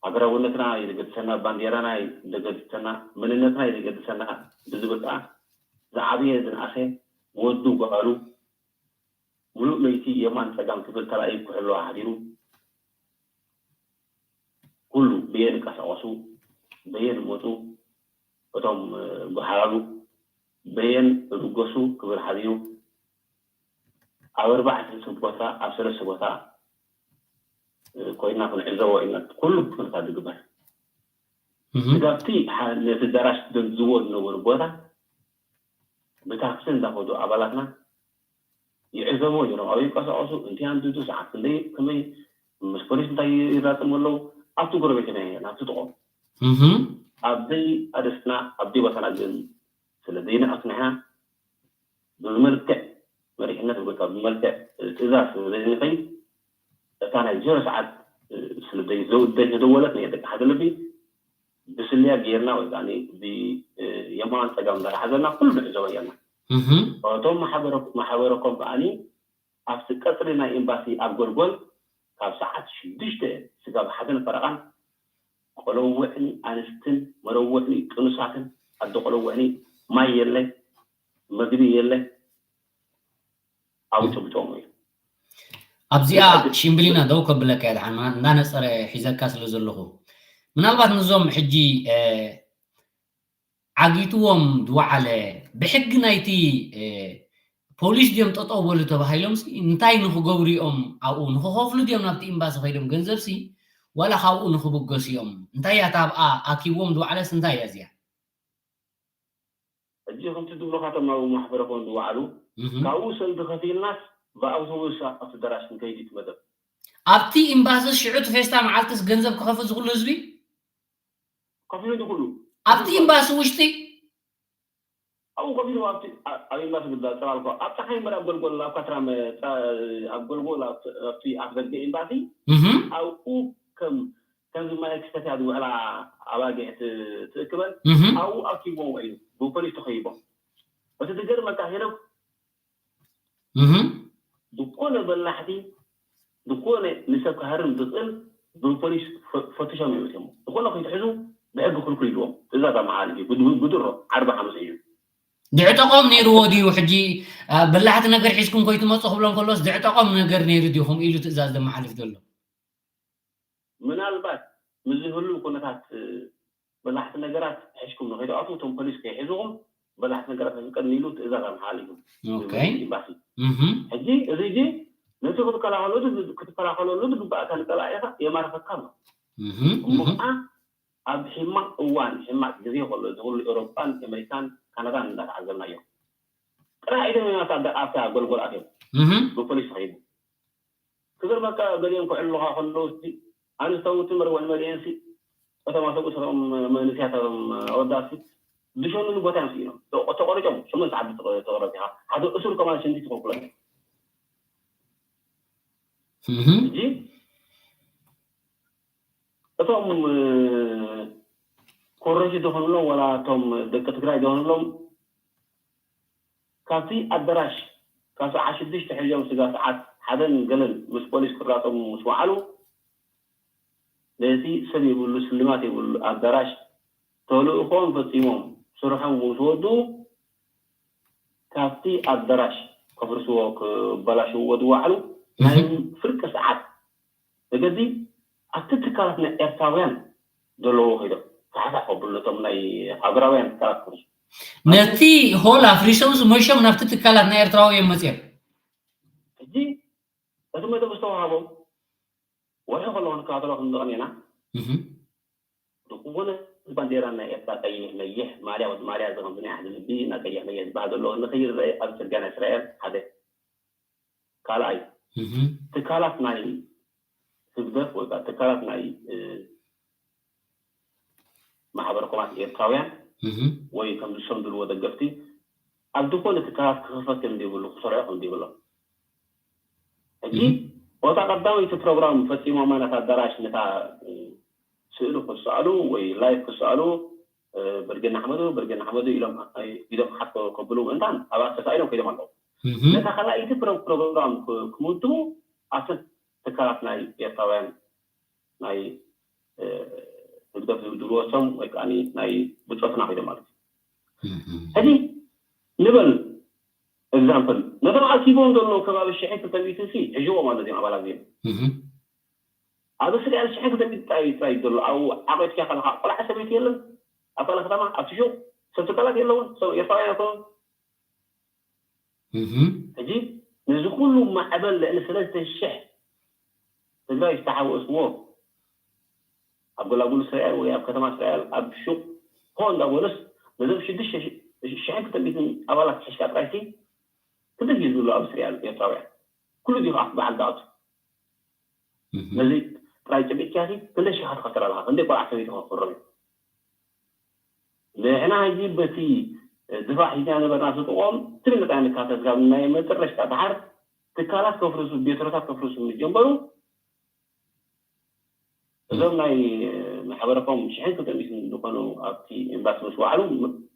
ሃገራውነትና እዩ ዘገድሰና፣ ባንዴራና እዩ ዘገድሰና፣ መንነትና እዩ ዘገድሰና ብዝብል ከኣ ዝዓበየ ዝንኣሰ ወዱ ጓሉ ሙሉእ ለይቲ የማን ጸጋም ክብል ተራእዩ ክሕሎ ሓዲሩ ኩሉ በየን ይንቀሳቐሱ፣ በየን ይመጹ፣ እቶም፣ እ፣ ጎሓላሉ በየን ይብገሱ ክብል ሓዲሩ ኣብ ኣርባዕተ ቦታ፣ ኣብ ሰለስተ ቦታ፣ እ፣ ኮይና ክንዕዘቦ ኢና። ኩሉ ኩነታት ዝግበር። እህ፣ ስጋብቲ ሓ-፣ ነቲ ኣዳራሽ ደንዝዎ ዝነበሩ ቦታ ብታክሲ እንዳኸዱ ኣባላትና ይዕዘብዎ ነይሮም። ኣበይ ይንቀሳቐሱ፣ እንታይ ኣንድዱ፣ ሰዓት ክንደይ፣ ከመይ፣ ምስ ፖሊስ እንታይ ይራጸሙ ኣለዉ። ኣብቲ ጎረቤትና እየ፣ ናብቲ ጥቖም። እህ፣ ኣብ ዘይኣደስና፣ ኣብ ዘይቦታና ግን ስለ ዘይንኣቱ ንሕና ብመልክዕ መሪሕነት ወይ ከዓ ብመልክዕ ትእዛዝ ስለ ዘይንኸይድ፣ እታ ናይ ዜሮ ሰዓት፣ እ፣ ስለ ዘይ-፣ ዘው-፣ ዘይተደወለት ናይ ደቂ ሓደ ልቢ ብስልያ ጌርና ወይ ከዓ ብ-፣ እ፣ የማን ጸጋም እንዳተሓዘና ኩሉ ንዕዘቦ ጌርና። እህ፣ እቶም ማሕበረ-፣ ማሕበረ ኮም ከኣኒ ኣብቲ ቀጽሪ ናይ ኤምባሲ ኣብ ጎልጎል ካብ ሰዓት ሽዱሽተ ስጋብ ሓደን ፈረቓን ቆለውዕኒ ኣንስትን መረውዕኒ ጥኑሳትን ኣደ ቆለውዕኒ ማይ የለ፣ መግቢ የለ፣ ኣብኡ ጨቢጦም እዩ። ኣብዚኣ ሽምብሊና ደው ከብለካ እየ፣ ድሓን እንዳነጸረ ሒዘካ ስለ ዘለኹ። ምናልባት ነዞም ሕጂ፣ እ፣ ዓጊትዎም ዝወዓለ ብሕጊ ናይቲ፣ እ፣ ፖሊስ ድዮም ጠጠው በሉ ተባሂሎም ሲ እንታይ ንኽገብሩ እዮም ኣብኡ? ንኽኸፍሉ ድዮም ናብቲ ኤምባሲ ከይዶም ገንዘብ ሲ ዋላ ካብኡ ንኽብገሱ እዮም? እንታይ እያ እታ ኣብኣ ኣኪብዎም ዝወዓለስ እንታይ እያ እዚኣ? ሕጂ ከምቲ ዝብሉኻ እቶም ኣብ ማሕበረ ኮም ዝወዓሉ እህ። ካብኡ ሰልዲ ከፊልናስ ብኣውቶቡስ ኣብቲ ኣዳራሽ ክንከይድ እዩ እቲ መደብ። ኣብቲ ኤምባሲ ሽዑ እቲ ፌስታ መዓልትስ ገንዘብ ክኸፍል ዝኽሉ ህዝቢ? ከፊሉ ድኹሉ። ኣብቲ ኤምባሲ ውሽጢ? ኣብኡ ከፊሉ ኣብቲ፣ ኣ-፣ ኣብ ኤምባሲ ግዳ ጽላል እኮ። ኣብ ጸሓይ መር ኣብ ጎልጎል፣ ኣብ ካትራመ፣ ጸ-፣ ኣብ ጎልጎል፣ ኣብ፣ ኣብቲ ኣፍ ደገ ኤምባሲ፣ እህ። ኣብኡ ከም፣ ከምዚ ማይ ክሰትያ ዝውዕላ ኣባጊዕ ት-፣ ትእክበን፣ እህ። ኣብኡ ኣኪብዎም ውዒሉ፣ ብፖሊስ ተኸቢቦም። እቲ ዝገርመካ ሄኖክ፣ እህ። ዝኾነ በላሕቲ፣ ዝኾነ ንሰብ ክሃርም ዝኽእል ብፖሊስ ፈ-፣ ፈትሾም እዮም እትዮም። ዝኾነ ከይትሕዙ ብሕጊ ክልኩል ኢልዎም። ትእዛዝ ኣመሓላሊፉ እዩ። ብድ-፣ ብድሮ ዓርቢ ሓሙስ እዩ። ድዕጠቆም ነይርዎ ድዩ? ሕጂ በላሕቲ ነገር ሒዝኩም ኮይትመፁ ክብሎም ከሎስ ድዕጠቆም ነገር ነይሩ ድዩ ከምኡ ኢሉ ትእዛዝ ዘመሓልፍ ዘሎ? ምናልባት ምዝህሉ ኩነታት በላሕቲ ነገራት ሒዝኩም ንኸይትኣትዉ እቶም ፖሊስ ከይሕዝኹም በላሕቲ ነገራት ከስቀድም ኢሉ ትእዛዝ ኣመሓላሊፉ። ኤምባሲ ሕጂ እዚ ጂ ነቲ ክትከላኸለሉ ክትከላኸለሉ ዝግባእካ ንፀላኢኻ የማርኸካ ኣሎ። እሞ ከዓ ኣብ ሕማቕ እዋን ሕማቕ ግዜ ከሎ እዚ ኩሉ ኤውሮጳን ኣሜሪካን ካናዳን እንዳተዓዘብናዮ ጥራሕ ኢዶም እዮም ኣብታ ጎልጎል ኣትዮም ብፖሊስ ተኸይቡ ክገርመካ ገሊኦም ክዕልሉኻ ከለዉ ኣንስተውቲ መርወን መሊኤንሲ እቶም ኣሰብኡስ እቶም መንእስያት እቶም ኣወዳትሲ ዝሸኑሉ ቦታ እዮም ስኢኖም ተቆሪጮም ሸሞንተ ዓዲ ተቆረፂኻ ሓደ እሱር ከማን ሽንቲ ትኽልኩሎ ሕጂ እቶም ኮረጂ ዝኾንሎም ወላ እቶም ደቂ ትግራይ ዝኾንሎም ካብቲ ኣደራሽ ካብ ሰዓት ሽዱሽተ ሕዞም ስጋ ሰዓት ሓደን ገለን ምስ ፖሊስ ክራጦም ምስ ወዓሉ ነቲ ሰብ የብሉ ስልማት የብሉ ኣዳራሽ ተልእኾም ፈፂሞም ስርሖም ምስ ወዱ ካብቲ ኣዳራሽ ከፍርስዎ ክበላሽዎ ዝወዓሉ ናይ ፍርቂ ሰዓት መገዲ ኣብቲ ትካላት ናይ ኤርትራውያን ዘለዎ ከይዶም ካሕሳ ከብሉ ነቶም ናይ ሃገራውያን ትካላት ክፍርሱ ነቲ ሆል ኣፍሪሶም ዝመሾም ናብቲ ትካላት ናይ ኤርትራውያን መፅኦም ሕጂ እቲ መደብ ዝተዋሃቦም ወርሒ ከለኹ ንከታተሎ ክንዲ ቀኒና ዝኾነ ባንዴራ ናይ ኤርትራ ቀይሕ መይሕ ማልያ ወዲ ማልያ እዚ ከምዚ ናይ ሓደ ልቢ እና ቀይሕ መይሕ ዝበሃል ዘሎ ንኸይረአ ኣብ ፅርግያ ናይ እስራኤል ሓደ ካልኣይ ትካላት ናይ ህግደፍ ወይ ከዓ ትካላት ናይ ማሕበረ ኮማት ኤርትራውያን ወይ ከም ዝሰምድልዎ ደገፍቲ ኣብ ዝኾነ ትካላት ክኽፈት ከም ዘይብሉ ክሰርዖ ከም ዘይብሎም ሕጂ ቦታ ቀዳመይቲ ፕሮግራም ፈፂሞማ ነታ ኣዳራሽ ነታ ስእሉ ክሰኣሉ ወይ ላይፍ ክሰኣሉ ብርጌድ ንሓመዱ ብርጌድ ንሓመዱ ኢሎም ኢሎም ሓቶ ከብሉ ምእንታን ኣብኣ ተሳኢሎም ከይዶም ኣለዉ ነታ ካልኣይቲ ፕሮግራም ክምድቡ ኣብተን ትካላት ናይ ኤርትራውያን ናይ ህግደፍ ዝብድልዎ እቶም ወይ ከዓ ናይ ብፆትና ከይዶም ማለት እዩ ሕጂ ንበል example ነቶም ኣኪቦም ዘለዉ ከባቢ ሽሕ ክልተ ሚእቲ ሲ ሕጅዎም ኣሎ እዚኦም ኣባላት እዚኦም ኣብ እስራኤል ሽሕ ክልተ ሚእቲ ጥራይ ጥራይ ዘሎ ኣብ ዓቆትካ ከለካ ቆልዓ ሰበይቲ የለን ኣብ ካልእ ከተማ ኣብቲ ሹቅ ሰብ ትካላት የለውን ሰብ ኤርትራውያን ኣይኮኑን ሕጂ ነዚ ኩሉ ማዕበል ልዕሊ ሰለስተ ሽሕ ትግራይ ዝተሓወስዎ ኣብ ጎላጉል እስራኤል ወይ ኣብ ከተማ እስራኤል ኣብ ሹቅ ሆ እንዳበሉስ ነዞም ሽዱሽተ ሽሕን ክልተ ሚእትን ኣባላት ሒዝካ ጥራይሲ ክንደይ ድዩ ዝብሉ ኣብ እስራኤል ኤርትራውያን ኩሉ ድዩ ከዓ በዓል ዳኣቱ ነዚ ጥራይ ጨቢጥካሲ ክንደይ ሽሕ ትኸፍል ኣለካ ክንደይ ቆልዓ ሰበይቲ ከፍሮም እዩ ንሕና ሕጂ በቲ ድፋዕ ሒዝና ነበርና ስጥቆም ትብል ጣ ንካተት ካብ ናይ መጨረሽታ ድሓር ትካላት ከፍርሱ ቤትሮታት ከፍርሱ ምስ ጀመሩ እዞም ናይ ማሕበረኮም ሽሕን ክልተ ሚእትን ዝኾኑ ኣብቲ ኤምባሲ ምስ ወዓሉ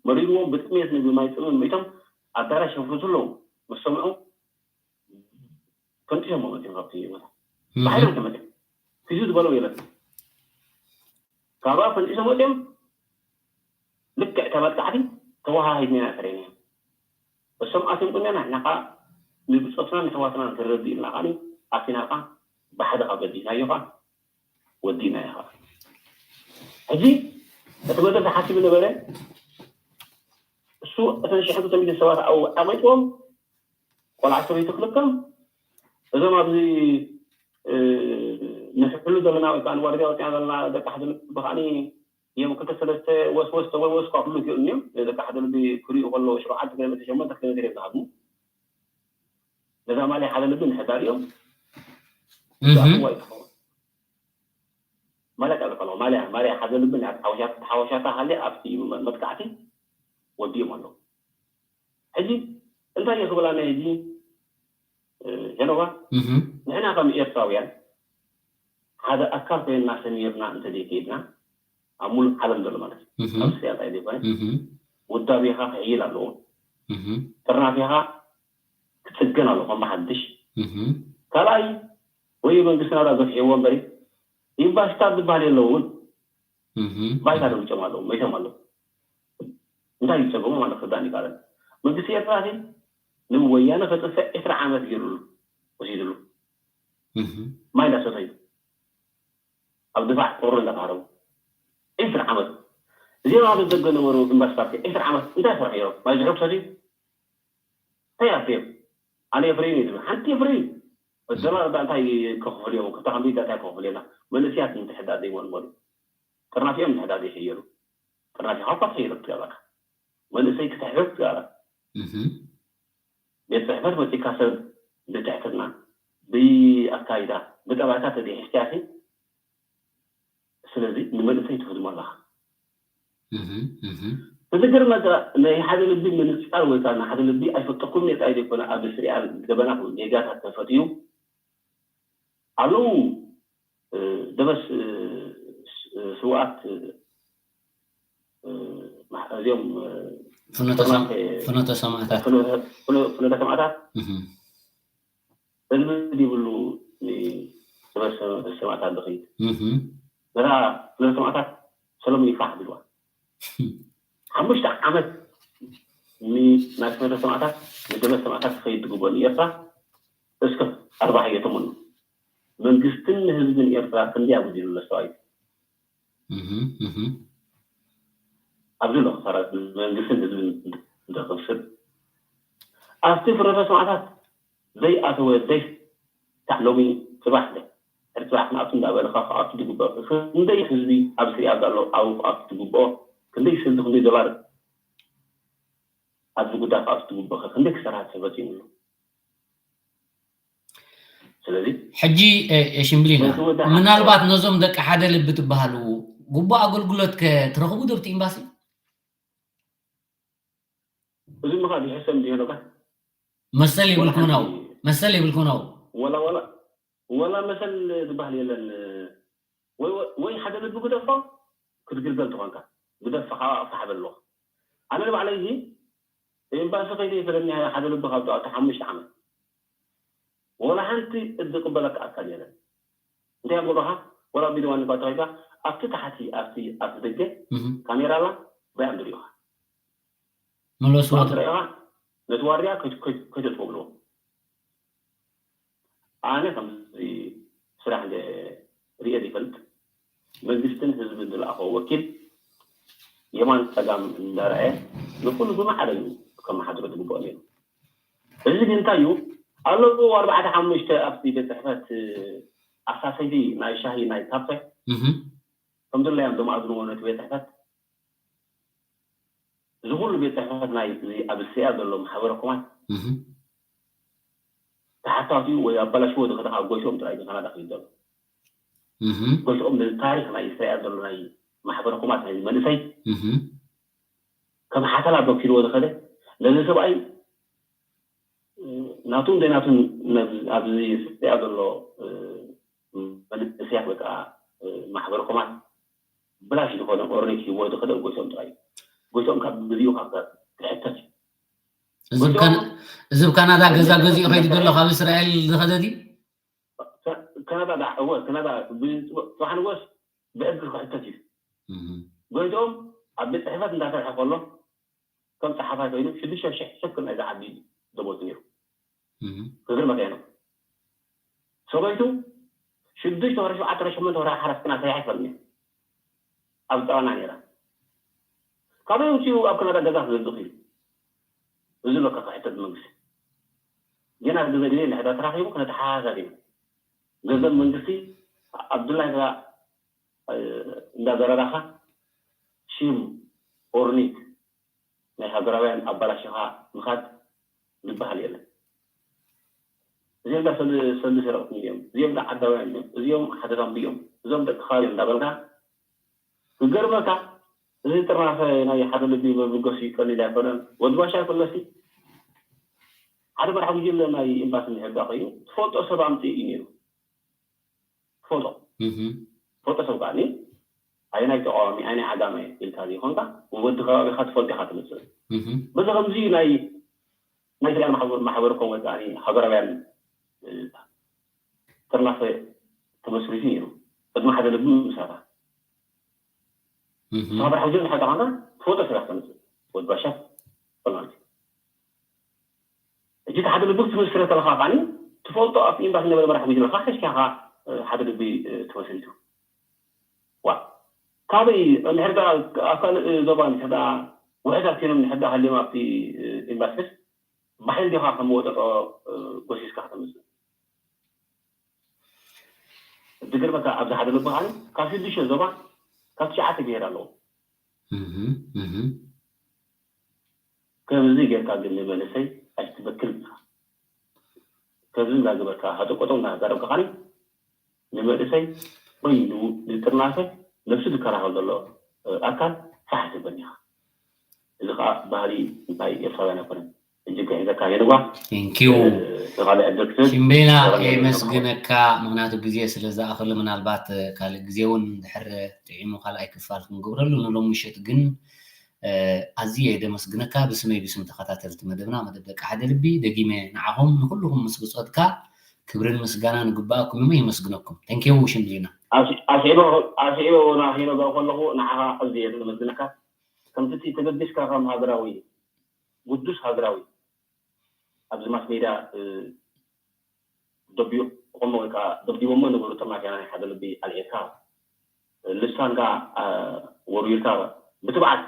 መሪርዎም ብጥሜት ምግቢ ማይ ጥምን ሚቶም ኣዳራሽ የፍርሱ ኣለዉ ምስ ሰምዑ ፈንጢሶም መፅኦም ካብቲ ቦታ ብሓይሎም ተመፅኦም ፊዙ ዝበሎም የለን ካብኣ ፈንጢሶም መፅኦም ልክዕ ተመጥቃዕቲ ተወሃሂድና ኢና ፈረይና እሶም ኣትዮም ቅድሚና ንሕና ከዓ ንብፆትና ንሕዋትና ንክንረድእ ኢልና ከዓ ኣቲና ከዓ ብሓደ ካብ ረዲእናዮ ከዓ ወዲእናዮ ከዓ ሕጂ እቲ መደብ ተሓሲቡ ነበረ እሱ እተን ሽሕ ክልተ ሚእትን ሰባት ኣብኡ ዓቂጥዎም ቆልዓ ሰበይቲ ክልከም እዞም ኣብዚ ንሕሉ ዘለና ወይ ከዓ ንዋርድያ ወፂና ዘለና ደቂ ሓደ ልቢ ከዓ እዮም ክልተ ሰለስተ ወስወስ ተወስወስ ኳ ክብሉ ይክእሉ እዮም ደቂ ሓደ ልቢ ክሪኡ ከለዎ ሸውዓተ ኪሎ ሜትር ሸሞንተ ኪሎ ሜትር እዮም ዝሃድሙ ነዛ ማልያ ሓደ ልቢ ንሕዳር እዮም ዋ ይትኸውን ማልያ ቃል ከለዎ ማልያ ማልያ ሓደ ልቢ ናይ ሓወሻታ ሃልያ ኣብቲ መጥቃዕቲ ወዲኦም ኣለዉ ሕጂ እንታይ እየ ክብላ ናይ ሕጂ ሄኖባ ንሕና ከም ኤርትራውያን ሓደ ኣካል ኮይንና ሰሚርና እንተዘይከይድና ኣብ ሙሉእ ዓለም ዘሎ ማለት እዩ ኣብ ስሪያ እንታይ ዘይኮነ ውዳቤኻ ክሕይል ኣለዎ ጥርናፌኻ ክፅገን ኣለዎ ከም ብሓድሽ ካልኣይ ወይ መንግስትና ዳ ዘፍሕዎ እምበሪ ዩኒቨርሲታት ዝበሃል የለውን ባይታ ደሚፆም ኣለዉ መይቶም ኣለዉ እንታይ ይፀገሙ ማለት ክዳን ይቃለል መንግስቲ ኤርትራ ንወያነ ከጥፍእ ዕስራ ዓመት ገይሩሉ ወሲድሉ። ማይ እንዳሰተዩ ኣብ ድፋዕ ቁሪ እንዳተሃረቡ ዕስራ ዓመት። እዚኦም ኣብ ደገ ነበሩ ኤምባሲታት ዕስራ ዓመት እንታይ ሰርሑ እዮም? ማይ ዝሕኩ ሰትዩ እንታይ ኣብዮም? ኣነ የፍረይኒ ዝብል ሓንቲ የፍረይኒ ዶላር እንታይ ክኽፍሉ እዮም? ክልተ ክንዲ እንታይ ክኽፍሉ እዮም? መንእስያት ምትሕዳር ዘይመልመሉ ጥርናፊኦም ምትሕዳር ዘይሕየሉ ጥርናፊኻ እኳ ትሕይሮ ትገባካ መንእሰይ ክትሕብር ትገባካ ቤት ፅሕፈት መፂካ ሰብ ብትሕትና ብኣካይዳ ብጠባይካ ተደሒስካ ያኺ ስለዚ ንመንእሰይ ትህድሞ ኣለኻ እዚ ግርመ ናይ ሓደ ልቢ ምንፃር ወይ ከዓ ንሓደ ልቢ ኣይፈጠኩም ኔጣ ዘይኮነ ኣብ ስሪኣል ገበናት ጌጋታት ተፈጢሩ ኣለዉ ደበስ ስውኣት እዚኦም ፍኖተ ሰማዕታት ፍኖተ ሰማዕታት እልቢ ይብሉ ደበስ ሰማዕታት ዝኸይድ ነታ ፍኖተ ሰማዕታት ሰሎሞን ይፋሕ ዝብልዋ ሓሙሽተ ዓመት ናይ ፍኖተ ሰማዕታት ንደበስ ሰማዕታት ክኸይድ ዝግብኦ ንኤርትራ እስከ ኣርባሕ እየተምኑ መንግስትን ህዝብን ኤርትራ ክንደይ ኣጉዲሉ ለስተዋይ ኣብዚ ኣሎ ክሳራት መንግስትን ህዝብን እንደኽስር ኣብቲ ፍኖተ ሰማዕታት ዘይኣተወ ዘይፍታሕ ሎሚ ፅባሕ ሕርፅባሕ ናብቲ እንዳበልካ ክኣቱ ዝግበኦ ክንደይ ህዝቢ ኣብ ስሪኣ ዘሎ ኣብኡ ክኣቱ ዝግብኦ ክንደይ ስልቲ ክንደይ ዶላር ኣብዚ ጉዳይ ክኣቱ ዝግበኦ ክንደይ ክሰራት ተፈፂሙ ኣሎ ስለዚ ሕጂ ሽምብሊና ምናልባት ነዞም ደቂ ሓደ ልቢ ትበሃሉ ጉቡእ ኣገልግሎት ከ ትረኽቡ ዶ ብቲ ኤምባሲ እዚ ምኻ ዝሕሰብ እንዲሆ ዶካ መሰል የብልኩምናው መሰል የብልኩምናው ወላ ወላ ወላ መሰል ዝበሃል የለን ወይ ሓደ ልቢ ግደፎ ክትግልገል ትኾንካ ግደፍ ፋሕበልዎ ኣነ ንባዕለይ እዚ ኤምባሲ ከይደ ይፈለኒ ሓደ ልቢ ካብ ኣቶ ሓሙሽተ ዓመት ወላ ሓንቲ ዝቅበለካ ኣካል የለን እንታይ ኣብ ጎባኻ ወላ ቢድዋን እኳ ተኸይካ ኣብቲ ታሕቲ ኣብቲ ኣብቲ ደገ ካሜራ ላ በያም ድሪኻ መለስዎ ትረኢኻ ነቲ ዋርድያ ከይተጥወብልዎ ኣነ ከምዚ ስራሕ ሪኤ ዘይፈልጥ መንግስትን ህዝብን ዝለኣኸ ወኪል የማን ፀጋም እንዳረኣየ ንኩሉ ብማዕረ እዩ ከመሓድሮ ዝግብኦ ነይሩ እዚ ግን እንታይ እዩ ኣለዉ ኣርባዕተ ሓሙሽተ ኣብቲ ቤት ፅሕፈት ኣሳሰይቲ ናይ ሻሂ ናይ ካፈ ከምድላዮም ዘማእዝንዎ ነቲ ቤት ፅሕፈት እዚ ኩሉ ቤት ፅሕፈት ናይ ኣብ እስራኤል ዘሎ ማሕበረ ኮማት ተሓታትኡ ወይ ኣባላሽዎ ዝኸደ ካብ ጎይሶም ጥራይ ካናዳ ክይድ ዘሎ ጎይሶም ነዚ ታሪክ ናይ እስራኤል ዘሎ ናይ ማሕበረ ኮማት ናይ መንእሰይ ከም ሓተላ በኪልዎ ዝኸደ ነዚ ሰብኣይ ናቱን ዘይናቱን ኣብዚ እስራኤል ዘሎ መንእሰያት ወይ ከዓ ማሕበረ ኮማት ብላሽ ዝኾነ ኦርኒክ ሂቦ ዝኸደ ጎይሶም ጥራይ እዩ። ጎይሶም ካብ ግዜኡ ካብ ክሕተት እዩ። እዚ ብ ካናዳ ገዛ ገዚኡ ከይዱ ዘሎ ካብ እስራኤል ዝኸደ ድዩ? ካናዳ ዳ እወ ካናዳ ብፅባሕ ንጎስ ብእግሪ ክሕተት እዩ። ጎይሶም ኣብ ቤት ፅሕፈት እንዳሰርሐ ከሎ ከም ፀሓፋይ ኮይኑ ሽዱሽተ ሽሕ ሽክል ናይ ዝዓቢ ደሞዝ ነይሩ። ክግርመካ ነው ሰበይቱ ሽዱሽተ ወረ ሸውዓተ ወረ ሸመንተ ወረ ሓረስትና ሰሪሓ ይፈልኒ ኣብ ጠባና ነይራ ካበይ ውፅኡ ኣብ ከናዳ ገዛ ክገዝእ ክኢሉ እዚ ለካ ክሕተት መንግስቲ ጌና ግዘ ግዜ ንሕዳ ተራኺቡ ክነተሓሳሰብ ኢና ገንዘብ መንግስቲ ኣብድላይ እንዳዘረራኻ ሽም ኦርኒክ ናይ ሃገራውያን ኣባላሽኻ ምኻድ ዝበሃል የለን። እዚኦም ዳ ሰልዲ ሰረቕቲ እዮም፣ እዚኦም ዳ ዓዳውያን እዮም፣ እዚኦም ሓደ ዛምቢ እዮም፣ እዞም ደቂ ከባቢ እዮም እንዳበልካ ክገርመካ እዚ ጥርናፈ ናይ ሓደ ልቢ መብገሱ ቀሊል ኣይኮነን። ወዲ ባሻ ይኮለሲ ሓደ መራሕ ጉጅለ ናይ ኤምባሲ ምሕጋ ኮይኑ ትፈልጦ ሰብ ኣምፅእ እዩ ነይሩ። ትፈልጦ ትፈልጦ ሰብ ከዓ ኣየናይ ተቃዋሚ ኣየናይ ዓጋመ ኢልካ ዘይኮንካ ወዲ ከባቢካ ትፈልጦ ኢካ ትመፅእ በዚ ከምዚ ናይ ናይ ስርያ ማሕበርኮም ወይ ከዓ ሃገራውያን ጥርናፈ ተመስሪቱ ነይሩ ቅድሚ ሓደ ልቢ ምሳታ ሳብራ ሕጂ ንሓደ ካና ትፈልጦ ስራሕ ተመፅእ ወዲ ባሻ ማለት እዩ እቲ ሓደ ልቢ ክትምስረ ከለኻ ከዓኒ ትፈልጦ ኣብቲ ኤምባሲ ዝነበረ መራሒ ጉጅለኻ ሒዝካ ኢኻ ሓደ ልቢ ተመስሪቱ። ዋ ካበይ እንድሕር ደኣ ኣብ ካልእ ዞባ እንድሕር ደኣ ውሕዳት ኮይኖም እንድሕር ደኣ ሃልዮም ኣብቲ ኤምባሲስ ብሓይሊ ዲኻ ከም መወጠጦ ጎሲስካ ከተምፅእ? ዝገርመካ ኣብዚ ሓደ ልቢ ከዓኒ ካብ ሽዱሽተ ዞባ ካብ ትሽዓተ ብሄር ኣለዎ። ከምዚ ጌርካ ግን ንመንእሰይ ኣይትበክል ኢኻ። ከምዚ እንዳገበርካ ሃጠቆጠው እንዳዛረብካ ከዓኒ ንመንእሰይ ወይ ንጥርናፈ ነብሱ ዝከላኸል ዘሎ ኣካል ፋሕ ትብል ኢኻ። እዚ ከዓ ባህሊ ናይ ኤርትራውያን ኣይኮነን። እጅግ ሒዘካ የንጓ ቴንኪዩ ንካልእ ዕድል ክስብ ሽምቤና የመስግነካ። ምክንያቱ ግዜ ስለ ዝኣኽል ምናልባት ካልእ ግዜ እውን ድሕር ጥዒሙ ካልኣይ ክፋል ክንገብረሉ ንሎም ምሸት ግን ኣዝየ የደመስግነካ ብስመይ ብስም ተኸታተልቲ መደብና መደብ ደቂ ሓደ ልቢ ደጊመ ንዓኹም ንኩልኹም ምስ ብፆትካ ክብርን ምስጋና ንግባኣኩም እሞ የመስግነኩም። ተንኪዩ ሽምቤና። ኣስዒበ ኣስዒበ ወናኺኖ ከለኹ ንዓኻ ኣዝየ የደመስግነካ። ከምቲ እቲ ተበጊስካ ከም ሃገራዊ ውዱስ ሃገራዊ ኣብዚ ማስ ሜድያ ደቢቖሞ ወይ ከዓ ደብዲቦሞ ነበሩ ተማኪና ናይ ሓደ ልቢ ኣልዒልካ ልሳንካ ወርዊርካ ብትብዓት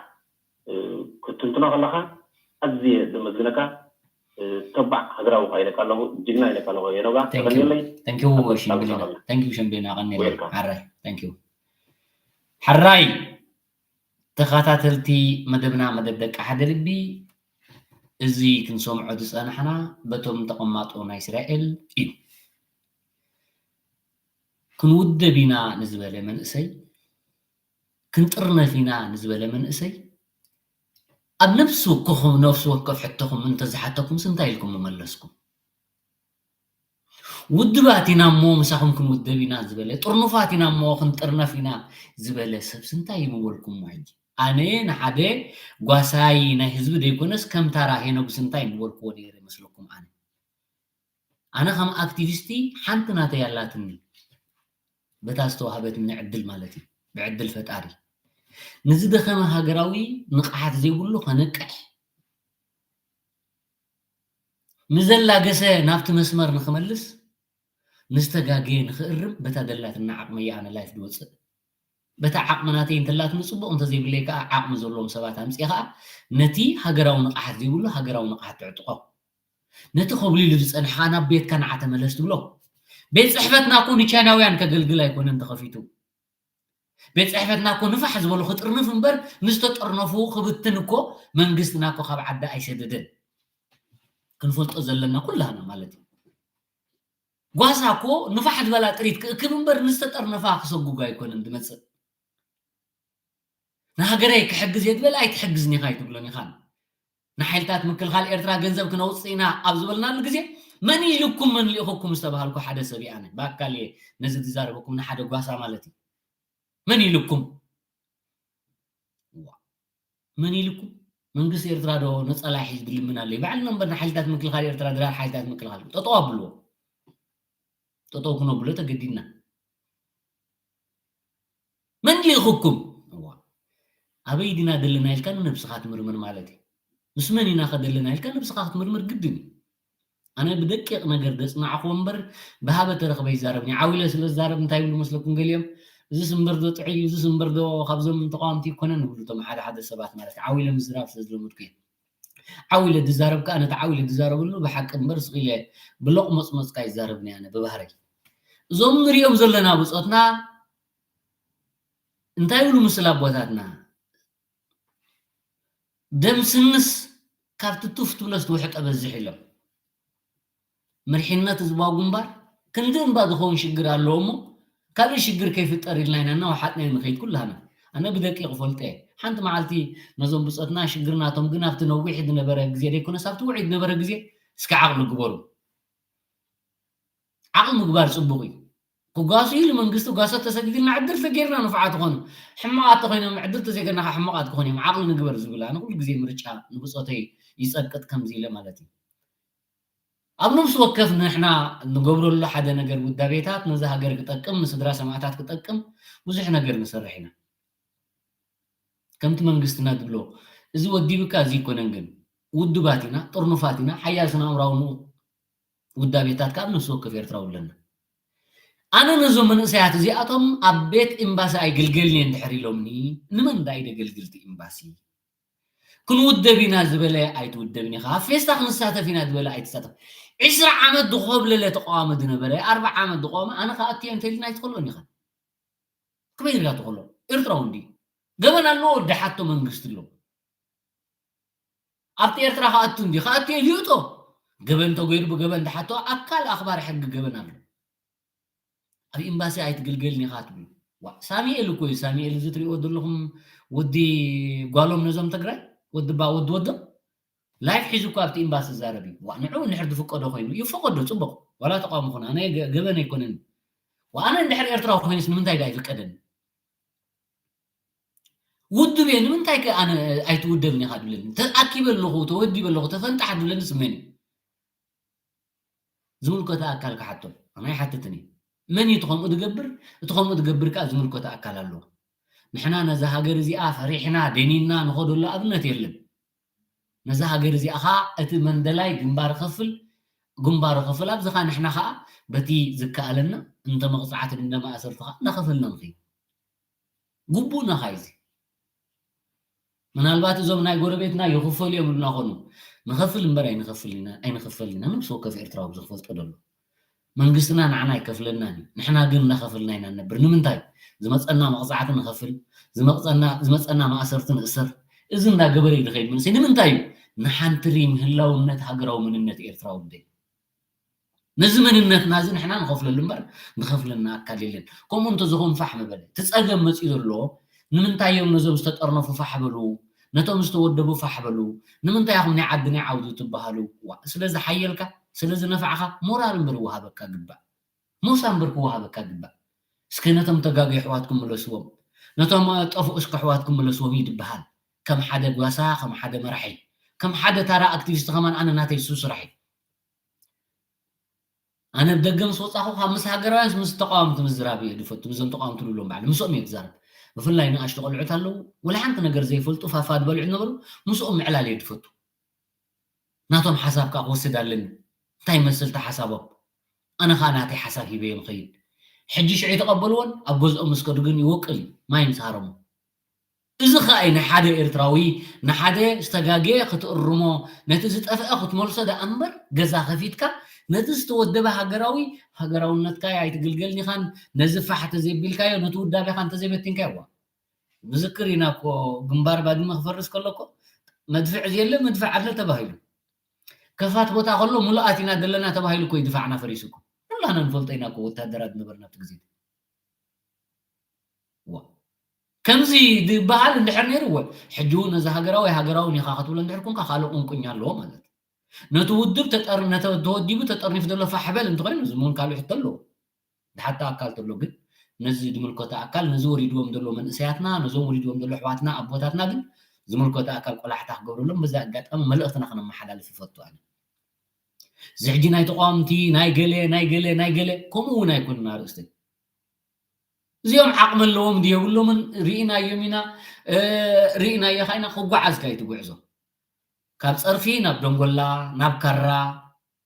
ክትትንትኖ ከለካ ኣዝየ ዘመስግነካ። ተባዕ ሃገራዊ ካ ኢለካ ኣለኹ፣ ጅግና ኢለካ ኣለኹ። የኖጋ ተቐንየለይ። ተንኪው ሽምብሊና ተንኪው ሸምቤና ቀንየለይ። ሓራይ ተንኪው ሓራይ። ተኸታተልቲ መደብና መደብ ደቂ ሓደ ልቢ፣ እዚ ክንሰምዖ ዝጸናሕና በቶም ተቐማጦ ናይ እስራኤል እዩ። ክንውደብ ኢና ንዝበለ መንእሰይ፣ ክንጥርነፍ ኢና ንዝበለ መንእሰይ ኣብ ነፍሲ ወከኹም ነፍሲ ወከፍ ሕቶኹም እንተዝሓተኩምስ እንታይ ኢልኩም ምመለስኩም? ውድባት ኢና እሞ ምሳኹም ክንውደብ ኢና ዝበለ፣ ጥርኑፋት ኢና እሞ ክንጥርነፍ ኢና ዝበለ ሰብስ እንታይ ምበልኩሞ? ሕጂ ኣነ ንሓደ ጓሳይ ናይ ህዝቢ ዘይኮነስ ከም ታራ ሄኖግስ እንታይ ምበልክዎ ነይረ ይመስለኩም? ኣነ ኣነ ከም ኣክቲቪስቲ ሓንቲ ናተይ ኣላትኒ በታ ዝተዋህበትኒ ዕድል ማለት እዩ፣ ብዕድል ፈጣሪ ንዝደኸመ ሃገራዊ ንቕሓት ዘይብሉ ከነቅሕ ንዘላገሰ ናብቲ መስመር ንኽመልስ፣ ንዝተጋገየ ንኽእርም በታ ደላትና ዓቕመይ ኣነ ላይፍ ዝወፅእ። በታ ዓቕሚ ናተይ እንተላትኒ ፅቡቕ፣ እንተዘይብለይ ከዓ ዓቕሚ ዘለዎም ሰባት ኣምፅኤ ከዓ ነቲ ሃገራዊ ንቕሓት ዘይብሉ ሃገራዊ ንቕሓት ትዕጥቖ። ነቲ ኮብሊሉ ዝፀንሐ ከዓ ናብ ቤትካ ንዓ ተመለስ ትብሎ። ቤት ፅሕፈትና እኮ ንቻይናውያን ከገልግል ኣይኮነን ተኸፊቱ። ቤት ፅሕፈትና እኮ ንፋሕ ዝበሉ ክጥርንፍ እምበር ንዝተጠርነፉ ክብትን እኮ መንግስትና እኮ ካብ ዓዲ ኣይሰደደን። ክንፈልጦ ዘለና ኩላህና ማለት እዩ። ጓሳ እኮ ንፋሕ ዝበላ ጥሪት ክእክብ እምበር ንዝተጠርነፋ ክሰጉግ ኣይኮነን ዝመፅእ። ንሃገረይ ክሕግዝ እየ ዝበለ ኣይትሕግዝን ኢኻ ኣይትብሎን ኢኻን። ንሓይልታት ምክልኻል ኤርትራ ገንዘብ ክነውፅእ ኢና ኣብ ዝበልናሉ ግዜ መን ኢልኩም መን ልኢኹኩም ዝተባሃልኩ ሓደ ሰብ እየ ኣነ። ብኣካል እየ ነዚ ዝዛረበኩም ንሓደ ጓሳ ማለት እዩ። መን ኢልኩም? ዋ፣ መን ኢልኩም? መንግስቲ ኤርትራ ዶ ነፀላ ሒዝ ድልምን ኣሎ? ባዕልና እምበር ንሓይልታት ምክልኻል ኤርትራ ድራር ሓይልታት ምክልኻል ጠጠው ኣብልዎ። ጠጠው ክነብሎ ተገዲድና። መን ልኢኹኩም? እዋ፣ ኣበይ ዲና ዘለና ኢልካ ንነብስኻ ትምርምር ማለት እዩ። ምስ መን ኢና ከ ዘለና ኢልካ ነብስኻ ክትምርምር ግድን እዩ። ኣነ ብደቂቕ ነገር ዘጽናዕኹዎ እምበር ብሃበ ተረኽበ ይዛረብኒ። ዓው ኢለ ስለ ዝዛረብ እንታይ ይብሉ መስለኩም ገሊኦም? እዚስ እምበር ዶ ጥዑይ እዩ፣ እዚስ እምበር ዶ ካብዞም ተቃወምቲ ይኮነን ይብሉ እቶም ሓደ ሓደ ሰባት ማለት እዩ። ዓው ኢለ ምዝራብ ስለ ዝለመድኩ እየ። ዓው ኢለ ዝዛረብ ከኣ ነቲ ዓው ኢለ ዝዛረበሉ ብሓቂ እምበር ስቕ ኢለ ብሎቕ መጽመጽካ ይዛረብኒ ኣነ ብባህረይ። እዞም ንሪኦም ዘለና ብጾትና እንታይ ይብሉ ምስል ኣቦታትና? ደም ስንስ ካብቲ ቱፍ ትብሎ ዝትውሕጠ በዝሕ ኢሎም። መሪሕነት ህዝባዊ ግንባር ክንዲ እምባ ዝኸውን ሽግር ኣለዎ እሞ ካልእ ሽግር ከይፍጠር ኢልና ኢና እናወሓጥናዮ ንኸይድ ኩላህና። ኣነ ብደቂ ክፈልጦ እየ። ሓንቲ መዓልቲ ነዞም ብጾትና ሽግር ናቶም ግን ኣብቲ ነዊሕ ዝነበረ ግዜ ዘይኮነስ ኣብቲ ውዑይ ዝነበረ ግዜ እስኪ ዓቕሊ ግበሩ። ዓቕሊ ምግባር ጽቡቕ እዩ። ክጓሱ ኢሉ መንግስቲ ጓሶት ተሰዲድልና ዕድል ተገይርና ንፉዓት ትኾኑ። ሕማቓት ተኾይኖም ዕድል ተዘይገርና ከዓ ሕማቓት ክኾኑ እዮም። ዓቕሊ ንግበር ዝብል ኣነ ኩሉ ግዜ ምርጫ ንብጾተይ ይጸቅጥ ከምዚ ኢለ ማለት እዩ። ኣብ ነብሲ ወከፍ ንሕና ንገብረሉ ሓደ ነገር ውዳቤታት ነዚ ሃገር ክጠቅም ንስድራ ሰማእታት ክጠቅም ብዙሕ ነገር ንሰርሕ ኢና። ከምቲ መንግስትና ዝብሎ እዚ ወዲብካ እዚ ይኮነን ግን ውድባት ኢና፣ ጥርኑፋት ኢና፣ ሓያል ስነ ኣእምራዊ ውዳቤታት ከዓ ኣብ ነፍሲ ወከፍ ኤርትራዊ ኣለና። ኣነ ነዞም መንእሰያት እዚኣቶም ኣብ ቤት ኤምባሲ ኣይግልገልን'የ እንድሕር ኢሎምኒ፣ ንመን ደኣ እዩ ደገልግልቲ ኤምባሲ? ክንውደብ ኢና ዝበለ ኣይትውደብን ኢኻ፣ ኣብ ፌስታ ክንሳተፍ ኢና ዝበለ ኣይትሳተፍ። ዕስራ ዓመት ዝኾብለለ ተቃዋሚ ዝነበረ፣ ኣርብዓ ዓመት ዝቆመ፣ ኣነ ክኣቱ እየ እንተኢልና ኣይትኸልኦን ኢኻ። ከመይ ኢልካ ትኸሎ? ኤርትራዊ እንዲ ገበን ኣለዎ፣ ወዲ ሓቶ መንግስቲ ኣሎ። ኣብቲ ኤርትራ ክኣቱ እንዲ ክኣቱ እየ ልዩጦ። ገበን ተገይሩ ብገበን ዝሓቶ ኣካል ኣኽባሪ ሕጊ ገበን ኣሎ። ኣብ ኤምባሲ ኣይትግልገልን ኢኻ ትብሉ። ዋ፣ ሳሚኤል እኮ እዩ። ሳሚኤል እዚ ትሪእዎ ዘለኹም ወዲ ጓሎም ነዞም ትግራይ፣ ወዲ ባ-፣ ወዲ ወዶም ላይፍ ሒዙ እኮ ኣብቲ ኤምባሲ ዝዛረብ እዩ። ዋ፣ ንዑ እንድሕር ዝፍቀዶ ኮይኑ ይፈቀዶ፣ ጽቡቕ። ዋላ ተቃውሞ ኹን፣ ኣነ ገ-፣ ገበን ኣይኮነን። ዋ፣ ኣነ እንድሕር ኤርትራዊ ኮይነስ ንምንታይ ደኣ ይፍቀደኒ? ውድብ እየ፣ ንምንታይ ከ ኣነ ኣይትውደብን ኢኻ ድብለኒ? ተኣኪበ ኣለኹ፣ ተወዲበ ኣለኹ፣ ተፈንጣሕ ድብለኒ ስመን እዩ። ዝምልከቶ ኣካል ክሓቶ፣ ኣነ ኣይሓትትን እየ። መን እዩ እቲ ከምኡ ዝገብር? እቲ ከምኡ ዝገብር ከኣ ዝምልከቶ ኣካል ኣለዎ። ንሕና ነዛ ሃገር እዚኣ ፈሪሕና፣ ደኒንና ንኸደሉ ኣብነት የለን። ነዛ ሃገር እዚኣ ኸኣ እቲ መንደላይ ግንባር ከፍል፣ ግንባሩ ከፍል፣ ኣብዚ ኸኣ ንሕና ኸኣ በቲ ዝከኣለና እንተ መቕጻዕቲ እንደ ማእሰርቲ ኸኣ እናኸፈልና ንኸይድ። ግቡእና ኸኣ እዩ እዚ። ምናልባት እዞም ናይ ጎረቤትና ይኽፈሉ እዮም ኢሉና ኾኑ። ንኸፍል እምበር ኣይንኸፍል ኢና፣ ኣይንኸፈልን ኢና። ነብሲ ወከፍ ኤርትራዊ ዝፈልጦ ዘሎ። መንግስትና ንዓና ኣይከፍለናን እዩ። ንሕና ግን እናኸፈልና ኢና ንነብር። ንምንታይ? ዝመጸና መቕጻዕቲ ንኸፍል፣ ዝመቕጸና-፣ ዝመጸና ማእሰርቲ ንእሰር። እዚ እንዳገበረ እዩ ዝኸይድ መንእሰይ። ንምንታይ እዩ? ንሓንትሪም ህላውነት ሃገራዊ መንነት ኤርትራ ውደይ። ነዚ መንነትና እዚ ንሕና ንኸፍለሉ እምበር ዝኸፍለና ኣካል የለን። ከምኡ እንተዝኸውን ፋሕ ምበለ። እቲ ጸገም መጺኡ ዘሎ ንምንታይ እዮም ነዞም ዝተጠርነፉ ፋሕ በሉ፣ ነቶም ዝተወደቡ ፋሕ በሉ፣ ንምንታይ ኢኹም ናይ ዓዲ ናይ ዓውዲ ትበሃሉ? ዋ፣ ስለ ዝሓየልካ፣ ስለ ዝነፋዕኻ ሞራል እምበር ይወሃበካ ግባእ። ሞሳ እምበር ክወሃበካ ግባእ። እስከ ነቶም ተጋግዩ ኣሕዋትኩም ምለስዎም፣ ነቶም ጠፍኡ እስከ ኣሕዋትኩም ምለስዎም ይድበሃል። ከም ሓደ ጓሳ፣ ከም ሓደ መራሒ፣ ከም ሓደ ታራ ኣክቲቪስት ከማን ኣነ ናተይ እሱ ስራሕ እዩ። ኣነ ብደገ ምስ ወጻኹ ካብ ምስ ሃገራውያንስ ምስ ተቃወምቲ ምዝራብ እየ ዝፈቱ። ምስዞም ተቃወምቲ ዝብሎም ባዕሉ ምስኦም እየ ዝዛረብ። ብፍላይ ንኣሽቱ ቆልዑት ኣለዉ፣ ወላ ሓንቲ ነገር ዘይፈልጡ ፋፋ ዝበልዑ ነበሩ፣ ምስኦም ምዕላል እየ ዝፈቱ። ናቶም ሓሳብ ከኣ ክወስድ ኣለኒ። እንታይ ይመስል እቲ ሓሳቦም? ኣነ ከኣ ናተይ ሓሳብ ሂበዮም ኸይድ። ሕጂ ሽዑ ይተቐበልዎን ኣብ ገዝኦም ምስ ከዱ ግን ይወቅል እዩ፣ ማይ ምስ ሃረሙ። እዚ ኸኣ እዩ ንሓደ ኤርትራዊ፣ ንሓደ ዝተጋግየ ክትእርሞ፣ ነቲ ዝጠፍአ ክትመልሶ ደኣ እምበር፣ ገዛ ከፊትካ ነቲ ዝተወደበ ሃገራዊ፣ ሃገራውነትካ ኣይትግልገልን ኢኻን፣ ነዚ ፋሕ ተዘይቢልካዮ፣ ነቲ ውዳቤኻ እንተዘይበቲንካዮ፣ ዋ። ንዝክር ኢና እኮ፣ ግንባር ባድመ ክፈርስ ከሎ እኮ፣ መድፍዕ ዘየለ መድፍዕ ኣለ ተባሂሉ። ከፋት ቦታ ከሎ፣ ሙሉኣት ኢና ዘለና ተባሂሉ እኮ እዩ ድፋዕና ፈሪሱ እኮ። ኩላና ንፈልጦ ኢና እኮ፣ ወታደራት ነበርና ኣብቲ ግዜ። ዋ። ከምዚ ዝበሃል እንድሕር ነይሩ፣ ወ-፣ ሕጂ እውን ነዚ ሃገራዊ፣ ሃገራዊ ኒኻ ክትብሎ እንድሕር ኮንካ፣ ካልእ ቁንቁኛ ኣለዎ ማለት እዩ። ነቲ ውድብ ተጠር-፣ ነተ-፣ ተወዲቡ ተጠርኒፉ ዘሎ ፋሕ በል እንተኾይኑ፣ እዚ እውን ካልእ ሕቶ ኣለዎ። ዝሓቶ ኣካል ተሎ ግን፣ ነዚ ዝምልከቶ ኣካል፣ ነዚ ወሪድዎም ዘሎ መንእሰያትና፣ ነዞም ወሪድዎም ዘሎ ኣሕዋትና፣ ኣቦታትና ግን ዝምልከቶ ኣካል ቆላሕታ ክገብረሎም በዚ ኣጋጣሚ መልእኽትና ከነመሓላልፍ ይፈቱ ኣነ። እዚ ሕጂ ናይ ተቃወምቲ፣ ናይ ገለ፣ ናይ ገለ፣ ናይ ገለ፣ ከምኡ እውን ኣይኮነን ኣርእስተይ። እዚኦም ዓቕሚ ኣለዎም ድዩ የብሎምን ርኢናዮም ኢና፣ እ፣ ርኢናዮ ኸዓ ኢና ክጓዓዝ ከኣ እዩ እቲ ጉዕዞ። ካብ ጸርፊ ናብ ደንጎላ፣ ናብ ካራ፣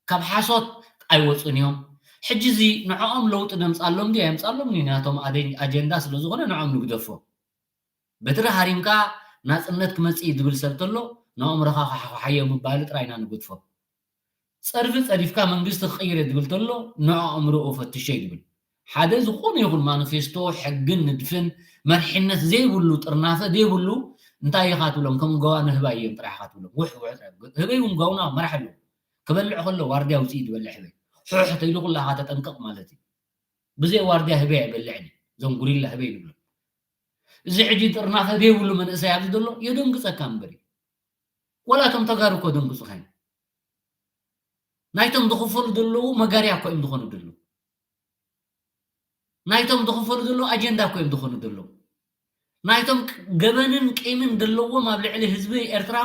ካብ ሓሶት ኣይወጹን እዮም። ሕጂ እዚ ንዕኦም ለውጢ ነምጻሎም ድዩ ኣየምጻሎም እዩ ናቶም ኣደ-፣ ኣጀንዳ ስለ ዝኾነ ንዕኦም ንግደፎ። በትሪ ሃሪምካ ናጽነት ክመጽእ እዩ ዝብል ሰብ ተሎ፣ ንኣእምሮኻ ኳሓኳሓዮ ምባሉ ጥራይ ኢና ንገድፎ። ጸርፊ ጸዲፍካ መንግስቲ ክቕይር እየ ዝብል ተሎ፣ ንኣእምሮኡ ፈትሾ እዩ ዝብል። ሓደ ዝኾነ ይኹን ማኒፌስቶ፣ ሕግን ንድፍን መርሒነት ዘይብሉ፣ ጥርናፈ ዘይብሉ፣ እንታይ ኢኻ ትብሎም? ከም ጓው ንህባይ እዮም ጥራይ ኢኻ ትብሎም። ውሕ ውሕ ጥራይ። ህበይ እውን ጓውና መራሕ ኣለዎ። ክበልዕ ከሎ ዋርድያ ውፅኢ ዝበልዕ ህበይ። ሑሕ ተይሉ ኩላኻ ተጠንቀቕ ማለት እዩ። ብዘይ ዋርድያ ህበይ ኣይበልዕን እዩ። እዞም ጉሪላ ህበይ ንብሎም። እዚ ሕጂ ጥርናፈ ዘይብሉ መንእሰይ ኣብዚ ዘሎ የደንግጸካ እምበር እዩ። ወላ እቶም ተጋሩ እኮ ደንግጹኻ እዮም። ናይቶም ዝኽፈሉ ዘለዉ መጋርያ እኮ እዮም ዝኾኑ ዘለዉ። ናይቶም ዝኽፈሉ ዘለዉ ኣጀንዳ እኮ እዮም ዝኾኑ ዘለዉ። ናይቶም ቅ-፣ ገበንን ቂምን ዘለዎም ኣብ ልዕሊ ህዝቢ ኤርትራ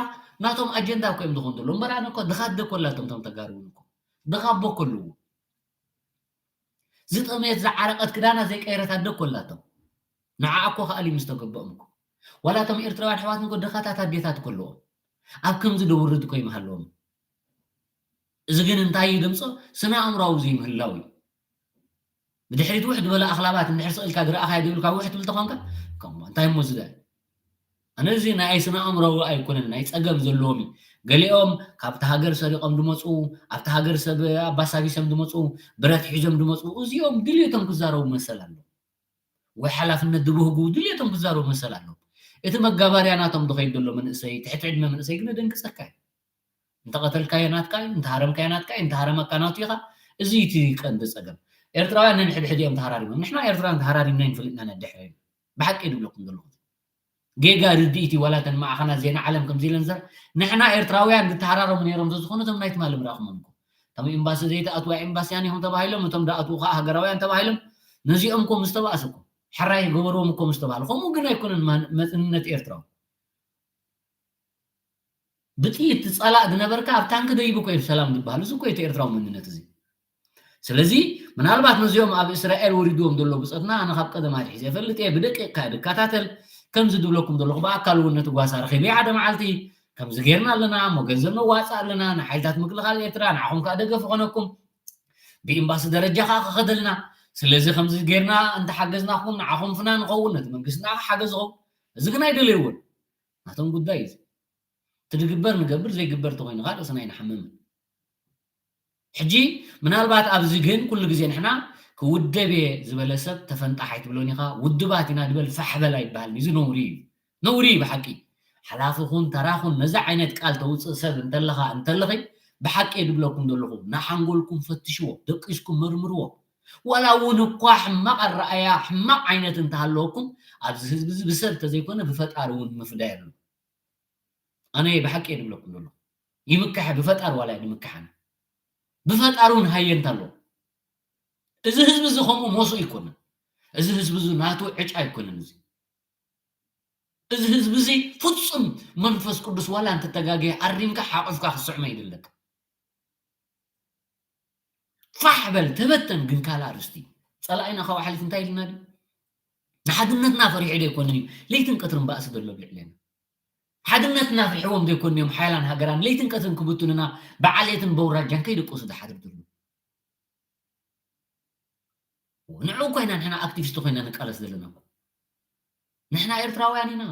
ናቶም ኣጀንዳ እኮ እዮም ዝኾኑ ዘለዉ። እምበር ኣነ እኮ ድኻ ኣደ እኮ ኣላቶም እቶም ተጋሩ እውን እኮ። ድኻ ኣቦ እኮ ኣለዎ። ዝጠመየት ዝዓረቐት ክዳና ዘይቀየረት ኣደ እኮ ኣላቶም። ንዓኣ እኮ ክኣልዩ ምስ ተገበኦም እኮ። ዋላ እቶም ኤርትራውያን ኣሕዋትና እኮ ድኻታት ኣዴታት እኮ ኣለዎም። ኣብ ከምዚ ደውርድ እኮ ይመሃለዎም። እዚ ግን እንታይ እዩ ድምፆ? ስነ ኣእምራዊ ዘይምህላው እዩ። ብድሕሪት ውሕ ዝበለ ኣኽላባት እንድሕር ስቕ ኢልካ ዝረኣኻዮ ዘይብልካ ውሕ ትብል ተኾንካ፣ ከምኡ እንታይ እሞ ዝደ ኣነ እዚ ናይ ስነ ኣእምራዊ ኣይኮነን፣ ናይ ፀገም ዘለዎም እዩ። ገሊኦም ካብቲ ሃገር ሰሪቖም ድመፁ፣ ኣብቲ ሃገር ሰብ ኣባሳቢሶም ድመፁ፣ ብረት ሒዞም ድመፁ፣ እዚኦም ድልየቶም ክዛረቡ መሰል ኣለዎም። ወይ ሓላፍነት ዝብህጉ ድልየቶም ክዛረቡ መሰል ኣለዎም። እቲ መጋባርያ ናቶም ዝኸይድ ዘሎ መንእሰይ፣ ትሕቲ ዕድመ መንእሰይ ግን የደንግፀካ እዩ። እንተቐተልካዮ ናትካ እዩ፣ እንተሃረምካዮ ናትካ እዩ፣ እንተሃረመካ ናቱ ኢኻ። እዚ እቲ ቀንዲ ፀገም። ኤርትራውያን ነንሕድሕድ እዮም ተሃራሪሞም። ንሕና ኤርትራውያን ተሃራሪምና ይንፈልጥና ነድሕር ብሓቂ ድብለኩም ዘለኹ። ጌጋ ርድኢት እዩ፣ ዋላ እተን ማዕኸናት ዜና ዓለም ከምዚ ኢለን ዘር-፣ ንሕና ኤርትራውያን ዝተሃራረሙ ነይሮም ተዝኾኑ እቶም ናይ ትማሊ ምረኣኹሞም እኮ። እቶም ኤምባሲ ዘይተኣትዋ ኤምባስያን እዮም ተባሂሎም፣ እቶም ደኣትዉ ከዓ ሃገራውያን ተባሂሎም። ነዚኦም እኮ ምስ ተባእሱ እኮ፣ ሕራይ ገበርዎም እኮ ምስ ተባህሉ። ከምኡ ግን ኣይኮነን ማን-፣ መንነት ኤርትራዊ። ብጥይት ትጸላእ ዝነበርካ ኣብ ታንኪ ደይቡ እኮ እዩ ሰላም ዝበሃል። እዚ እኮ እዩ እቲ ኤርትራዊ መንነት እዚ። ስለዚ ምናልባት ነዚኦም ኣብ እስራኤል ወሪድዎም ዘሎ ብጾትና ኣነ ካብ ቀደም ኣትሒዘ እፈልጥ እየ፣ ብደቂቕ ከኣ ድከታተል። ከምዚ ዝብለኩም ዘለኹ ብኣካል እውን ነቲ ጓሳ ረኺበ ሓደ መዓልቲ ከምዚ ጌርና ኣለና እሞ ገንዘብ ነዋጽእ ኣለና ንሓይልታት ምክልኻል ኤርትራ፣ ንዓኹም ከኣ ደገፍ ይኾነኩም፣ ብኤምባሲ ደረጃ ከኣ ክኸደልና። ስለዚ ከምዚ ጌርና እንተሓገዝናኹም ንዓኹም ፍና ንኸውን፣ ነቲ መንግስትና ከኣ ሓገዝ ይኸውን። እዚ ግን ኣይደለይዎን። ናቶም ጉዳይ እዩ። እቲ ዝግበር ንገብር፣ ዘይግበር እንተኾይኑ ከዓ ርእስና ኣይንሓምምን። ሕጂ ምናልባት ኣብዚ ግን ኩሉ ግዜ ንሕና ክውደብ እየ ዝበለ ሰብ ተፈንጣሕ ኣይትብሎን ኢኻ። ውድባት ኢና ድበል ፋሕ በል ኣይበሃልን። እዚ ነውሪ እዩ። ነውሪ እዩ ብሓቂ። ሓላፊ ኩን ተራ ኩን ነዚ ዓይነት ቃል ተውፅእ ሰብ እንተለኻ እንተለኺ ብሓቂ እየ ድብለኩም ዘለኹ። ንሓንጎልኩም ፈትሽዎ፣ ደቂስኩም መርምርዎ። ዋላ እውን እኳ ሕማቕ ኣረኣያ ሕማቕ ዓይነት እንተሃለወኩም ኣብዚ ህዝቢ እዚ ብሰብ እንተዘይኮነ ብፈጣሪ እውን ምፍዳይ ኣሎ። ኣነ ብሓቂ እየ ድብለኩም ዘሎ። ይምካሐ ብፈጣር ዋላ ይምካሐን። ብፈጣር እውን ሃየንታ ኣሎ። እዚ ህዝቢ እዚ ከምኡ ሞሱ ኣይኮነን። እዚ ህዝቢ እዚ ናቱ ዕጫ ኣይኮነን። እዚ እዚ ህዝቢ እዚ ፍጹም መንፈስ ቅዱስ ዋላ እንተተጋገየ ኣሪምካ ሓቑፍካ ክስዕሞ ይደለካ። ፋሕ በል ተበተን። ግን ካልእ ኣርእስቲ ጸላኢና ካብ ሓሊፍ እንታይ ኢልና ድዩ? ንሓድነትና ፈሪሑ ዶ ኣይኮነን እዩ ለይትን ቀትርን ባእሲ ዘሎ ኣብ ልዕሌና? ሓድነትና ፍርሕዎም ዶ ኣይኮን እዮም ሓያላን ሃገራን ለይትን ቀትርን ክብትኑና ብዓሌትን በውራጃን ከይደቀሱ ዝሓድር ዘሎ? ንዕኡ ኮይና ንሕና ኣክቲቪስት ኮይና ንቃለስ ዘለና እኮ። ንሕና ኤርትራውያን ኢና።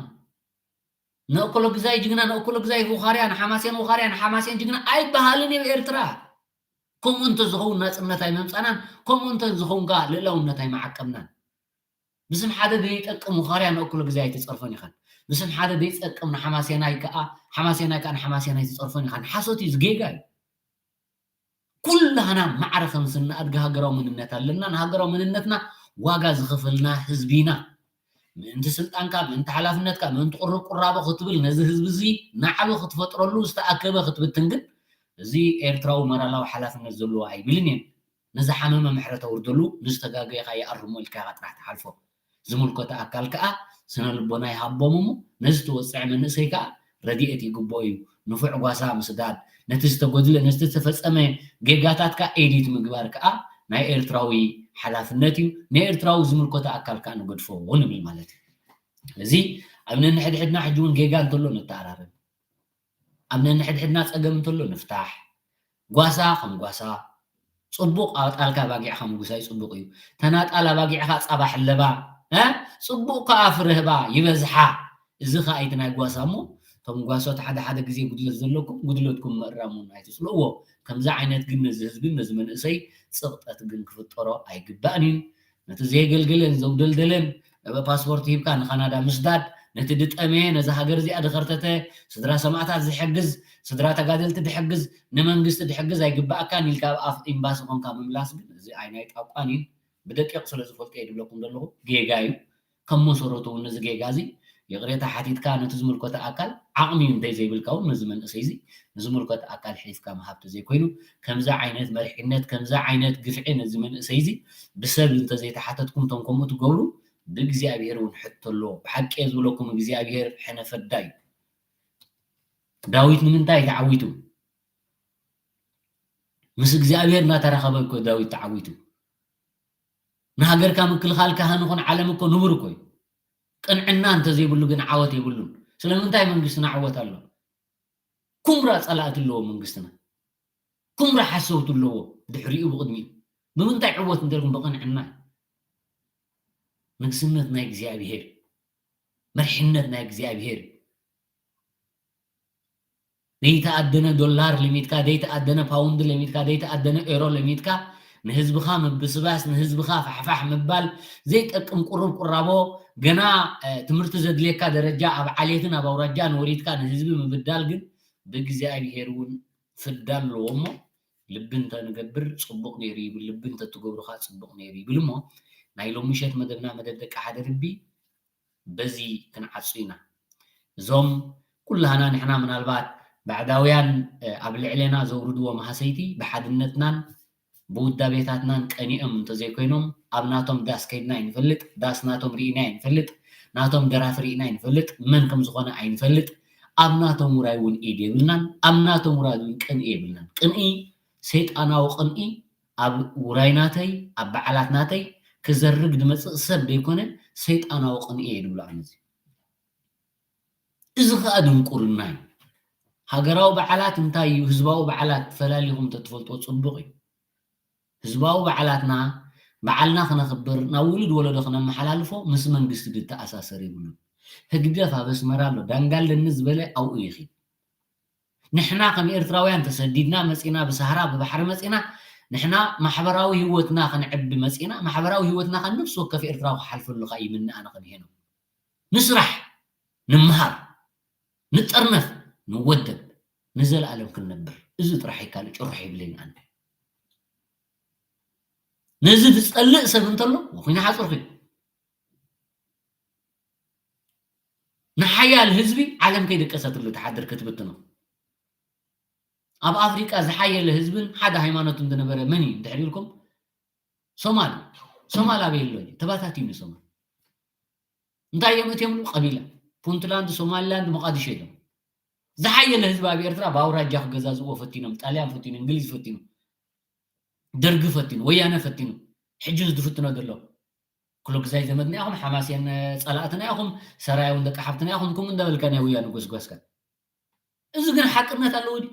ንእኮሎግዛይ ጅግና፣ ንእኮሎግዛይ ውኻርያ፣ ንሓማሴን ውኻርያ፣ ንሓማሴን ጅግና ኣይበሃልን እዩ ኤርትራ። ከምኡ እንተዝኸውን ናጽነት ኣይመምጻናን፣ ከምኡ እንተዝኸውን ከኣ ልእላውነት ኣይመዓቀብናን። ብስም ሓደ ዘይጠቅም ውኻርያ ንእኮሎግዛይ ኣይትጸርፎን ኢኻን። ብስም ሓደ ዘይጠቅም ንሓማሴናይ ከኣ፣ ሓማሴናይ ከኣ ንሓማሴናይ ኣይትጸርፎን ኢኻን። ሓሶት እዩ፣ ዝጌጋ እዩ። ኩላህና ማዕረ ከም ስንኣድግ ሃገራዊ መንነት ኣለና። ንሃገራዊ መንነትና ዋጋ ዝኸፈልና ህዝቢ ኢና። ምእንቲ ስልጣንካ፣ ምእንቲ ሓላፍነትካ፣ ምእንቲ ቁሩብ ቁራቦ ክትብል ነዚ ህዝቢ እዚ ናዕቢ ክትፈጥረሉ ዝተኣከበ ክትብትን ግን እዚ ኤርትራዊ መራላዊ ሓላፍነት ዘለዎ ኣይብልን እየ። ንዝሓመመ ምሕረት ኣውርደሉ፣ ንዝተጋገየ ከኣ ይኣርሞ ኢልካ ኢኻ ጥራሕ ትሓልፎ። ዝምልከቶ ኣካል ከኣ ስነ ልቦና ይሃቦም እሞ ነዚ ትወፅዕ መንእሰይ ከኣ ረድኤት ይግብኦ እዩ። ንፉዕ ጓሳ ምስዳድ፣ ነቲ ዝተጎድለ፣ ነቲ ዝተፈጸመ ጌጋታት ከኣ ኤዲት ምግባር ከኣ ናይ ኤርትራዊ ሓላፍነት እዩ። ንኤርትራዊ ዝምልከቶ ኣካል ከኣ ንገድፎ ንብል ማለት እዩ። ስለዚ ኣብ ነንሕድሕድና ሕጂ እውን ጌጋ እንተሎ ንተኣራረም። ኣብ ነንሕድሕድና ጸገም እንተሎ ንፍታሕ። ጓሳ ከም ጓሳ፣ ጽቡቕ ኣጣልካ ኣባጊዕኻ ምጉሳይ ጽቡቕ እዩ። ተናጣል ኣባጊዕኻ ጻባ ሕለባ፣ እ? ጽቡቕ ከኣ ፍረ ህባ ይበዝሓ። እዚ ከኣ እቲ ናይ ጓሳ እሞ፣ እቶም ጓሶት ሓደ ሓደ ግዜ ጉድለት ዘለኩም፣ ጉድለትኩም ምእራም እውን ኣይትጽልእዎ። ከምዚ ዓይነት ግን ነዚ ህዝብን ነዚ መንእሰይ ጽቕጠት ግን ክፍጠሮ ኣይግባእን እዩ። ነቲ ዘየገልገለን ዘውደልደለን ብ ፓስፖርት ሂብካ ንካናዳ ምስዳድ፣ ነቲ ድጠመየ፣ ነዛ ሃገር እዚኣ ድኸርተተ፣ ስድራ ሰማእታት ዝሕግዝ፣ ስድራ ተጋደልቲ ድሕግዝ፣ ንመንግስቲ ድሕግዝ ኣይግባኣካን ኢልካ ኣብ ኣፍ ኤምባሲ ኮንካ ምምላስ ግን እዚ ኣይ ናይ ጣቋን እዩ። ብደቂቕ ስለ ዝፈልጦ እየ ድብለኩም ዘለኹ፣ ጌጋ እዩ። ከም መሰረቱ እውን ነዚ ጌጋ እዚ ይቕሬታ ሓቲትካ ነቲ ዝምልከቶ ኣካል ዓቕሚ እዩ እንተይ ዘይብልካ እውን ነዚ መንእሰይ እዚ ንዝምልከቶ ኣካል ሕሊፍካ ምሃብ ተዘይኮይኑ ከምዚ ዓይነት መሪሕነት ከምዚ ዓይነት ግፍዒ ነዚ መንእሰይ እዚ ብሰብ እንተዘይተሓተትኩም እቶም ከምኡ ትገብሩ ብእግዚኣብሔር እውን ሕቶ ኣለዎ። ብሓቂ እየ ዝብለኩም እግዚኣብሔር ሕነ ፈዳ እዩ። ዳዊት ንምንታይ ተዓዊቱ? ምስ እግዚኣብሔር እናተራኸበ እኮ ዳዊት ተዓዊቱ። ንሃገርካ ምክልኻል ካህን ይኹን ዓለም እኮ ንቡር እኮ እዩ። ቅንዕና እንተዘይብሉ ግን ዓወት የብሉን። ስለምንታይ መንግስትና ዓወት ኣሎ? ኩምራ ጸላእቲ ኣለዎ መንግስትና። ኩምራ ሓሰውቲ ኣለዎ ድሕሪኡ ብቕድሚኡ። ብምንታይ ዕወት እንተልኩም ብቕንዕና እዩ። ንግስነት ናይ እግዚኣብሔር እዩ። መርሕነት ናይ እግዚኣብሔር እዩ። ዘይተኣደነ ዶላር ለሚድካ፣ ዘይተኣደነ ፓውንድ ለሚድካ፣ ዘይተኣደነ ኤሮ ለሚድካ፣ ንህዝብኻ ምብስባስ፣ ንህዝብኻ ፋሕፋሕ ምባል፣ ዘይጠቅም ቁሩብ ቁራቦ፣ ገና፣ እ፣ ትምህርቲ ዘድልየካ ደረጃ ኣብ ዓሌትን ኣብ ኣውራጃን ወሪድካ ንህዝቢ ምብዳል ግን ብእግዚኣብሔር እውን ፍዳ ኣለዎ እሞ፣ ልቢ እንተንገብር ጽቡቕ ነይሩ ይብል፣ ልቢ እንተትገብሩ ኸኣ ጽቡቕ ነይሩ ይብል እሞ፣ ናይ ሎሚ ምሸት መደብና መደብ ደቂ ሓደ ልቢ በዚ ክንዓጹ ኢና። እዞም ኩላህና ንሕና ምናልባት ባዕዳውያን፣ እ፣ ኣብ ልዕሌና ዘውርድዎ ማህሰይቲ ብሓድነትናን ብውዳቤታትናን ቀኒኦም እንተዘይኮይኖም፣ ኣብ ናቶም ዳስ ከይድና ኣይንፈልጥ፣ ዳስ ናቶም ርኢና ኣይንፈልጥ፣ ናቶም ደራፊ ርኢና ኣይንፈልጥ፣ መን ከም ዝኾነ ኣይንፈልጥ፣ ኣብ ናቶም ውራይ እውን ኢድ የብልናን፣ ኣብ ናቶም ውራይ እውን ቅንኢ የብልናን። ቅንኢ፣ ሰይጣናዊ ቅንኢ ኣብ ውራይ ናተይ፣ ኣብ በዓላት ናተይ ክዘርግ ዝመጽእ ሰብ ዘይኮነ፣ ሰይጣናዊ ቅንኢ እየ ዝብሎ ኣነ እዚ። እዚ ኸኣ ድንቁርና እዩ። ሃገራዊ በዓላት እንታይ እዩ? ህዝባዊ በዓላት ፈላሊኹም እንተትፈልጥዎ ጽቡቕ እዩ። ህዝባዊ በዓላትና፣ በዓልና ክነኽብር፣ ናብ ውሉድ ወለዶ ክነመሓላልፎ ምስ መንግስቲ ዝተኣሳሰር የብሉን። ህግደፍ ኣብ ኣስመራ ኣሎ፣ ዳንጋ ኣለኒ ዝበለ ኣብኡ ይኺድ። ንሕና ከም ኤርትራውያን ተሰዲድና መጺና፣ ብሳህራ ብባሕሪ መጺና፣ ንሕና ማሕበራዊ ህይወትና ከነዕቢ መጺና፣ ማሕበራዊ ህይወትና ከኣ ነፍሲ ወከፍ ኤርትራዊ ክሓልፈሉ ከኣ ይምነ ኣነ ከም ሄኖክ። ንስራሕ፣ ንምሃር፣ ንጠርነፍ፣ ንወደብ፣ ንዘለኣለም ክንነብር። እዚ ጥራሕ እዩ፣ ካልእ ጭርሖ የብለይን ኣነ። ነዚ ዝጸልእ ሰብ እንተሎ፣ ወኺና ሓጹርኺ። ንሓያል ህዝቢ ዓለም ከይደቀሰትሉ ትሓድር ክትብትኖ። ኣብ ኣፍሪቃ ዝሓየለ ህዝብን ሓደ ሃይማኖትን ዝነበረ መን እዩ እንድሕር ኢልኩም፣ ሶማል። ሶማል ኣበይ ኣሎ? ተባታቲኑ ሶማል። እንታይ እዮም እትየምሉ? ቀቢላ። ፑንትላንድ፣ ሶማሊላንድ፣ ሞቃዲሾ ኢሎም። ዝሓየለ ህዝቢ ኣብ ኤርትራ ብኣውራጃ ክገዛዝእዎ ፈቲኖም፣ ጣልያን ፈቲኑ፣ እንግሊዝ ፈቲኑ፣ ደርጊ ፈቲኑ፣ ወያነ ፈቲኑ፣ ሕጂ ዝፍትኖ ዘሎ። ኩሉ ግዛይ ዘመድና ኢኹም፣ ሓማሴን ጸላእትና ኢኹም፣ ሰራየ እውን ደቂ ሓፍትና ኢኹም፣ ከምኡ እንዳበልካ ናይ ወያነ ጎስጓስካ። እዚ ግን ሓቅነት ኣለዎ ድዩ?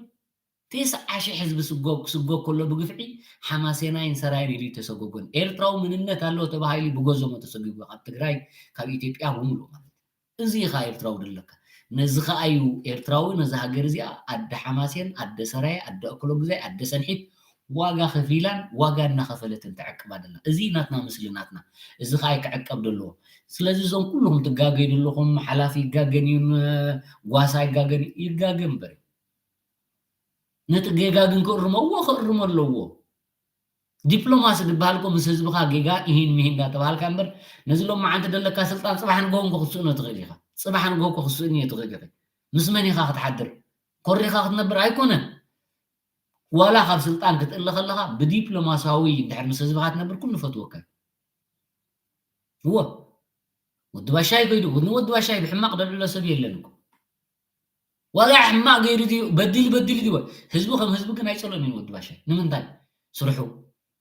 ተስዓ ሺሕ ህዝቢ ስጎግ፣ ክስጎግ ከሎ ብግፍዒ ሓማሴናይን ሰራየን ኢሉ ተሰጎጎን። ኤርትራዊ መንነት ኣለዎ ተባሂሉ ብጎዞሞ ተሰጊጉ ካብ ትግራይ፣ ካብ ኢትዮጵያ ብምሉእ ማለት እዩ። እዚ ኢኻ ኤርትራዊ ደለካ። ነዚ ኸኣ እዩ ኤርትራዊ ነዛ ሃገር እዚኣ ኣደ ሓማሴን፣ ኣደ ሰራየ፣ ኣደ ኣክሎ ግዛይ፣ ኣደ ሰንሒት ዋጋ ከፊላን ዋጋ እናኸፈለትን ትዕቅባ ደላ። እዚ ናትና ምስሊ ናትና። እዚ ኸኣ እዩ ክዕቀብ ደለዎ። ስለዚ እዞም ኩልኹም ትጋገዩ ደለኹም፣ ሓላፊ ይጋገን እዩ፣ ን-፣ ጓሳ ይጋገን እዩ፣ ይጋገ እምበር። ነቲ ጌጋ ግን ክእርሞ፣ እዎ ክእርሞ ኣለዎ። ዲፕሎማሲ ዝበሃል እኮ ምስ ህዝብኻ ጌጋ ኢሂን ምሂን እንዳተባሃልካ እምበር፣ ነዚ ሎማዓንቲ ደለካ ስልጣን ጽባሕ ንግሆ እንኮ ክትስእኖ ትኽእል ኢኻ። ጽባሕ ንግሆ እኮ ክትስእንዮ ትኽእል ኢኺ። ምስ መን ኢኻ ክትሓድር? ኮሪኻ ክትነብር ኣይኮነን። ዋላ ካብ ስልጣን ክትእለ ከለኻ ብዲፕሎማሲያዊ እንድሕር ምስ ህዝብኻ ትነብር ኩሉ ፈትወካ እዩ። እዎ። ወዲ ባሻይ ከይዱ፣ ንወዲ ባሻይ ብሕማቕ ደልዕሎ ሰብ የለን እኮ። ዋላ ሕማቕ ገይሩ ድዩ፣ በዲሉ በዲሉ ድዩ? ህዝቢ ከም ህዝቢ ግን ኣይጸልኦን እዩ ንወዲ ባሻይ። ንምንታይ? ስርሑ፣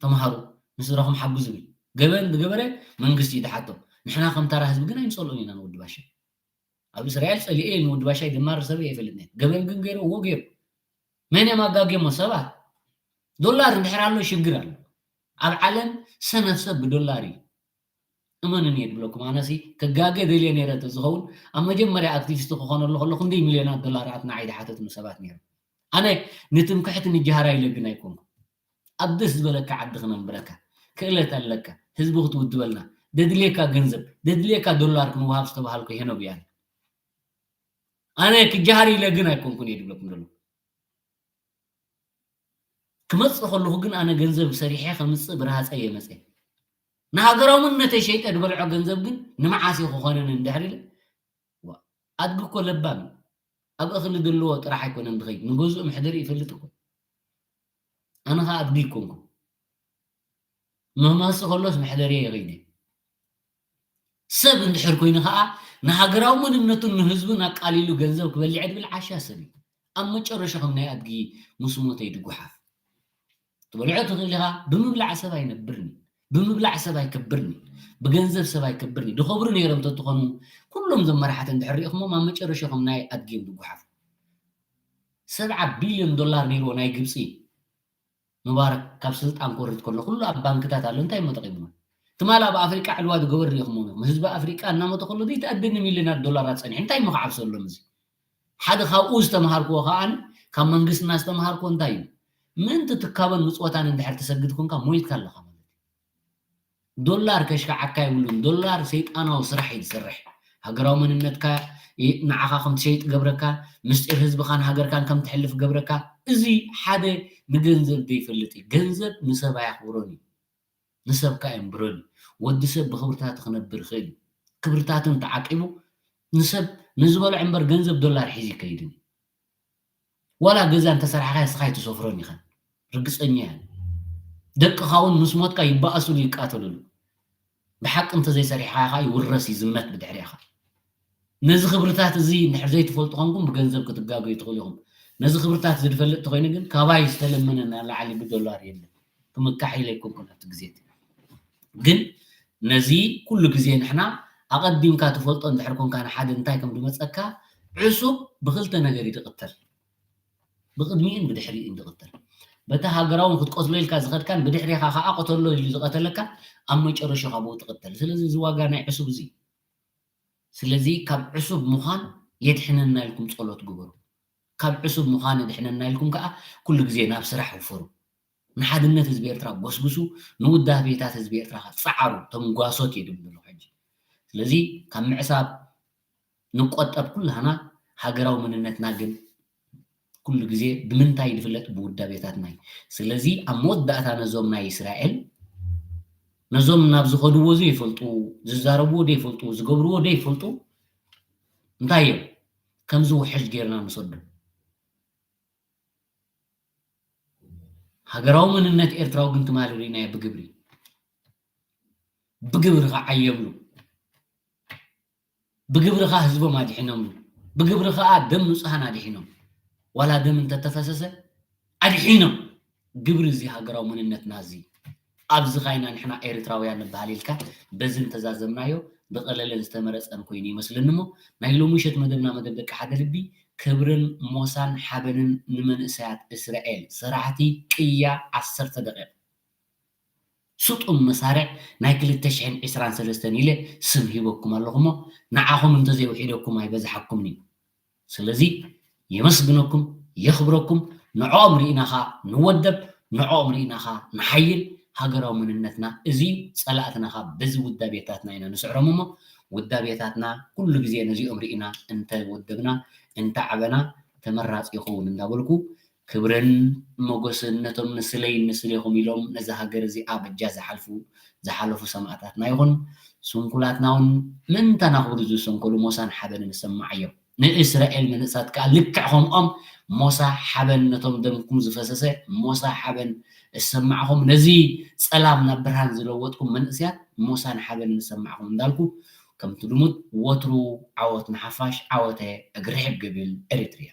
ተምሃሩ፣ ንስድራኹም ሓግዙ ዝብል። ገበን ዝገበረ መንግስቲ እዩ ዝሓቶ። ንሕና ከም ተራ ህዝቢ ግን ኣይንጸልኦን ኢና ንወዲ ባሻይ። ኣብ እስራኤል ጸሊኤ ንወዲ ባሻይ ድማር ሰብ ኣይፈልጥን እየ። ገበን ግን ገይሩ፣ እዎ ገይሩ። መን እዮም ኣጋግዮሞ? ሰባት። ዶላር እንድሕር ኣሎ ሽግር ኣሎ። ኣብ ዓለም ሰነፍ ሰብ ብዶላር እዩ። እመኑኒ እየ ድብለኩም፣ ኣነሲ ክጋገ ደልየ ነይረ እንተዝኸውን፣ ኣብ መጀመርያ ኣክቲቪስት ክኾነሉ ከሎ ክንደይ ሚልዮናት ዶላራት ንዓይ ድሓተትኒ ሰባት ነይሮም። ኣነ ንትምክሕቲ ንጀሃራ ኢለ ግን ኣይኮንኩ። ኣብ ደስ ዝበለካ ዓዲ ክነንብረካ ክእለት ኣለካ፣ ህዝቢ ክትውድበልና፣ ደድልየካ ገንዘብ፣ ደድልየካ ዶላር ክንወሃብ ዝተባሃልኩ ሄኖክ እየ ኣነ። ኣነ ክጀሃር ኢለ ግን ኣይኮንኩን እየ ድብለኩም ዘሎ። ክመጽእ ከለኹ ግን ኣነ ገንዘብ ሰሪሐ ከምጽእ ብረሃጸ እየ መጽየ። ንሃገራዊ መንነተይ ሸይጠ ዝበልዖ ገንዘብ ግን ንመዓስ እዩ ክኾነኒ እንድሕር ኢለ፣ ዋ፣ ኣድጊ እኮ ለባም እዩ። ኣብ እኽሊ ዘለዎ ጥራሕ ኣይኮነን ዝኸይድ፣ ንገዝኡ መሕደሪ ይፈልጥ እኮ። ኣነ ኸኣ ኣድጊ ኣይኮንኩን። መማሲ ከሎስ መሕደሪ ይኸይድ እየ። ሰብ እንድሕር ኮይኑ ኸኣ ንሃገራዊ መንነቱን ንህዝቡን ኣቃሊሉ ገንዘብ ክበልዕ ድብል ዓሻ ሰብ እዩ። ኣብ መጨረሻ ከም ናይ ኣድጊ ምስ ሞተ እዩ ድጓሓፍ። ትበልዖ ትኽእል ኢኻ፣ ብምብላዕ ሰብ ኣይነብርን እዩ። ብምብላዕ ሰብ ኣይከብርን እዩ። ብገንዘብ ሰብ ኣይከብርን እዩ። ድኸብሩ ነይሮም ተትኾኑ፣ ኩሎም ዘመራሕቲ እንድሕር ሪእኹሞም ኣብ መጨረሻ ከም ናይ ኣድጊ እዮም ድጓሓፉ። ሰብዓ ቢልዮን ዶላር ነይርዎ ናይ ግብፂ። ሙባረክ ካብ ስልጣን ክወርድ ከሎ ኩሉ ኣብ ባንክታት ኣሎ። እንታይ እሞ ጠቂምዎ? ትማል ኣብ ኣፍሪቃ ዕልዋ ዝገበር ሪኢኹሞ ኢኹም። ህዝቢ ኣፍሪቃ እናሞተ ከሎ ዘይተኣደነ ሚልዮናት ዶላራት ጸኒሑ። እንታይ እሞ ክዓብሰሎም እዚ? ሓደ ካብኡ ዝተምሃርክዎ ከኣ፣ ካብ መንግስትና ዝተምሃርክዎ እንታይ እዩ? ምእንቲ ትካበን ምጽወታን እንድሕር ትሰግድ ኮንካ ሞይትካ ኣለኻ ማለት እዩ። ዶላር ከሽካዓካ የብሉን። ዶላር ሰይጣናዊ ስራሕ እዩ ዝሰርሕ። ሃገራዊ መንነትካ ይ-፣ ንዓኻ ከም ትሸይጥ ገብረካ፣ ምስጢር ህዝብኻን ሃገርካን ከም ትሕልፍ ገብረካ። እዚ ሓደ ንገንዘብ ዘይፈልጥ እዩ። ገንዘብ ንሰብ ኣየኽብሮን እዩ። ንሰብካ የንብረሉ። ወዲ ሰብ ብኽብርታቱ ክነብር ይኽእል እዩ። ክብርታቱ እንተዓቂቡ ንሰብ ንዝበልዖ እምበር ገንዘብ ዶላር ሒዙ ይከይድን እዩ። ዋላ ገዛ እንተሰራሕካ ንስኻ ኣይትሰፍሮን ኢኻ። ርግጸኛ እያ። ደቅኻ እውን ምስ ሞትካ ይበኣሱሉ ይቃተሉሉ። ብሓቂ እንተዘይሰሪሕካ ከዓ ይውረስ ይዝመት ብድሕሪኻ። ነዚ ክብርታት እዚ እንድሕር ዘይትፈልጡ ኮንኩም ብገንዘብ ክትጋገዩ ትኽእሉ ኢኹም። ነዚ ክብርታት እዚ ዝፈልጥ ተኮይኑ ግን ካባይ ዝተለመነ ንላዕሊ ብዶላር የለን። ክምካሕ ኢለ ኣይኮንኩን ኣብቲ ግዜ እቲ። ግን ነዚ ኩሉ ግዜ ንሕና ኣቐዲምካ ትፈልጦ እንድሕር ኮንካ ንሓደ እንታይ ከም ዝመፀካ ዕሱብ ብክልተ ነገር እዩ ዝቕተል። ብቕድሚኡን ብድሕሪኡን ዝቕተል። በቲ ሃገራውን ክትቀትሎ ኢልካ ዝኸድካን ብድሕሪኻ ከዓ ቅተሎ ኢሉ ዝቐተለካ ኣብ መጨረሻ ካብኡ ትቕተል። ስለዚ እዚ ዋጋ ናይ ዕሱብ እዚ። ስለዚ ካብ ዕሱብ ምዃን የድሕነና ኢልኩም ጸሎት ግበሩ። ካብ ዕሱብ ምዃን የድሕነና ኢልኩም ከዓ ኩሉ ግዜ ናብ ስራሕ ውፈሩ። ንሓድነት ህዝቢ ኤርትራ ጎስጉሱ፣ ንውዳቤታት ህዝቢ ኤርትራ ከዓ ጸዓሩ። ተምጓሶት እየ ድብል ዘለኹ ሕጂ። ስለዚ ካብ ምዕሳብ ንቆጠብ ኩላህና። ሃገራዊ መንነትና ግን ኩሉ ግዜ ብምንታይ ዝፍለጥ? ብውዳቤታትና እዩ። ስለዚ ኣብ መወዳእታ ነዞም ናይ እስራኤል፣ ነዞም ናብ ዝኸድዎ ዘይፈልጡ፣ ዝዛረብዎ ዘይፈልጡ፣ ዝገብርዎ ዘይፈልጡ እንታይ እዮም? ከምዚ ውሕጅ ጌርና ንሰዶ። ሃገራዊ መንነት ኤርትራዊ ግን ትማሊ ርኢናዮ ብግብሪ። ብግብሪ ከዓ ዓየምሉ። ብግብሪ ከዓ ህዝቦም ኣድሒኖምሉ። ብግብሪ ከዓ ደም ንጹሃን ኣድሒኖም። ዋላ ደም እንተተፈሰሰ ኣድሒኖም። ግብሪ እዚ ሃገራዊ መንነትና እዚ። ኣብዚ ኻይና ንሕና ኤርትራውያን ንበሃል ኢልካ በዚ እንተዛዘምናዮ ዝቐለለን ዝተመረጸን ኮይኑ ይመስለኒ እሞ ናይ ሎሚ ምሸት መደብና መደብ ደቂ ሓደ ልቢ ክብርን ሞሳን ሓበንን ንመንእሰያት እስራኤል ሰራሕቲ ቅያ ዓሰርተ ደቂቕ። ስጡም መሳርዕ ናይ ክልተ ሽሕን ዕስራን ሰለስተን ኢለ ስም ሂበኩም ኣለኹ እሞ ንዓኹም እንተዘይውሒደኩም ኣይበዝሓኩምን እዩ። ስለዚ የመስግነኩም፣ የኽብረኩም። ንዕኦም ርኢና ኸኣ ንወደብ፣ ንዕኦም ርኢና ኸኣ ንሓይል። ሃገራዊ መንነትና እዚ እዩ። ጸላእትና ኸኣ በዚ ውዳቤታትና ኢና ንስዕሮም እሞ ውዳቤታትና ኩሉ ግዜ ነዚኦም ርኢና እንተወደብና እንተዓበና ተመራጺ ይኸውን እንዳበልኩ ክብርን ሞገስን ነቶም ንስለይ ንስሌኹም ኢሎም ነዛ ሃገር እዚኣ በጃ ዝሓልፉ ዝሓለፉ ሰማእታትና ይኹን። ስንኩላትና እውን ምእንታና ክብሉ ዝሰንከሉ ሞሳን ሓበንን እሰማዓዮም። ንእስራኤል መንእሳት ከኣ ልክዕ ከምኦም ሞሳ ሓበን ነቶም ደምኩም ዝፈሰሰ ሞሳ ሓበን እሰማዕኹም። ነዚ ጸላም ናብ ብርሃን ዝለወጥኩም መንእስያት ሞሳን ሓበን እሰማዕኹም እንዳልኩ ከምቲ ልሙድ ወትሩ ዓወት ንሓፋሽ ዓወተ እግሪ ሕግ ይብል ኤሪትሪያ።